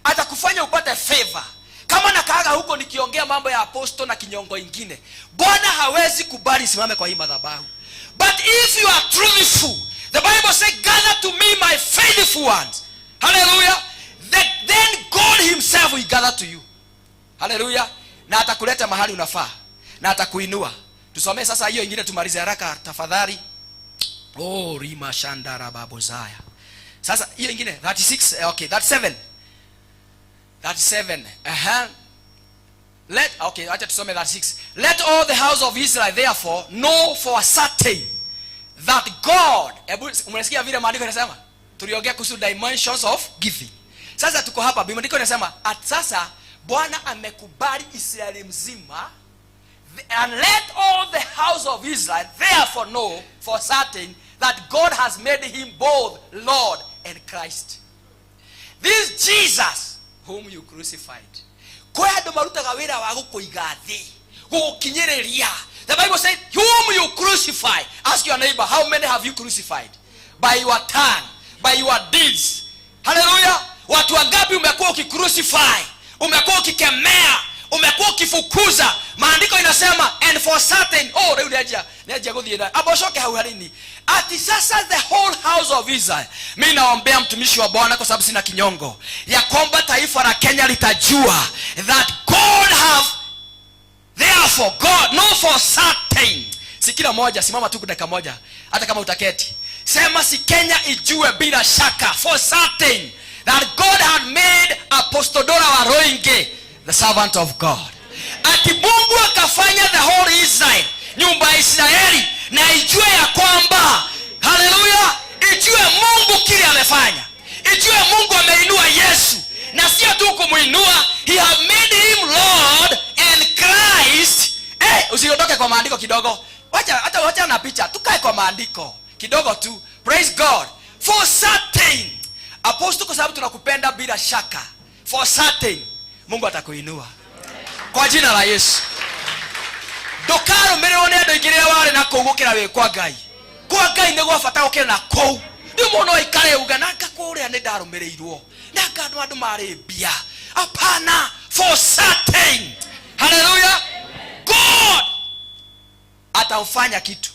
atakufanya upate favor. Kama nakaaga huko nikiongea mambo ya apostle na kinyongo ingine, Bwana hawezi kubali simame kwa hii madhabahu. But if you are truthful, the Bible say, "Gather to me my faithful ones." Hallelujah. Then God himself will gather to you. Haleluya. Na atakuleta mahali unafaa na atakuinua. Tusomee sasa hiyo ingine, tumalize haraka tafadhali. Oh, rima shandara babozaya. Sasa hiyo ingine 36, okay, 37, 37. Let, okay, acha tusome 36. "Let all the house of Israel therefore know for certain that God." Hebu umesikia vile maandiko yanasema? Tuliongea kuhusu dimensions of giving. Sasa tuko hapa, maandiko yanasema at sasa Bwana amekubali Israeli mzima. "And let all the house of Israel therefore know for certain that God has made him both Lord and Christ, this Jesus whom you crucified." Kwĩ andũ marutaga wĩra wa gũkũiga thĩ, gũgũkinyĩrĩria. The Bible says, "Whom you crucify." Ask your neighbor, how many have you crucified by your tongue, by your deeds? Haleluya. Watu wangapi umekuwa ukicrucify, umekuwa ukikemea, umekuwa ukifukuza? Maandiko inasema, "And for certain." Oh, rĩu nĩanjia gũthiĩ na amba ũcoke hau hanini. Ati sasa the whole house of Israel. Mi naombea mtumishi wa Bwana, kwa sababu sina kinyongo, ya kwamba taifa la Kenya litajua that God have therefore God know for certain. Si kila moja, simama tu dakika moja, hata kama utaketi. Sema, si Kenya ijue bila shaka, for certain, that God had made Apostle Dora Waroinge the servant of God. Ati Mungu akafanya the whole Israel, nyumba ya Israeli, na ijue ya kwamba, haleluya, ijue Mungu kile amefanya, ijue Mungu ameinua Yesu, na sio tu kumuinua, he have made him Lord and Christ. Usiondoke kwa maandiko kidogo. Wacha hata, wacha na picha, tukae kwa maandiko kidogo tu. Praise God. For certain, Apostle, kwa sababu tunakupenda, bila shaka, for certain, Mungu atakuinua kwa jina la Yesu. Ndũkarũmĩrĩrwo nĩ andũ aingĩ rĩrĩa warĩ na kũu gũkĩra wĩ kwa Ngai. Kwa Ngai nĩ gwa bata gũkĩra na kũu. Rĩu mũndũ aikare uga nanga kũrĩa nĩ ndarũmĩrĩirwo nanga andũ marĩ mbia. Hapana. For certain, haleluya, God atamfanya kitu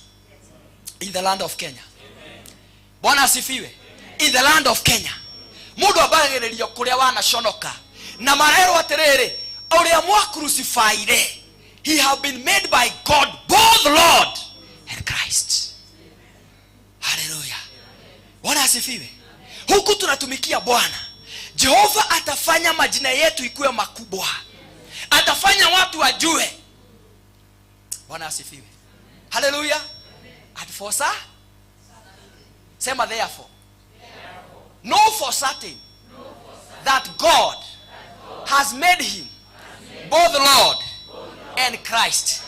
in the land of Kenya. Bwana asifiwe. In the land of Kenya, mundu ambagĩrĩrio kũrĩa wanaconoka na marerwo atĩrĩrĩ, ũrĩa mwacrucifyire, he have been made by God both Lord and Christ. Haleluya. Bwana asifiwe. Huku tunatumikia Bwana, Jehova atafanya majina yetu ikuwe makubwa, atafanya watu wajue. Bwana asifiwe. Haleluya. And for sir, sema, "Therefore know for certain that God has made him both Lord and Christ."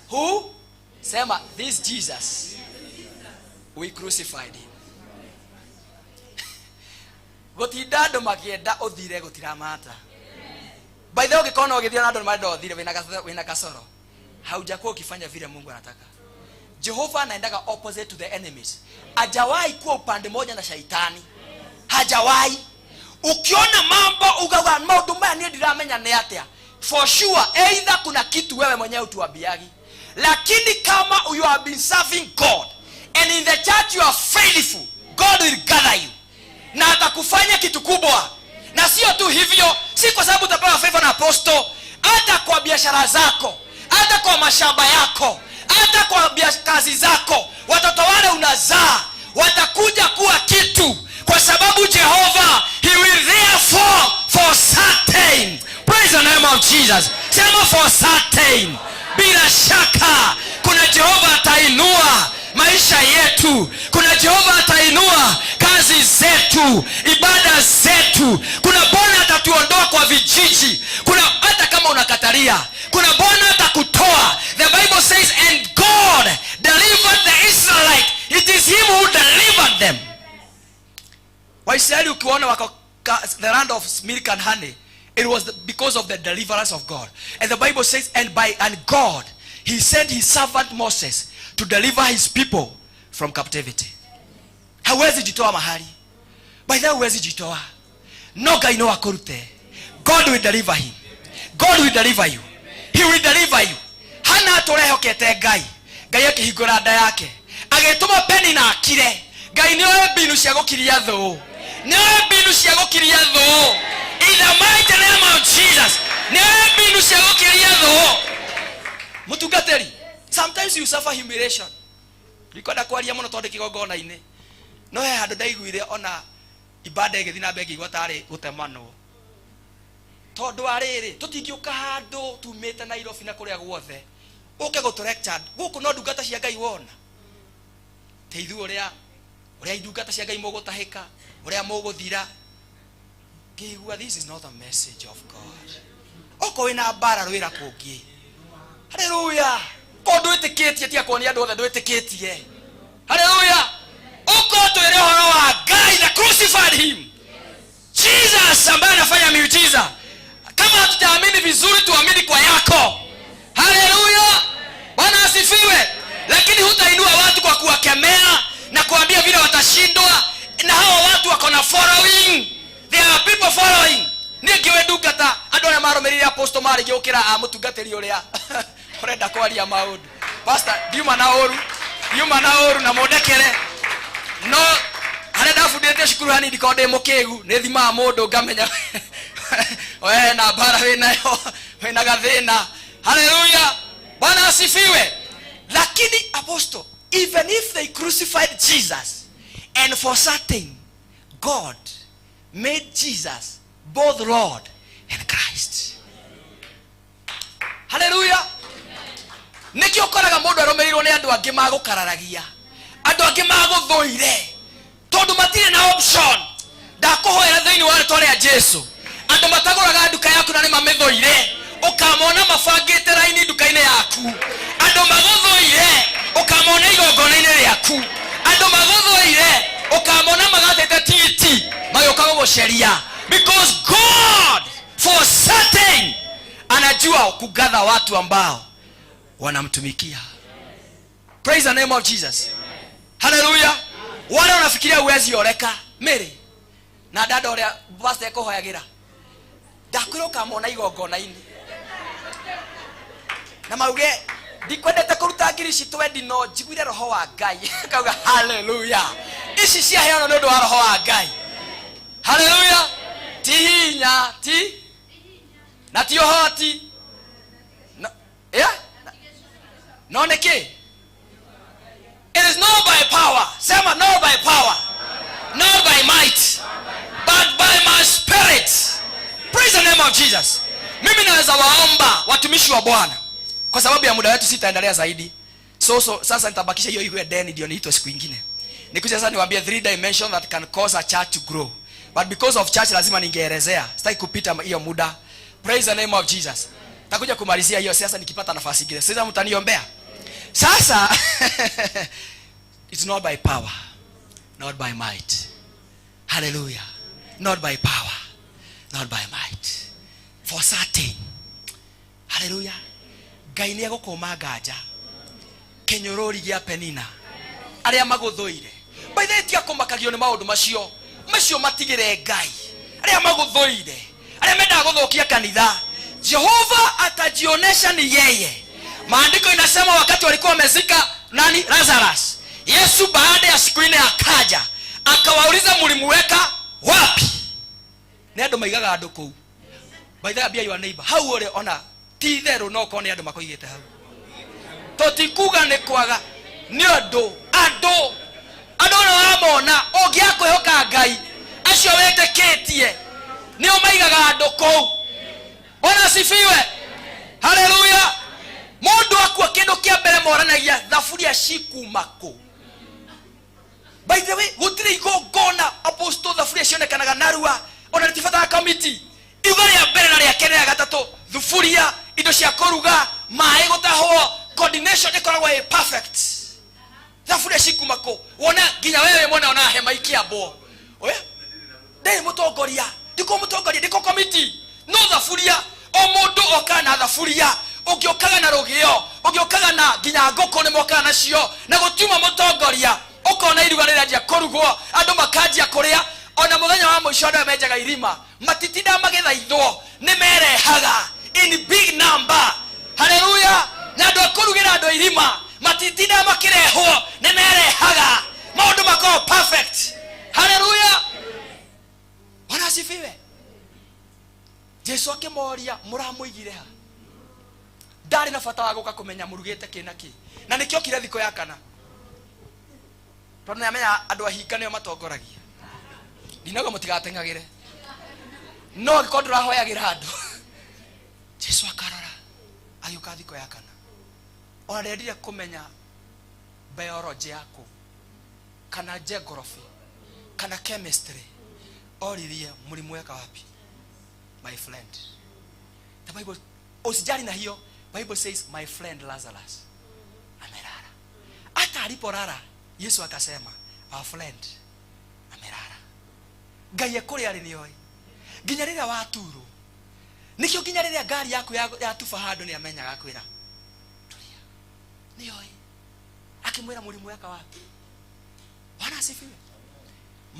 Who? Sema, "This Jesus, we crucified him." Gutinda andũ makĩenda ũthire gũtiramata. By the way, ũngĩkorwo no ũgĩthiĩ na andũ marenda ũthire, wĩna kasoro, haujakuwa ukifanya vile Mungu anataka. Jehova anaendaga opposite to the enemies. Hajawahi kuwa upande moja na shaitani, hajawahi. Ukiona mambo ukauga maundu maya niĩ ndiramenya nĩ atĩa, for sure either kuna kitu wewe mwenyewe utuambiagi. Lakini kama you have been serving God and in the church you are faithful, God will gather you na atakufanya kitu kubwa. Na sio tu hivyo, si kwa sababu utapewa favor na apostle, hata kwa biashara zako, hata kwa mashamba yako, hata kwa kazi zako, watoto wale unazaa watakuja kuwa kitu, kwa sababu Jehova, he will therefore for certain. Praise the name of Jesus. Sema, "For certain." Bila shaka kuna Jehova atainua maisha yetu. zetu. Kuna Jehova atainua kazi zetu, ibada zetu. Kuna Bwana atatuondoa kwa vijiji. Kuna hata kama unakatalia, kuna Bwana atakutoa. The Bible says, "And God delivered the Israelite." It is him who delivered them. Waisraeli ukiwaona wako the land of milk and honey, it was because of the deliverance of God. And the Bible says, and God, he sent his servant Moses to deliver his people from captivity. Hawezi jitoa mahali. By the way, huwezi jitoa, no Ngai no akũrute. God will deliver him. God will deliver you. He will deliver you. Hana atũrehokete Ngai. Ngai akĩhingũra nda yake, agĩtũma Penina akire. Ngai nĩoĩ mbinu cia gũkiria thũ, nĩoĩ mbinu cia gũkiria thũ. In the mighty name of Jesus, nĩoĩ mbinu cia gũkiria thũ. Mũtungatĩri, sometimes you suffer humiliation. Ndikwenda kwaria mũno tondũ kĩgongona-inĩ, no he handũ ndaiguire ona ibada ĩgĩthiĩ na mbere, ngĩigua tarĩ gũtemanwo, tondũ wa rĩrĩ, tũtingĩũka handũ tumĩte Nairobi na kũrĩa guothe ũke gũtũ lecture gũkũ, no ndungata cia Ngai wona te ithuĩ ũrĩa ndungata cia Ngai mũgũtahĩka, ũrĩa mũgũthira. Ngĩigua this is not a message of God. Okorwo wĩna mbara, rwĩra kũngĩ. Haleluya! Ko ndwĩtĩkĩtie, tia kuonia andũ othe ndwĩtĩkĩtie. Haleluya! Uko twĩre ũhoro wa Ngai na crucified him, Jesus ambaye anafanya miujiza. Kama hatutaamini vizuri, tuamini kwa yako. Haleluya! Bwana asifiwe. Lakini hutainua watu kwa kuwakemea na kuambia vile watashindwa, na hawa watu wako na following. There are people following. Niĩ ngĩũĩ ndungata, andũ arĩa marũmĩrĩire apostle marĩ gĩũkĩra a mũtungatĩri ũrĩa ũrenda kwaria maũndũ. Pastor, ndiuma na ũru, ndiuma na ũru, na mũndekere, no harĩa ndabundithĩtie cukuru hanini, ndikorwo ndĩ mũkĩgu, nĩ thimaga mũndũ ngamenya we na mbara wĩnayo, wĩna gathĩna. Haleluya! Bwana asifiwe. Lakini apostle, even if they crucified Jesus, and for certain God made Jesus both Lord and Christ. Haleluya! Nĩkĩo ũkoraga mũndũ arũmĩrĩirwo nĩ andũ angĩ magũkararagia, andũ angĩ magũthũire, tondũ matirĩ na option. Ndakũhoera thĩinĩ wa rĩtwa rĩa Jesu, andũ matagũraga nduka yaku na nĩ mamĩthũire, ũkamona mabangĩte raini nduka-inĩ yaku. Andũ magũthũire, ũkamona igongona-inĩ rĩaku. Andũ magũthũire, ũkamona magatĩte tigiti magĩũka gũgũceria, because God for certain anajua kugather watu ambao wanamtumikia. Praise the name of Jesus. Haleluya! Wale wanafikiria uwezi oreka mĩrĩ na dada ũrĩa pastor ekũhoyagĩra, ndakwĩra ũkamona igongona-inĩ na mauge, "Ndikwendete kũruta ngiri ici twendi, no njiguire roho wa Ngai." Kauga, "Haleluya, ici ciaheanwo nĩ ũndũ wa roho wa Ngai." Haleluya! Ti hinya, ti na ti ũhoti, no, yeah? No nĩ kĩ? It is not by power. Sema, "Not by power, not by might, but by my spirit." Praise the name of Jesus. Mimi naweza waomba watumishi wa Bwana, kwa sababu ya muda wetu sitaendelea zaidi. So sasa nitabakisha hiyo iwe deni ndio niitwe siku ingine, nikuja sasa niwaambie three dimensions that can cause a church to grow. But because of church lazima ningeelezea, sitaki kupita hiyo muda. Praise the name of Jesus. Takuja kumalizia hiyo sasa nikipata nafasi ingine. Sasa mtaniombea sasa. It's not by power, not by might. Hallelujah! Not by power, not by might. For certain, hallelujah, Ngai nĩ egũkũma nganja kĩnyũrũri gĩa Penina, arĩa magũthũire. By the way, tiga kũmakagio nĩ maũndũ macio, macio matigĩre Ngai. Arĩa magũthũire, arĩa mendaga gũthũkia kanitha, Jehova atajionesha ni yeye. Maandiko inasema wakati walikuwa wamezika nani, Lazarus, Yesu baada ya siku 4 akaja, akawauliza, "Mlimuweka wapi?" Nĩ andũ maigaga andũ kũu. By the way, ambia your neighbor hau ũrĩ ona ti itherũ, no korwo nĩ andũ makoigĩte hau. Tũtikuga nĩ kwaga, nĩ ũndũ andũ ona wamona ũngĩakwĩhoka Ngai, acio wĩtĩkĩtie nĩo maigaga andũ kũu. Bwana asifiwe. Haleluya! Mũndũ akua, kĩndũ kĩa mbere moranagia, thaburia cikuma kũ? By the way, gutire igongona apostle thaburia cionekanaga narua, ona rĩtibataraga kamiti. Iruga rĩa mbere na rĩa kerĩ na rĩa gatatũ, thuburia, indo cia kũruga, maĩ gũtahwo, coordination ĩkoragwo ĩ perfect. Thaburia cikuma kũ? Wona nginya wewe mwene ona hema ikĩambwo. Oya, ndirĩ mũtongoria, ndikũ mũtongoria, ndikũ komiti, no thaburia o mũndũ okaga na thaburia, ũngĩ okaga na rũgĩo, ũngĩ okaga na nginya ngũkũ nĩ mokaga nacio, na gũtiuma mũtongoria. Ũkona iruga rĩranjia kũrugwo, andũ makanjia kũrĩa. Ona mũthenya wa mũico andũ aya menjaga irima matitindaga magĩthaithwo, nĩ merehaga in big number. Haleluya! Na andũ a kũrugĩra andũ irima matitindaga makĩrehwo, nĩ merehaga, maũndũ makoragwo perfect. Haleluya! Bwana asifiwe. Jesu akĩmoria, mũramũigire ha? Ndarĩ na bata wa gũka kũmenya mũrugĩte kĩ na kĩ, na nĩkĩo okire thikũ ya kana, tondũ nĩamenya andũ ahinga nĩo matongoragia. Ndinauga mũtigateng'agĩre, no angĩkorwo ndũrahoyagĩra andũ. Jesu akarora, agĩũka thikũ ya kana, ona ndendire kũmenya biology yaku kana geography kana chemistry, oririe mũrimweka wapi? My friend, the Bible, usijali na hiyo. Bible says my friend Lazarus amelala. Hata alipolala Yesu akasema our friend amelala. Ngai ekũrĩa arĩ nĩoĩ nginya rĩrĩa waturwo, nĩkĩo nginya rĩrĩa ngari yaku yatuba handũ nĩ amenyaga, akwĩra tulia, nĩoĩ. Akĩmwĩra mũrimweka wapi? Bwana asifiwe.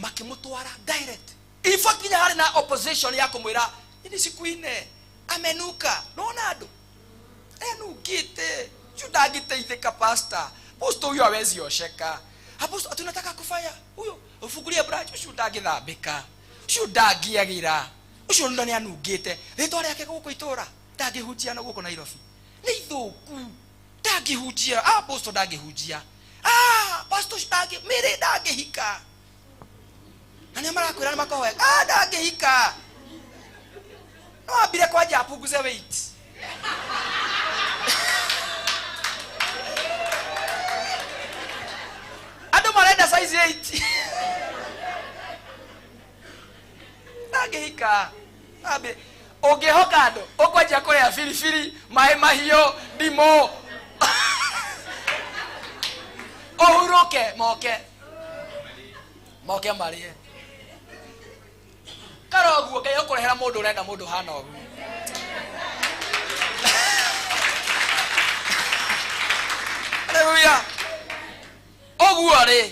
Makĩmũtwara direct. In fact, nginya harĩ na opposition ya kũmwĩra ini siku ine amenuka, nona andũ enukite juu ndangĩteithĩka. Pastor, pastor huyo hawezi osheka. Apostle, tunataka kufanya huyo ufungulie branch, ucio ndangĩthambĩka, ucio ndangĩagĩra, ucio ndo nĩ anungĩte, rĩtwa rĩake gũkũ itũra ndangĩhunjia, no gũkũ Nairobi nĩ ithũku, ndangĩhunjia. Ah, apostle ndangĩhunjia. Ah, pastor ũcio ndangĩ mĩrĩ ndangĩhika, na nĩo marakwĩra nĩ makohoya. Ah, ndangĩhika, no ambire kwanja apunguze weight. Andũ marenda size 8, ndangĩhika. Ambe ũngĩhoka andũ ũkwanjia kũrĩa biribiri, maĩ mahiũ, ndimũ, ũhurũke, moke moke marĩe kara ũguo. Ngai ũkũrehera mũndũ ũrenda mũndũ hana ũguo. Haleluya! Ũguo rĩ,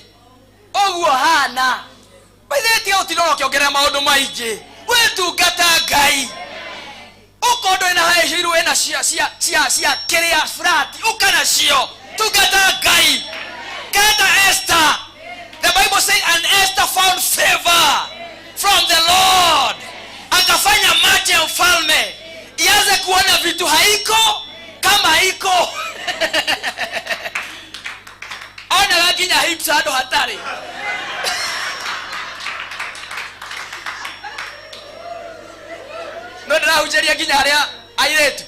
ũguo hana baithĩtie, ũtinda ũkĩongerera maũndũ maingĩ, wĩtungata Ngai. Ũkorwo ndũrĩ na high heel, wĩna cia kĩrĩa flat, ũka nacio, tungata Ngai. Kata Esther, the Bible says, and Esther found favor from the Lord, akafanya macho ya mfalme ianze kuona vitu haiko kama iko, onaga nginya hips handũ hatarĩ. No ndĩrahunjĩria nginya arĩa airĩtu,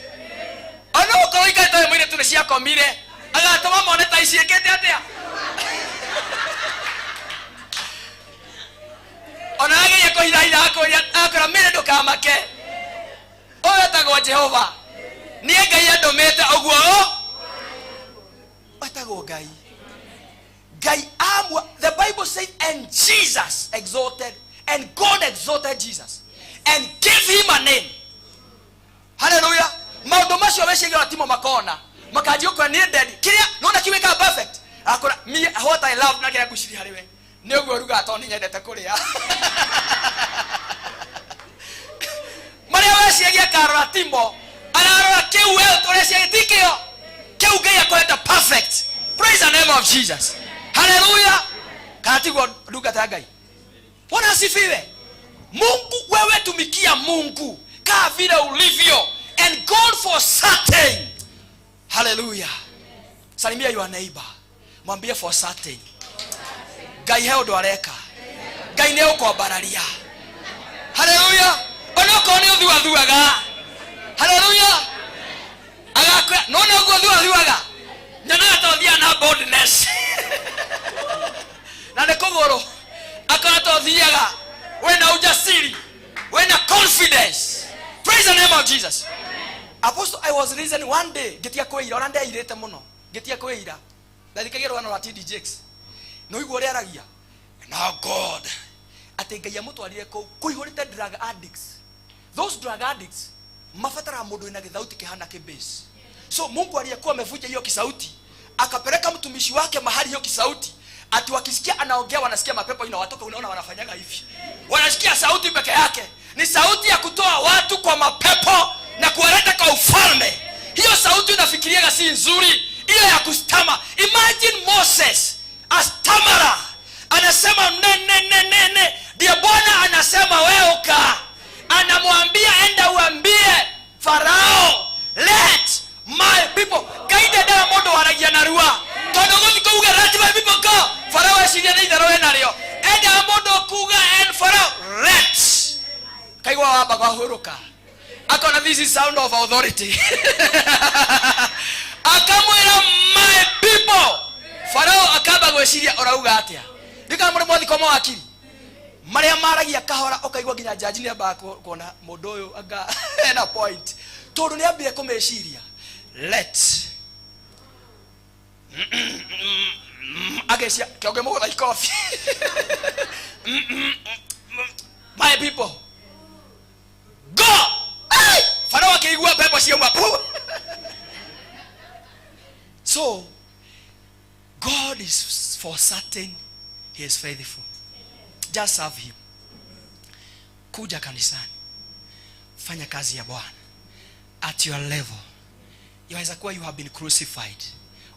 ona ũkorwo ikarĩte wĩ mũirĩtu, nĩ ciakomire, agatũma mone ta iciĩkĩte atĩa. Ona ageria kũhithahitha, akwĩra mĩrĩ ndũkamake, ũyũ etagwo Jehova, niĩ Ngai andũmĩte ũguo, etagwo Ngai. Ngai amwa, the Bible says, and Jesus exalted, and God exalted Jesus and gave him a name. Haleluya! Maũndũ macio weciria timo makona makanjia gũkwĩra niĩ ndendi kĩrĩa nona kiwĩkaga perfect, akwĩra me what I love, na kĩrĩa ngwĩciria harĩ we nĩ ũguo rugaga, tondũ nĩ nyendete kũrĩa marĩa weciragia. Akarora timo, ararora kĩu we ũreciria ti kĩo kĩu Ngai akoretwo perfect. Praise the name of Jesus. Haleluya! Kana tiguo, ndungata ya Ngai? Bwana asifiwe. Mungu, wewe tumikia Mungu kaa vile ulivyo, and God for certain. Haleluya! Salimia your neighbor, mwambie for certain Ngai he ũndũ areka, Ngai nĩ ũkwambararia. Haleluya! Onokorwo nĩ ũthuathuaga, haleluya, agakwĩra nona ũguo ũthuathuaga, nyonaga ta ũthiaga na boldness na nĩ kũgũrũ. was reason one day ngitia kwĩira ona ndeirĩte mũno ngitia kwĩira ndathikagia rũgano rwa TD Jakes no igua ũrĩa aragia now God atĩ Ngai amũtwarire kũu kũihũrĩte drug addicts. Those drug addicts mabataraga mũndũ wĩna gĩthauti kĩhana kĩbase. So Mungu aliyekuwa amevunja hiyo kisauti akapeleka mtumishi wake mahali hiyo kisauti, ati wakisikia anaongea wanasikia mapepo inawatoka. Unaona wanafanyaga hivi, wanasikia sauti peke yake. Ni sauti ya kutoa watu kwa mapepo na kuwaleta kwa ufalme. Hiyo sauti unafikiriaga si nzuri, hiyo ya kustama. Imagine Moses astamara anasema ne ne ne ne ne, ndiye Bwana anasema wewe uka, anamwambia enda uambie Farao let my people. Ngai ndendaga mũndũ waragia narua tondũ gũthiĩ kuuga let my people go, Farao eciria nĩ itherũ enarĩo. Endaga mũndũ kuuga and Farao let, kaigua wamba kwahũrũka akona this is sound of authority. Akamwĩra my people. Farao akamba gwĩciria ũrauga atĩa. Ndikana mũrĩ mwathi kwa mawakiri marĩa maragia kahora ũkaigua nginya jaji nĩ ambaga kuona mũndũ ũyũ anga ena point tondũ nĩ ambire kũmeciria let agecia kĩonge mũgũtha ikobi my people go. Hey! Farao akĩigua pepo ciauma. So God is for certain, he is faithful. Just serve him. Kuja kanisani, fanya kazi ya Bwana at your level. Yaweza kuwa you have been crucified,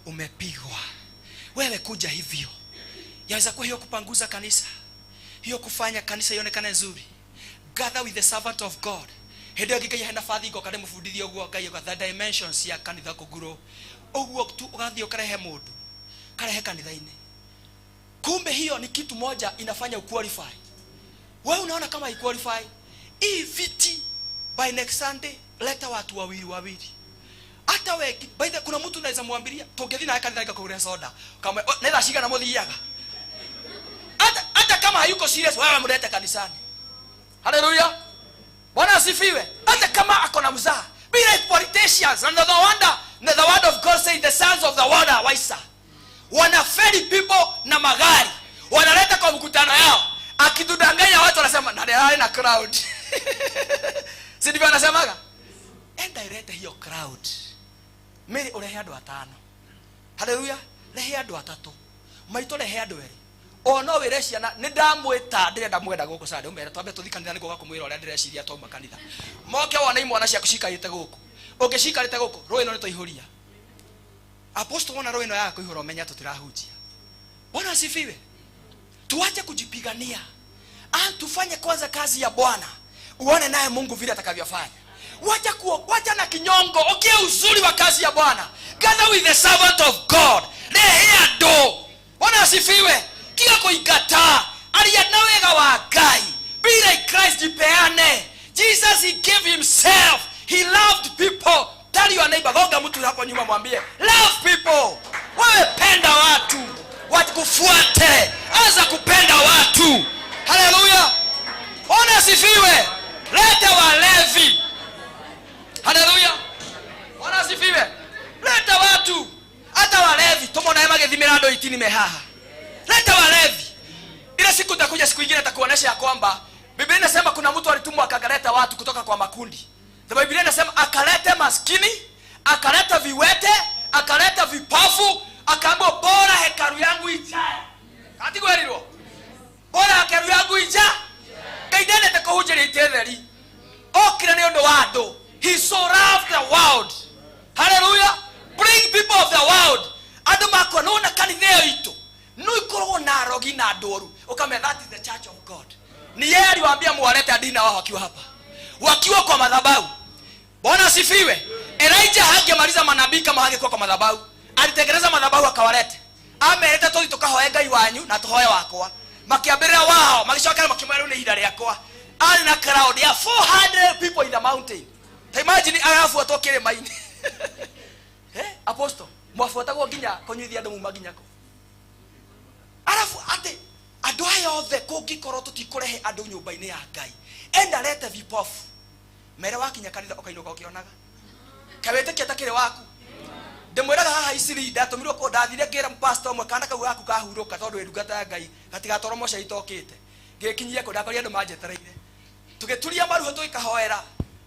umepigwa wewe, kuja hivyo. Yaweza kuwa hiyo kupanguza kanisa, hiyo kufanya kanisa ionekane nzuri. Gather with the servant of God. Hĩndĩ ĩyo ngĩngai hena bathi ngoka ndĩmũbundithie ũguo Ngai ũga the dimensions ya kanitha kũguro ũguo tu, ũgathiĩ ũkarehe mũndũ karehe kanitha-inĩ. Kumbe hiyo ni kitu moja inafanya uqualify. Wewe unaona kama iqualify hii viti, by next Sunday leta watu wawili wawili. Hata we by the, kuna mtu unaweza mwambiria tũngĩthiĩ nawe kanitha ngakũgũrĩra soda kama oh, nĩ thaa cigana mũthiaga. Hata kama hayuko serious, wewe mlete kanisani. Haleluya, Bwana asifiwe. Hata kama ako na mzaa, be like politicians. And the wonder, the word of God say the sons of the world are wiser. Wanaferi people na magari wanaleta kwa mkutano yao, akitudanganya watu wanasema na na crowd. Si ndivyo anasemaga? Enda ilete hiyo crowd. Mary urehe andũ atano. Haleluya, rehe andũ atatũ. Maitũ rehe andũ erĩ. O no wĩre ciana nĩ ndamwĩta ndĩrenda mwenda gũkũ Sunday, ũmere twambe tũthiĩ kanitha nĩguo gakũmwĩra ũrĩa ndĩreciria twauma kanitha. Moke wone imwana ciaku cikarĩte gũkũ. Ũngĩcikarĩte gũkũ, rũĩ no nĩtwaihũria. Apostle wona rũĩ no yaga kũihũra ũmenye tũtirahunjia. Bwana asifiwe. Tuache kujipigania. Tufanye kwanza kazi ya Bwana. Uone naye Mungu vile atakavyofanya. Wacha kuo, wacha na kinyongo, okia uzuri wa kazi ya Bwana. Gather with the servant of God. Rehe andũ. Bwana asifiwe. Tiga kuikataa. Aria na wega wa Ngai. Be like Christ, jipeane. Jesus, he gave himself. He loved people. Tell your neighbor, gonga mtu hapo nyuma mwambie, love people. Wewe penda watu. Watu kufuate. Anza kupenda watu. Haleluya. Bwana asifiwe. Leta walevi. Haleluya. Bwana asifiwe. Leta watu. Hata walevi. Tumona magĩthimĩra andũ itini me haha. Leta walevi. Ile siku utakuja siku nyingine nitakuonesha ya kwamba Biblia inasema kuna mtu alitumwa akakaleta watu kutoka kwa makundi. The Biblia inasema akalete maskini, akaleta viwete, akaleta vipofu, akaambiwa bora hekalu yangu ijae. Katigwerirwo. Bora hekalu yangu ija. Ngai ndendete kũhunjĩria itĩ theri. Okire nĩ ũndũ wa andũ. He so loved the world. Hallelujah. Bring people of the world. Andũ makwa nona kanitha ĩyo itũ. No ikoragwo na arogi na andũ oru. Ukamea that is the church of God. Ni yeye aliwaambia muwalete adina wao wakiwa hapa. Wakiwa kwa madhabahu. Bwana asifiwe. Elijah hangemaliza manabii kama hangekuwa kwa madhabahu. Alitengeneza madhabahu akawalete. Amerete tũthiĩ tũkahoe Ngai wanyu na tũhoe wakwa. Makĩambĩrĩra wao, magĩcoka makĩmwĩra rĩu nĩ ihinda rĩakwa. Arĩ na crowd ya 400 people in the mountain. Ta imagine arabuatwo kĩrĩma-inĩ. Apostle, mwabuatagwo nginya kũnyuithia andũ muma nginya kũ? Arabu atĩ andũ aya othe kũngĩkorwo tũtikũrehe andũ nyũmba-inĩ ya Ngai, enda lete vipofu. Mere wakinya kanitha ũkainũka ũkĩonaga. Kawĩtĩkia takĩrĩ waku. Ndĩmwĩraga haha Isiri ndatũmirwo kũ ndathire ngĩra pastor ũmwe kana kau gaku kahurũka tondũ wĩ ndungata ya Ngai gatigatwarwo moca itokĩte. Ngĩkinyia kũ ndakorire andũ manjetereire. Tũgĩturia maruho tũgĩkahoera.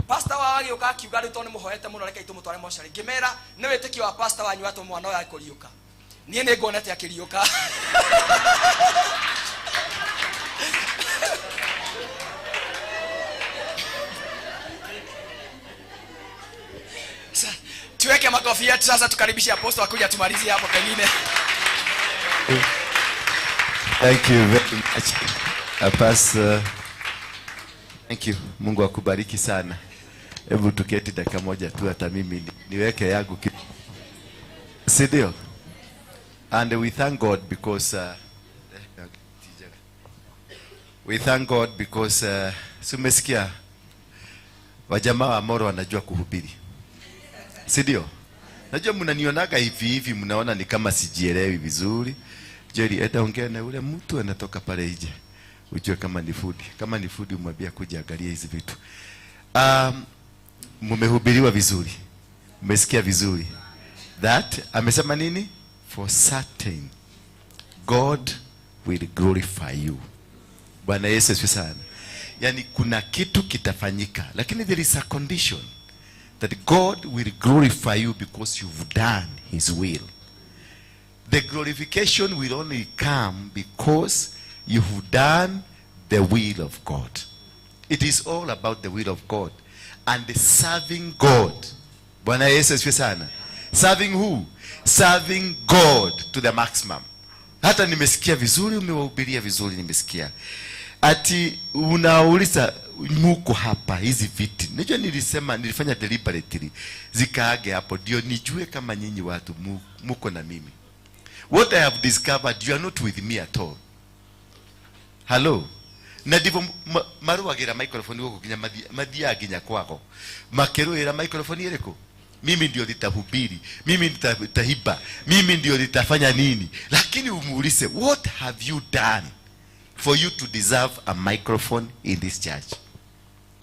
Pastor wao agĩũka akiuga rĩu tondũ nĩmũhoete mũno rekei tũmũtware mocarĩ. Ngĩmera nĩ wĩtĩkio wa pastor wanyu atũ mwana ũyũ akũriũka. Niĩ nĩ nguonete akĩriũka. Tuweke makofi yetu sasa, tukaribishe apostle akuja tumalizie hapo pengine. Thank you very much. Pastor, thank you. Mungu akubariki sana. Hebu tuketi dakika moja tu hata mimi niweke yangu si ndio? And we thank God because si umesikia wajamaa wa Moro wanajua kuhubiri. Si ndio? Najua mnanionaga hivi hivi, mnaona ni kama sijielewi vizuri. Jerry, enda ongea na ule mtu anatoka pale nje. Ujue kama ni food. Kama ni food umwambie kuja angalia hizi vitu. Mmehubiriwa vizuri. Mmesikia vizuri. That amesema nini? For certain God will glorify you. Bwana Yesu asifiwe sana. Yani kuna kitu kitafanyika, lakini there is a condition that God will glorify you because you've done his will. The glorification will only come because you've done the will of God. It is all about the will of God and the serving God. Bwana Yesu asifiwe sana. Serving who? Serving God to the maximum. Hata nimesikia vizuri, umewahubiria vizuri, nimesikia. Ati unauliza muko hapa hizi viti. Najua nilisema nilifanya deliberately zikaage hapo ndio nijue kama nyinyi watu muko na mimi. What I have discovered, you are not with me at all. Hello. Na ndivyo maruagira microphone guku kinya mathiaga nginya kwako. Makiruira microphone iriku? Mimi ndio nitahubiri, mimi nitahiba, mimi ndio nitafanya nini. Lakini umuulize, what have you done for you to deserve a microphone in this church?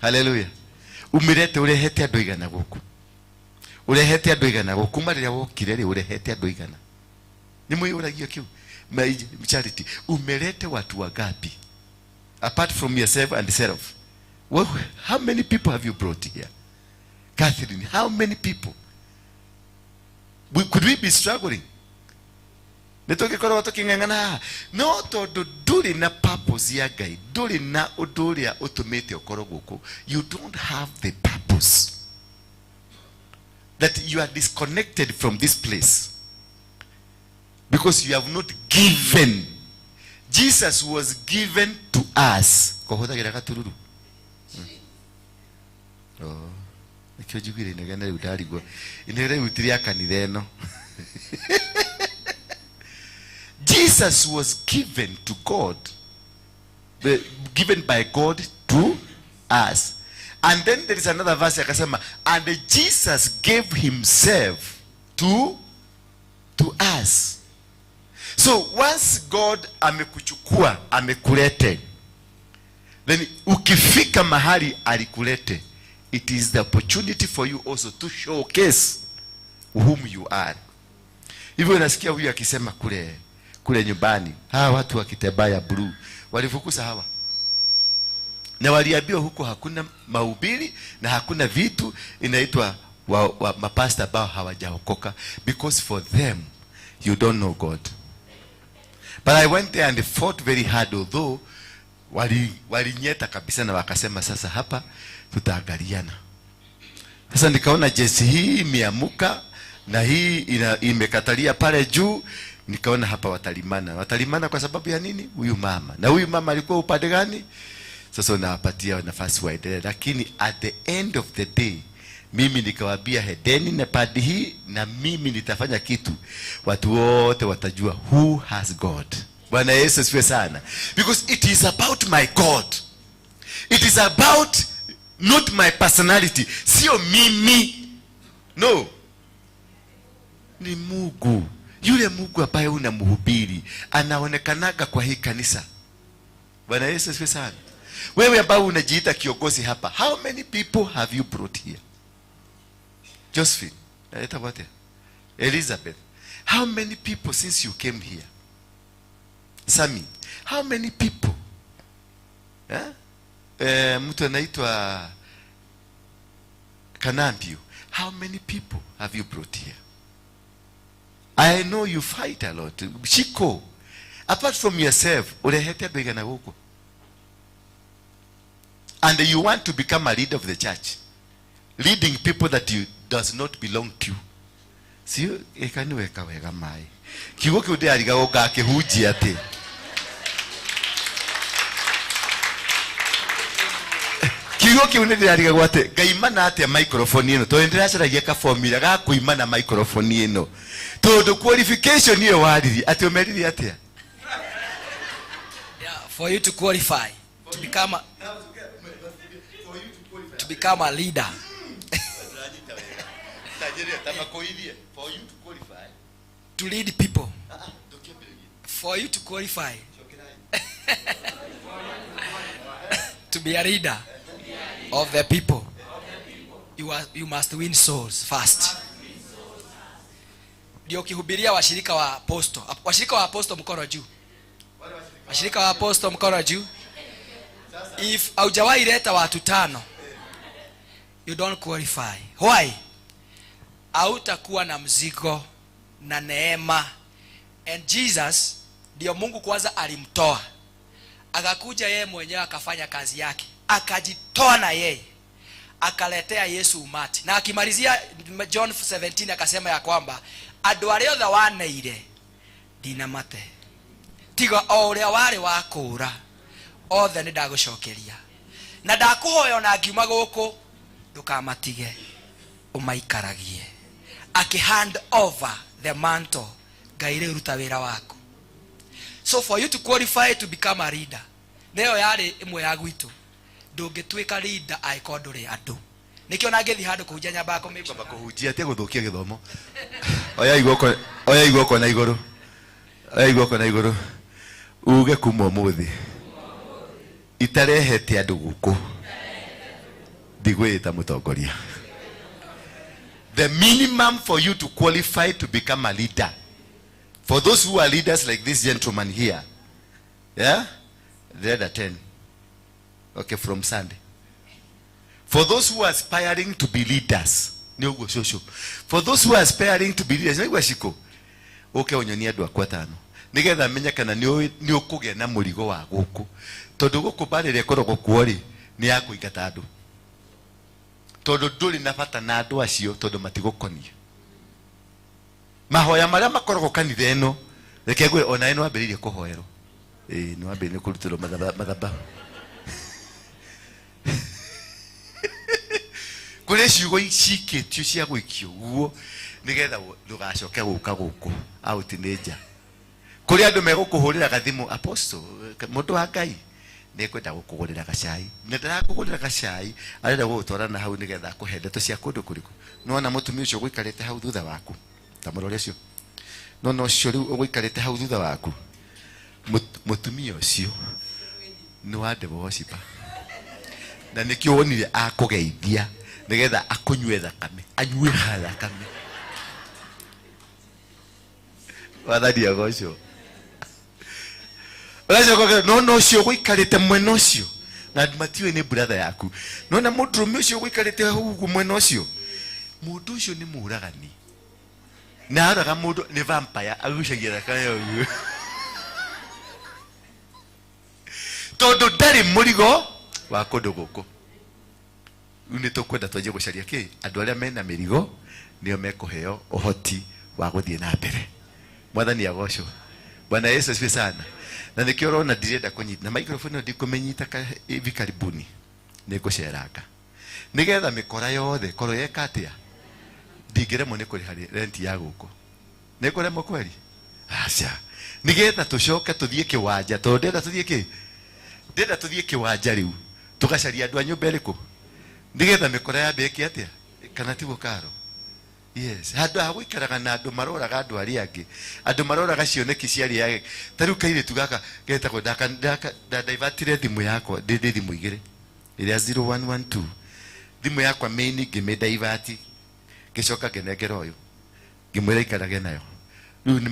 Hallelujah. Umirete urehete andu igana guku. Urehete andu igana guku. Kuma riria wokire ri urehete andu igana. Ni mwiyuragia kiu. Charity, umelete watu wangapi? Apart from yourself and self. Well, how many people have you brought here? Catherine, how many people? Could we be struggling? Nĩtũngĩkorwo tũkĩng'ang'ana haha. No tondũ ndũrĩ na purpose ya Ngai, ndũrĩ na ũndũ ũrĩa ũtũmĩte ũkorwo gũkũ. You don't have the purpose. That you are disconnected from this place. Because you have not given. Jesus was given to us. Kũhũthagĩra gatururu. Oh. Nĩkĩo njiguire inegene rĩu ndarigwo. Inegene rĩu ti rĩa kanitha ĩno. Jesus was given to God, given by God to us. And then there is another verse akasema, and Jesus gave himself to us. So once God amekuchukua, amekulete, then ukifika mahali alikulete, it is the opportunity for you also to showcase whom you are. Hivyo unasikia huyu akisema kule nyumbani, hawa watu wa kitambaa blue walifukuza hawa. Na waliambiwa huko hakuna mahubiri na hakuna vitu inaitwa mapasta ambao hawajaokoka, because for them you don't know God. But I went there and fought very hard, although walinyeta kabisa na wakasema sasa hapa tutaangaliana. Sasa nikaona jeshi hii imeamuka na hii imekatalia pale juu. Nikaona hapa watalimana. Watalimana kwa sababu ya nini? Huyu mama. Na huyu mama alikuwa upande gani? Sasa unawapatia nafasi waendelee. Lakini at the end of the day, mimi nikawaambia hedeni na padi hii, na mimi nitafanya kitu. Watu wote watajua who has God. Bwana Yesu asifiwe sana. Because it is about my God. It is about not my personality. Sio mimi. No. Ni Mungu. Yule Mungu ambaye unamhubiri anaonekanaga kwa hii kanisa. Bwana Yesu asifiwe sana. Wewe ambao unajiita kiongozi hapa, how many people have you brought here? Josephine, etagwo atia? Elizabeth, how many people since you came here? Sami, how many people? Eh? Mtu anaitwa Kanambio, how many people have you brought here? I know you fight a lot. Shiko, apart from yourself, urehete andũ aigana gũkũ? And you want to become a leader of the church, leading people that you does not belong to. Sio ĩka weka wega mai. Kiugo kĩu ndĩrarigagwo ngakĩhunjia atĩ. Kiugo kĩu nĩ ndĩrarigagwo atĩ ngaimana atĩa microphone ĩno, tondũ nĩndĩracaragia ka formula ga kũimana microphone ĩno, tondũ qualification ĩyo waririe atĩ ũmeririe atĩa? Yeah, for you to qualify to become a leader. To lead people. For you to qualify to be a leader of the people, you must win souls first. Ndio ukihubiria washirika wa apostle, washirika wa apostle mkono juu, washirika wa apostle mkono juu. If haujawahi leta watu 5, you don't qualify. Why? Hautakuwa na mzigo na neema. And Jesus ndio Mungu kwanza alimtoa, akakuja yeye mwenyewe akafanya kazi yake, akajitoa na yeye akaletea Yesu umati. Na akimalizia John 17 akasema ya kwamba andũ arĩa othe waneire ndinamate, tiga o ũrĩa warĩ wa kũũra othe nĩ ndagũcokeria, na ndakũhoya ona ngiuma gũkũ ndũkamatige, ũmaikaragie. Akĩ hand over the mantle, Ngai rĩu ruta wĩra waku. So for you to qualify to become a leader, nĩyo yarĩ ĩmwe ya gwitũ, ndũngĩtuĩka leader angĩkorwo ndũrĩ andũ. Nĩkĩo na ngĩthiĩ handũ kũhunjia nyambaga kũ make sure. Kũhunjia atia gũthũkia gĩthomo. Oya iguoko na igũrũ, oya iguoko na igũrũ, uge kuma ũmũthĩ itarehete andũ gũkũ ndigwĩta mũtongoria. The minimum for you to qualify to become a leader, for those who are leaders like this gentleman here, yeah, they're at 10. Okay, from Sunday. For those who are aspiring to be leaders, nĩ ũguo cũcũ. For those who are aspiring to be leaders, nĩ ciko. Ũke ũnyonie andũ akwa 5. Nĩgetha menye kana nĩ ũkũgĩa na mũrigo wa gũkũ. Tondũ gũkũ mbarĩ ĩrĩa ĩkoragwo kuo rĩ, nĩ ya kũingata andũ. Tondũ ndũrĩ na bata na andũ acio, tondũ matigũkonia. Mahoya marĩa makoragwo kanitha ĩno, reke ngwĩre, ona ĩno wambĩrĩirie kũhoerwo. Ĩĩ, nĩ wambĩrĩirie kũrutĩrwo mathabahu. Kũrĩ ciugo cikĩtio cia gwĩkio guo nĩgetha ndũgacoke gũka gũkũ out nĩ nja. Kũrĩ andũ megũkũhũrĩra gathimũ, apostle, mũndũ wa Ngai nĩngwenda gũkũgũrĩra gacai, na ndarakũgũrĩra gacai, arenda gũgũtwara na hau nĩgetha akũhe ndeto cia kũndũ kũrĩkũ. Nĩwona mũtumia ũcio ũgũikarĩte hau thutha waku, ta mũrore ũcio, nĩwona ũcio rĩu ũgũikarĩte hau thutha waku, mũtumia ũcio nĩ wa devil worshiper, na nĩkĩo wonire akũgeithia nĩgetha akũnyue thakame, anyue thakame. Wathani agocwo. Ũgacoka nona ũcio ũgũikarĩte mwena ũcio, na matiũĩ nĩ brother yaku. Nona mũndũrũme ũcio ũgũikarĩte hau ũguo mwena ũcio, mũndũ ũcio nĩ mũũragani, na araga mũndũ nĩ vampire, agucagia thakame ũguo, tondũ ndarĩ mũrigo wa kũndũ gũkũ. Rĩu nĩ tũkwenda twanjie gũcaria kĩ, andũ arĩa mena mĩrigo nĩo mekũheo ũhoti wa gũthiĩ na mbere. Mwathani agocwo. Bwana Yesu asifiwe sana. Na nĩkĩo ũrona ndirenda kũnyita na microphone ĩno, ndikũmĩnyita hivi karibuni, nĩngũceranga nĩgetha mĩkora yothe ĩkorwo yeka atĩa, ndingĩremwo nĩ kũrĩha rent ya gũkũ, nĩngũremwo kweri? Aca, nĩgetha tũcoke tũthiĩ kĩwanja, tondũ ndĩrenda tũthiĩ kĩ, ndĩrenda tũthiĩ kĩwanja rĩu tũgacaria andũ a nyũmba ĩrĩkũ nĩgetha mĩkora yambe ĩke atĩa, kana tiguo karo? Yes, handũ ha gũikaraga na andũ maroraga andũ arĩa angĩ, andũ maroraga cioneki cia arĩa angĩ. Ta rĩu kairĩtu gaka getagwo ndaivatire thimũ yakwa, ndĩ thimũ igĩrĩ, ĩrĩa 0112, thimũ yakwa main ngĩmĩdaivati, Ngĩcoka ngĩnengera ũyũ, ngĩmwĩra ikarage nayo. Rĩu nĩ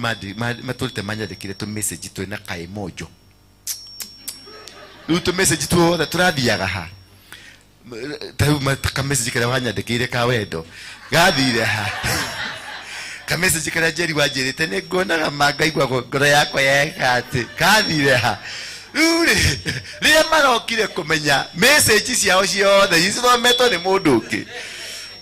matũrĩte manyandĩkire tũ message twĩna kaemojo. Rĩu tũ message tuothe tũrathiaga ha? Ta rĩu ka message karĩa wanyandĩkĩire ka wendo gathire ha? Ka message karĩa Njeri wanjĩrĩte nĩ nguonaga ma ngaigua ngoro yakwa yeka atĩ kathire ha? Rĩu rĩ, rĩrĩa marokire kũmenya message ciao ciothe ithometwo nĩ mũndũ ũngĩ,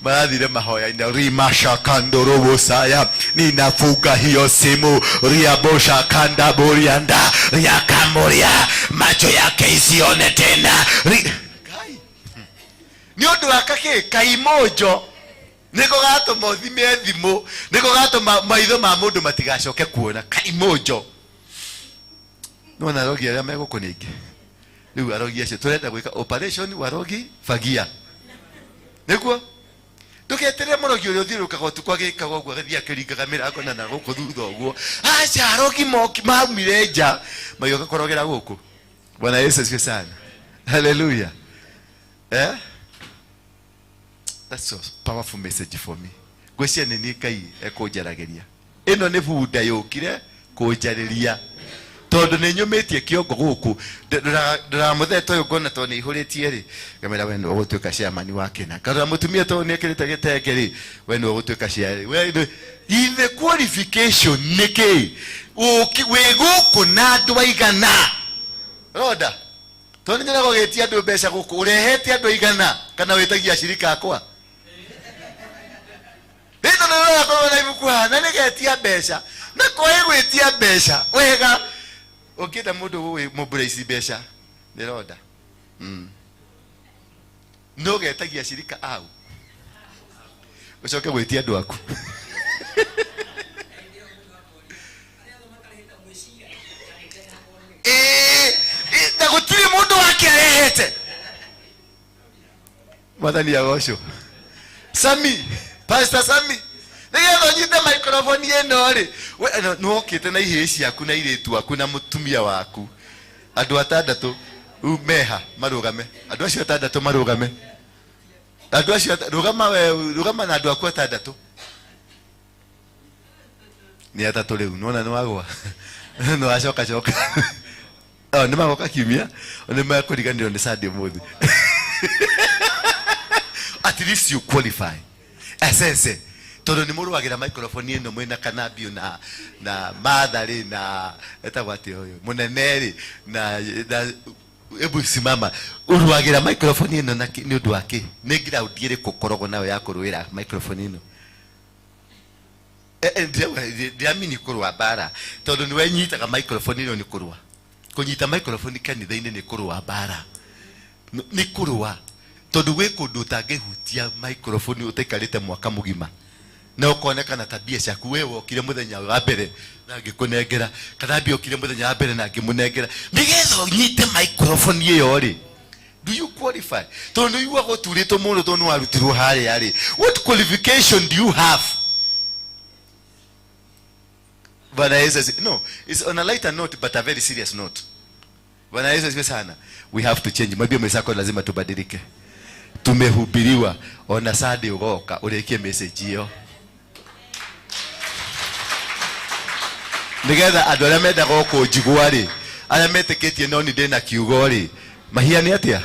marathire mahoya-inĩ, rimashakandorobosaya, ninafunga hiyo simu, riaboshakandaborianda riakamoria, macho yake isione tena. Ngai. Nĩ ũndũ wa kakĩ kaimojo nĩko gatũma ũthime thimũ, nĩko gatũma maitho ma mũndũ matigacoke kuona kaimojo. Nĩwona arogi arĩa megũkũ nĩ aingĩ. Rĩu arogi acio tũrenda gwĩka operation warogi fagia, nĩguo ndũketerere mũrogi ũrĩa ũthiũrũrũkaga ũtukũ agĩkaga ũguo, agathiĩ akĩringaga mĩrango na gũkũ thutha ũguo. Aca, arogi moki maumire nja magĩũka kũrogera gũkũ. Bwana Yesu asifiwe sana. Haleluya. That's a powerful message for me. Ngwĩciria nĩ niĩ Ngai ekũnjaragĩria. Ĩno nĩ bunda yũkire kũnjarĩria tondũ nĩ nyũmĩtie kĩongo gũkũ. Ndoraga mũthee ta ũyũ, ngona tondũ nĩ ihũrĩtie rĩ, ngamwĩra we nĩwe ũgũtuĩka chairman wa kĩna. Ngarora mũtumia tondũ nĩ ekĩrĩte gĩtenge rĩ, we nĩwe ũgũtuĩka chair. We ithe qualification nĩ kĩ? Wĩ gũkũ na andũ aigana roda? Tondũ nyonaga ũgĩtia andũ mbeca gũkũ, ũrehete andũ aigana kana wĩtagia acirika akwa? Rĩtũ nĩrĩrakorwo na ibuku haha na nĩgetia mbeca na kwaĩ gwĩtia mbeca wega. Ũngĩenda mũndũ ũĩ mũmbũre ici mbeca nĩ ronda, no getagia acirika au ũcoke gwĩtia andũ aku. Ĩĩ, na gũtirĩ mũndũ wake arehete. Mwathani agocwo. Sami, Pastor Sami, nĩgetha ũnyite microphone ĩno rĩ, we nĩwokĩte na ihĩĩ ciaku na airĩtu aku na mũtumia waku, andũ atandatũ. Rĩu meha marũgame, andũ acio atandatũ marũgame, andũ acio rũgama we, rũgama na andũ aku atandatũ. Nĩ atatũ rĩu, nĩwona nĩwagwa, nĩwacoka coka. Oh, nĩ magoka kiumia, nĩ mekũriganĩrwo nĩ Sunday ũmũthĩ. At least you qualify esese tondũ nĩ mũrũagĩra microphone ĩno mwĩna kanambio na Martha rĩ, na etagwo atĩa ũyũ mũnene rĩ, na hebu simama. Ũrũagĩra microphone ĩno na nĩ ũndũ wa kĩ? Nĩ ground ĩrĩkũ ũkoragwo nayo ya kũrũĩra microphone ĩno? Ndiramini kũrũa mbara tondũ nĩwe nyitaga microphone ĩno. Nĩ kũrũa kũnyita microphone kanitha-inĩ, nĩ kũrũa mbara, nĩ kũrũa tondũ gwĩ kũndũ ũtangĩhutia microphone ũtaikarĩte mwaka mũgima na ũkonekana tabia ciaku. We wokire mũthenya wa mbere na ngĩkũnengera, kana mbia okire mũthenya wa mbere na ngĩmũnengera nĩgetha ũnyite microphone ĩyo rĩ. Do you qualify? Tondũ nĩ ũiguaga ũturĩtwo mũno tondũ nĩ warutirwo harĩa rĩ. What qualification do you have? Bwana Yesu asifiwe. No, it's on a lighter note but a very serious note. Bwana Yesu asifiwe sana. We have to change. Mwambie mwenzako lazima tubadilike. Tumehubiriwa. Ona Sunday ugoka ũrĩkie message ĩyo nigetha andũ arĩa mendaga kũnjigua rĩ, arĩa metĩkĩtie no ni ndĩna kiugo rĩ, mahiane atĩa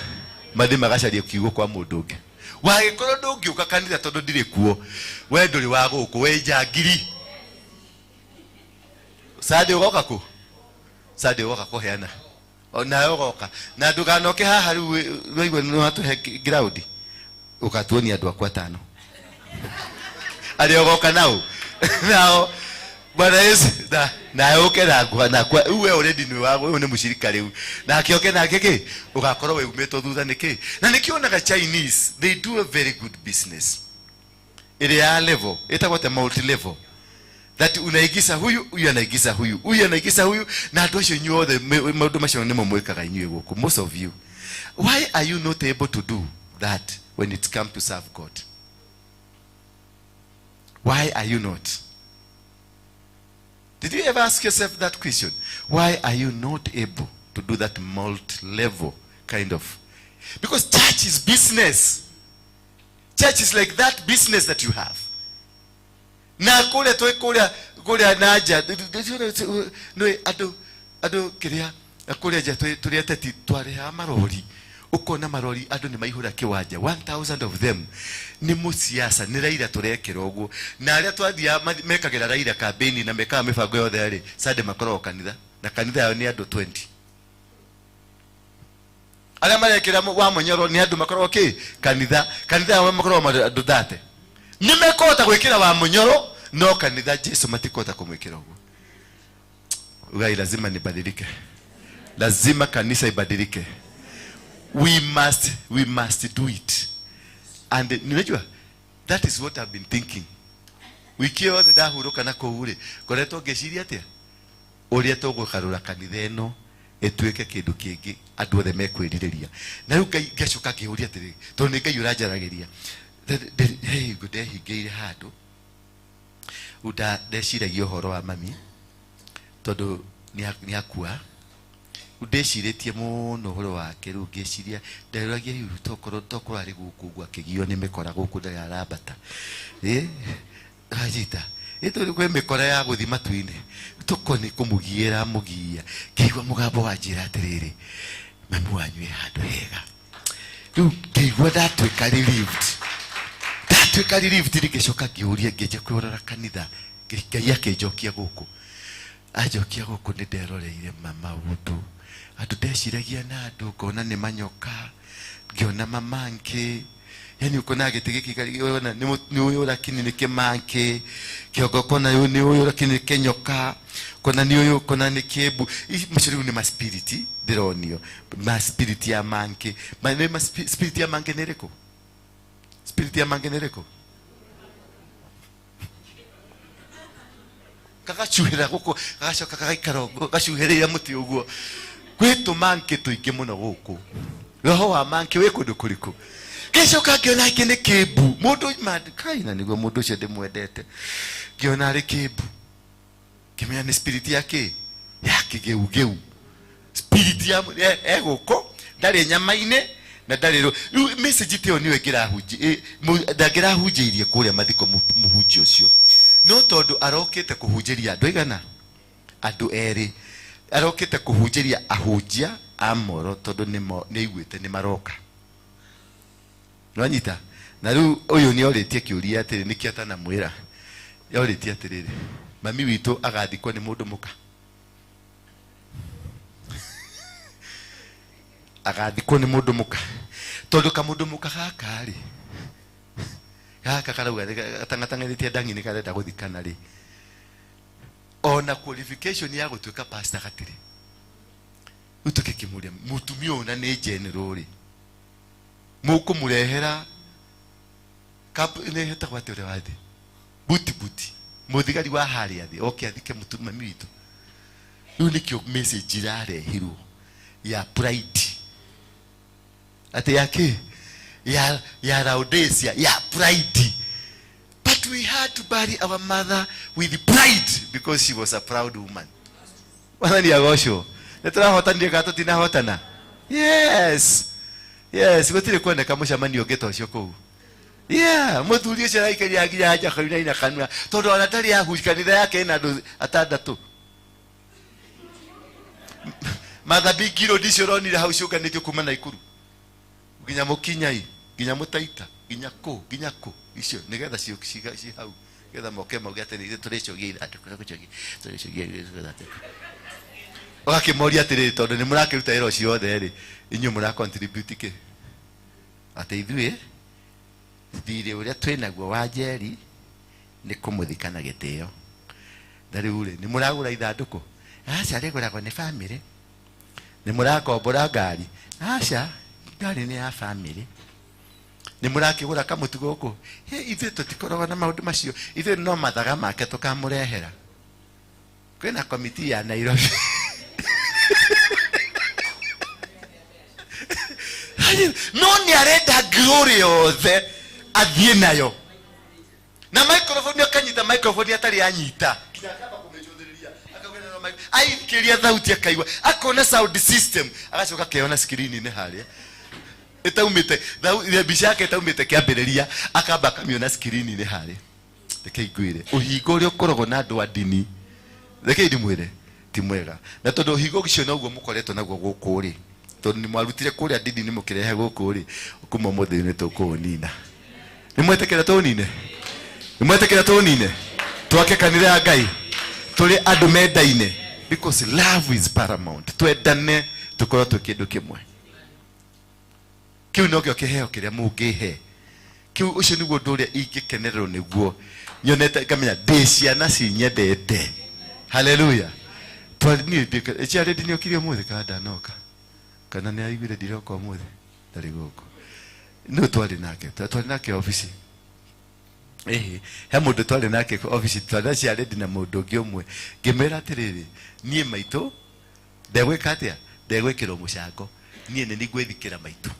mathiĩ magacarie kiugo kwa mũndũ ũngĩ. Wagĩkorwo ndũngĩũka kanitha tondũ ndirĩ kuo, we ndũrĩ wa gũkũ, we njangiri. Sunday ũgoka kũ? Sunday ũgoka kũheana nawe ũgoka na ndũganoke haha. Rĩu waigua nĩ watũhe ground, ũgatuonia andũ aku atano arĩa ũgoka nao. Bwana Yesu na nawe ũke na kwa rĩu we already nĩ wa ũyũ nĩ mũcirika rĩu nake oke nake kĩ ũgakorwo wĩumĩtwo thutha nĩkĩ. Na nĩkĩo onaga Chinese, they do a very good business ĩrĩa ya level ĩtagwo te multi level, that unaigisa huyu, huyu anaigisa huyu, huyu anaigisa huyu, na andũ acio inyuothe maũndũ macio nĩmo mwĩkaga inyuĩ gũkũ. Most of you, why are you not able to do that when it come to serve God? Why are you not? Did you ever ask yourself that question? Why are you not able to do that multi-level kind of? Because church is business. Church is like that business that you have. Na kũrĩa twĩ kũrĩa kũrĩa na nja nĩ andũ andũ kĩrĩa kũrĩa nja tũrĩ ateti twarĩhaga marori, ũkona marori andũ nĩ maihũra kĩwanja, 1000 of them nĩ mũciaca, nĩ Raila tũrekĩra ũguo. Na arĩa twathiaga mekagĩra Raila campaign na mekaga mĩbango yothe rĩ, Sunday makoragwo kanitha, na kanitha yao nĩ andũ 20. Arĩa marekĩra wa Mũnyoro nĩ andũ makoragwo kĩ kanitha, kanitha yao makoragwo andũ 30. Nĩ mekũhota gwĩkĩra wa Mũnyoro, no kanitha Jesu matikũhota kũmwĩkĩra ũguo. Ugai, lazima nibadilike, lazima kanisa ibadilike. We must do it. And ninajua that is what I've been thinking wiki yothe ndahurũka na kũu rĩ, ngoretwo ngĩciria atĩa ũrĩa tũgũgarũra kanitha ĩno ĩtuĩke kĩndũ kĩngĩ andũ othe mekwĩrirĩria. Na rĩu Ngai ngacoka ngĩũria atĩrĩrĩ, tondũ nĩ Ngai ũranjaragĩria. He hingo ndehingĩire handũ rĩu ndeciragia ũhoro wa mami tondũ nĩ akua. Rĩu ndecirĩtie mũno ũhoro wake, rĩu ngĩciria nderoragia rĩu tokorwo arĩ gũkũ ũguo akĩgio nĩ mĩkora gũkũ ndarĩ arambata. Ĩ ajita ĩtũ kwĩ mĩkora ya gũthi matu-inĩ, toko nĩ kũmũgiĩra mũgia. Ngĩigua mũgambo wanjĩra atĩrĩrĩ, mami wanyu e handũ hega. Rĩu ngĩigua ndatuĩka relieved, ndatuĩka relieved. Ngĩcoka ngĩũria, ngĩnjia kwĩrora kanitha. Ngai akĩnjokia gũkũ, anjokia gũkũ nĩ nderoreire maũndũ andũ ndeciragia na andũ ngona nĩ manyoka, ngĩona mamanke, yani ukona gĩtĩ gĩkĩ ona nĩ nĩ ũyũ lakini nĩ kĩmanke kĩongo, kona ũyũ nĩ ũyũ lakini nĩ kĩnyoka, kona nĩ ũyũ kona nĩ kĩmbu. Macio rĩu nĩ ma spirit ndĩronio, ma spirit ya manke. Nĩ ma spirit ya manke nĩ ĩrĩkũ? Spirit ya manke nĩ ĩrĩkũ? Gagacuhĩra gũkũ, gagacoka gagaikara ũguo gacuhĩrĩire mũtĩ ũguo. Gwĩ tũmanke tũingĩ mũno gũkũ. Roho wa manke wĩ kũndũ kũrĩkũ? Ngĩcoka ngĩona ingĩ nĩ kĩmbu mũndũ kaina nĩguo mũndũ ũcio ndĩmwendete, ngĩona arĩ kĩmbu, ngĩmenya nĩ spirit ya kĩ ya kĩgeugeu, spirit ya e gũkũ ndarĩ nyama-inĩ na ndarĩ rĩu message ta ĩyo nĩyo ndangĩrahunjĩirie kũrĩa mathiko mũhunjia ũcio, no tondũ arokĩte kũhunjĩria andũ aigana, andũ erĩ, arokĩte kũhunjĩria ahunjia a Moro tondũ nĩmo nĩaiguĩte nĩ maroka. Nĩwanyita? Na rĩu ũyũ nĩ orĩtie kĩũria atĩrĩ, nĩkĩo atanamwĩra, orĩtie atĩrĩrĩ, mami witũ agathikwo nĩ mũndũ mũka, agathikwo nĩ mũndũ mũka, tondũ kamũndũ mũka gaka rĩ, gaka karauga gatang'atang'ĩrĩtie ndangi nĩ karenda gũthikana rĩ, ona qualification ya gũtuĩka pastor gatirĩ. Rĩu tũkĩkĩmũria mũtumia ũyũ na nĩ general rĩ, mũkũmũrehera nĩ hetagwo atĩ ũrĩa wa thĩ buti buti mũthigari wa harĩa thĩ oke athike mami witũ. Rĩu nĩkĩo message irarehirwo ya pride, atĩ ya kĩ ya Laodicea ya pride. But we had to bury our mother with pride because she was a proud woman. Mwathani agocwo. Nĩ tũrahotanire kana tũtinahotana? Yes, gũtirĩ kuoneka mũcemanio ũngĩ ta ũcio kũu. Yeah, mũthuri ũcio araikaria nginya anja kainaina kanua tondũ ona ndarĩ ahunjia, kanitha yake ĩna andũ atandatũ. Mathabingi road icio ũronire hau ciũnganĩtio kuma Naikuru nginya Mũkinyai nginya Mũtaita nginya kũ nginya kũ, icio nĩgetha ci hau nĩgetha moke mauge atĩ ithuĩ tũrĩcogia ithandũkũ tũrĩcogia ithandũkũ. Ũgakĩmoria atĩrĩrĩ, tondũ nĩ mũrakĩruta wĩra ũcio wothe rĩ, inyuĩ mũra contribute kĩ? Atĩ ithuĩ thirĩ ũrĩa twĩnaguo wa Njeri nĩ kũmũthika na gĩtĩo. Na rĩu rĩ, nĩ mũragũra ithandũkũ? Aca, rĩgũragwo nĩ bamĩrĩ. Nĩ mũrakombora ngari? Aca, ngari nĩ ya bamĩrĩ. Nĩ mũrakĩgũra kamũtu gũkũ? Hĩ, ithuĩ tũtikoragwo na maũndũ macio, ithuĩ no mathaga make tũkamũrehera. Kwĩna komiti ya Nairobi. No nĩ arenda glory yothe athiĩ nayo na microphone, akanyita microphone atarĩ anyita nginya akamba kũmĩcũthĩrĩria, akauga na aikĩria thauti, akaigua, akona sound system, agacoka akeyona screen-inĩ harĩa ĩtaumĩte mbica yake ĩtaumĩte kĩambĩrĩria, akamba akamĩona screen-inĩ harĩa. Reke ngwire uhingo uria ukoragwo na andu a ndini, reke ndimwire ti mwega, na tondu uhingo ucio noguo mukoretwo naguo guku ri, tondu ni mwarutire kuria ndini ni mukirehe guku ri, kuma muthi ni tukuunina. Ni mwetekera tuunine? Ni mwetekera tuunine? Twake kanitha ya Ngai turi andu mendaine, because love is paramount. Twendane tukorwo twi kindu kimwe. Kiu nokio kiheo kiria mungihe. Kiu ucio niguo undu uria ingikenererwo niguo nyonete ngamenya ndi ciana cinyendete. Haleluya. Twani ni okire umuthi kana ndanoka, kana ni aiguire ndiroka umuthi ndari guku. No twari nake, twari nake office. Ehe, he mundu twari nake office, twari na ciaredi na mundu ungi umwe. Ngimwira atiriri, nie maitu ndegwika atia? Ndegwikirwo mucango. Nie ni ngwithikira maitu.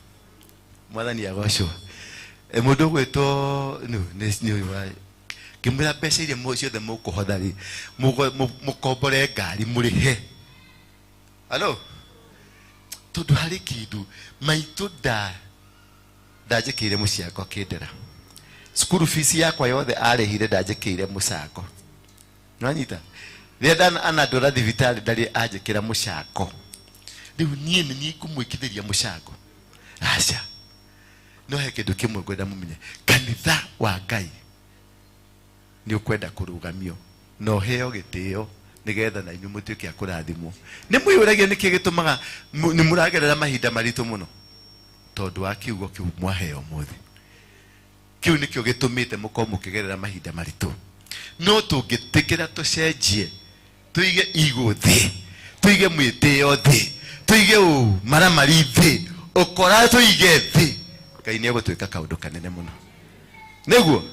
Mwathani agocwo. Mundu ugwitwo ni ngimwira mbeca iria ciothe mukuhotha ri, mukombore ngari murihe. Halo? Tondu hari kindu maitu ndanjikire muciango akindera. Cukuru fees yakwa yothe arihire ndanjikire mucango. Nwanyita? Rĩrĩa anandwara thibitarĩ ndarĩ anjĩkĩra mũcango. Rĩu niĩ nĩ niĩ ngũmwĩkithĩria mũcango. Aca. No he kĩndũ kĩmwe ngwenda mũmenye. Kanitha wa Ngai nĩ ũkwenda kũrũgamio na ũheo gĩtĩo nĩgetha na inyuĩ mũtuĩke a kũrathimwo. Nĩ mwĩyũragia nĩkĩ gĩtũmaga nĩ mũragerera mahinda maritũ mũno? Tondũ wa kiugo kĩu mwaheo ũmũthĩ. Kiu nĩkĩo gĩtũmĩte mũkorwo mũkĩgerera mahinda maritũ. No tũngĩtĩkĩra tũcenjie, tũige igo thĩ, tũige mwĩtĩo thĩ, tũige maramari thĩ, ũkora tũige thĩ, Ngai nĩegũtuĩka kaũndũ kanene mũno. Nĩguo?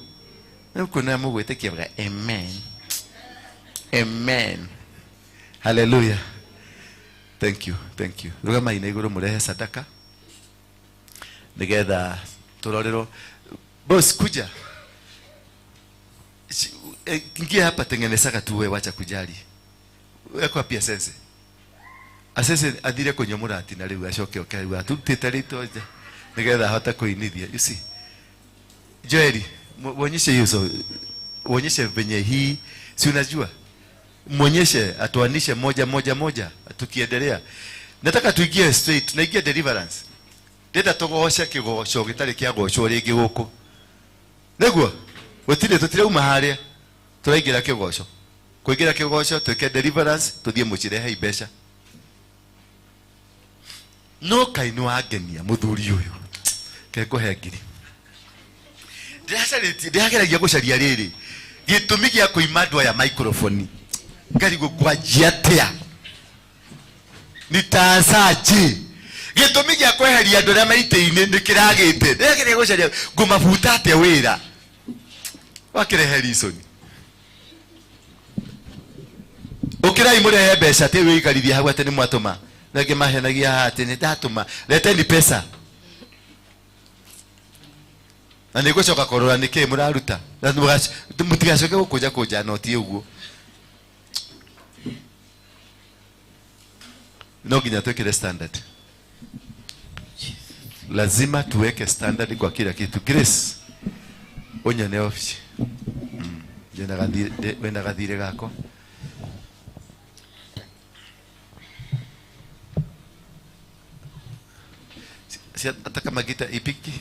Nĩũkuona mũgwĩtĩkia mũga amen. Amen. Hallelujah. Thank you, thank you. Rũgamai na igũrũ mũrehe sadaka nĩgetha tũrorerwo. Boss, kuja. Ingia hapa, tengenezaga tu wewe, wacha kujali. Weko pia sense. Asese athire kunywa murati na riu acoke oke riu atutite rito nigetha ahote kuinithia. You see? Joeli, muonyeshe hiyo, muonyeshe venye hii, si unajua? Muonyeshe, atuanishe moja moja moja tukiendelea. Nataka tuingie straight, tunaingia deliverance. Ndenda tugoce kigoco gitari kia goco ringi guku. Niguo? Gutire tutirauma haria. Turaingira kigoco. Kuingira kigoco twike deliverance tuthie mucirehe mbeca. No kai ni wangenia muthuri uyu. Ke nguhe ngiri. Ndiracarĩtie, ndĩrageragia gũcaria rĩrĩ. Gĩtũmi gĩa kũima andũ aya microphone. Ngarigwo kwanjia atĩa? Nitaanzaje? Gĩtũmi gĩa kweheria andũ arĩa maitĩ-inĩ nĩ kĩragĩte. Ndĩrageria gũcaria ngũmabuta atĩa wĩra. Wakĩrehe reason. Ũkĩrai mũrehe mbeca ti wĩikarithia hau atĩ nĩ mwatũma. Rĩngĩ mahenagia haha atĩ nĩ ndatũma. Leteni pesa. Na nĩ ngũcoka kũrora nĩkĩ mũraruta. Na mũtigacoke gũkũnja kũnja noti ũguo. No nginya twĩkĩre standard. Lazima tuweke standard kwa kila kitu. Grace, unyone office. Wena gathire gako. Si hata kama gita ipiki.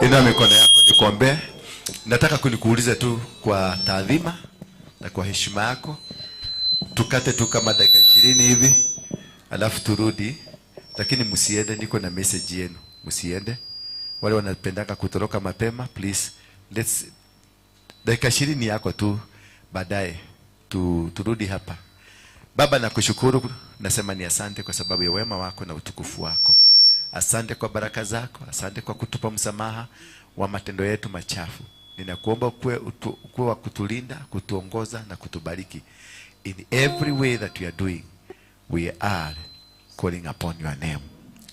Inua mikono yako nikuombee. Nataka kunikuulize tu kwa taadhima na kwa heshima yako. Tukate tu kama dakika 20 hivi. Alafu turudi, lakini msiende, niko na message yenu, msiende. Wale wanapendaka kutoroka mapema, please let's dakika 20 yako tu, baadaye turudi hapa. Baba, nakushukuru, nasema ni asante kwa sababu ya wema wako na utukufu wako. Asante kwa baraka zako, asante kwa kutupa msamaha wa matendo yetu machafu. Ninakuomba ukuwe wa kutulinda, kutuongoza na kutubariki. In every way that we are doing, we are calling upon your name.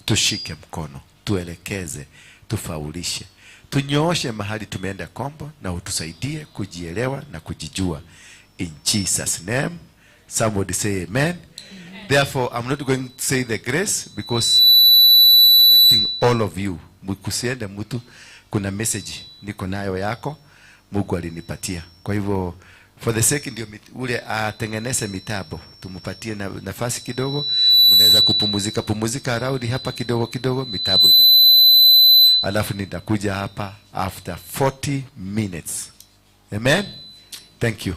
Tushike mkono, tuelekeze, tufaulishe, tunyooshe mahali tumeenda kombo, na utusaidie kujielewa na kujijua. In Jesus name, somebody say amen. Therefore, I'm not going to say the grace because I'm expecting all of you. Mkusiende mtu, kuna message niko nayo yako, Mungu alinipatia. Kwa hivyo for the sake ndio ule atengeneze mitabo, tumupatie nafasi kidogo, mnaweza kupumzika pumzika around hapa kidogo kidogo, mitabo itengenezeke. Alafu nitakuja hapa after 40 minutes. Amen. Thank you.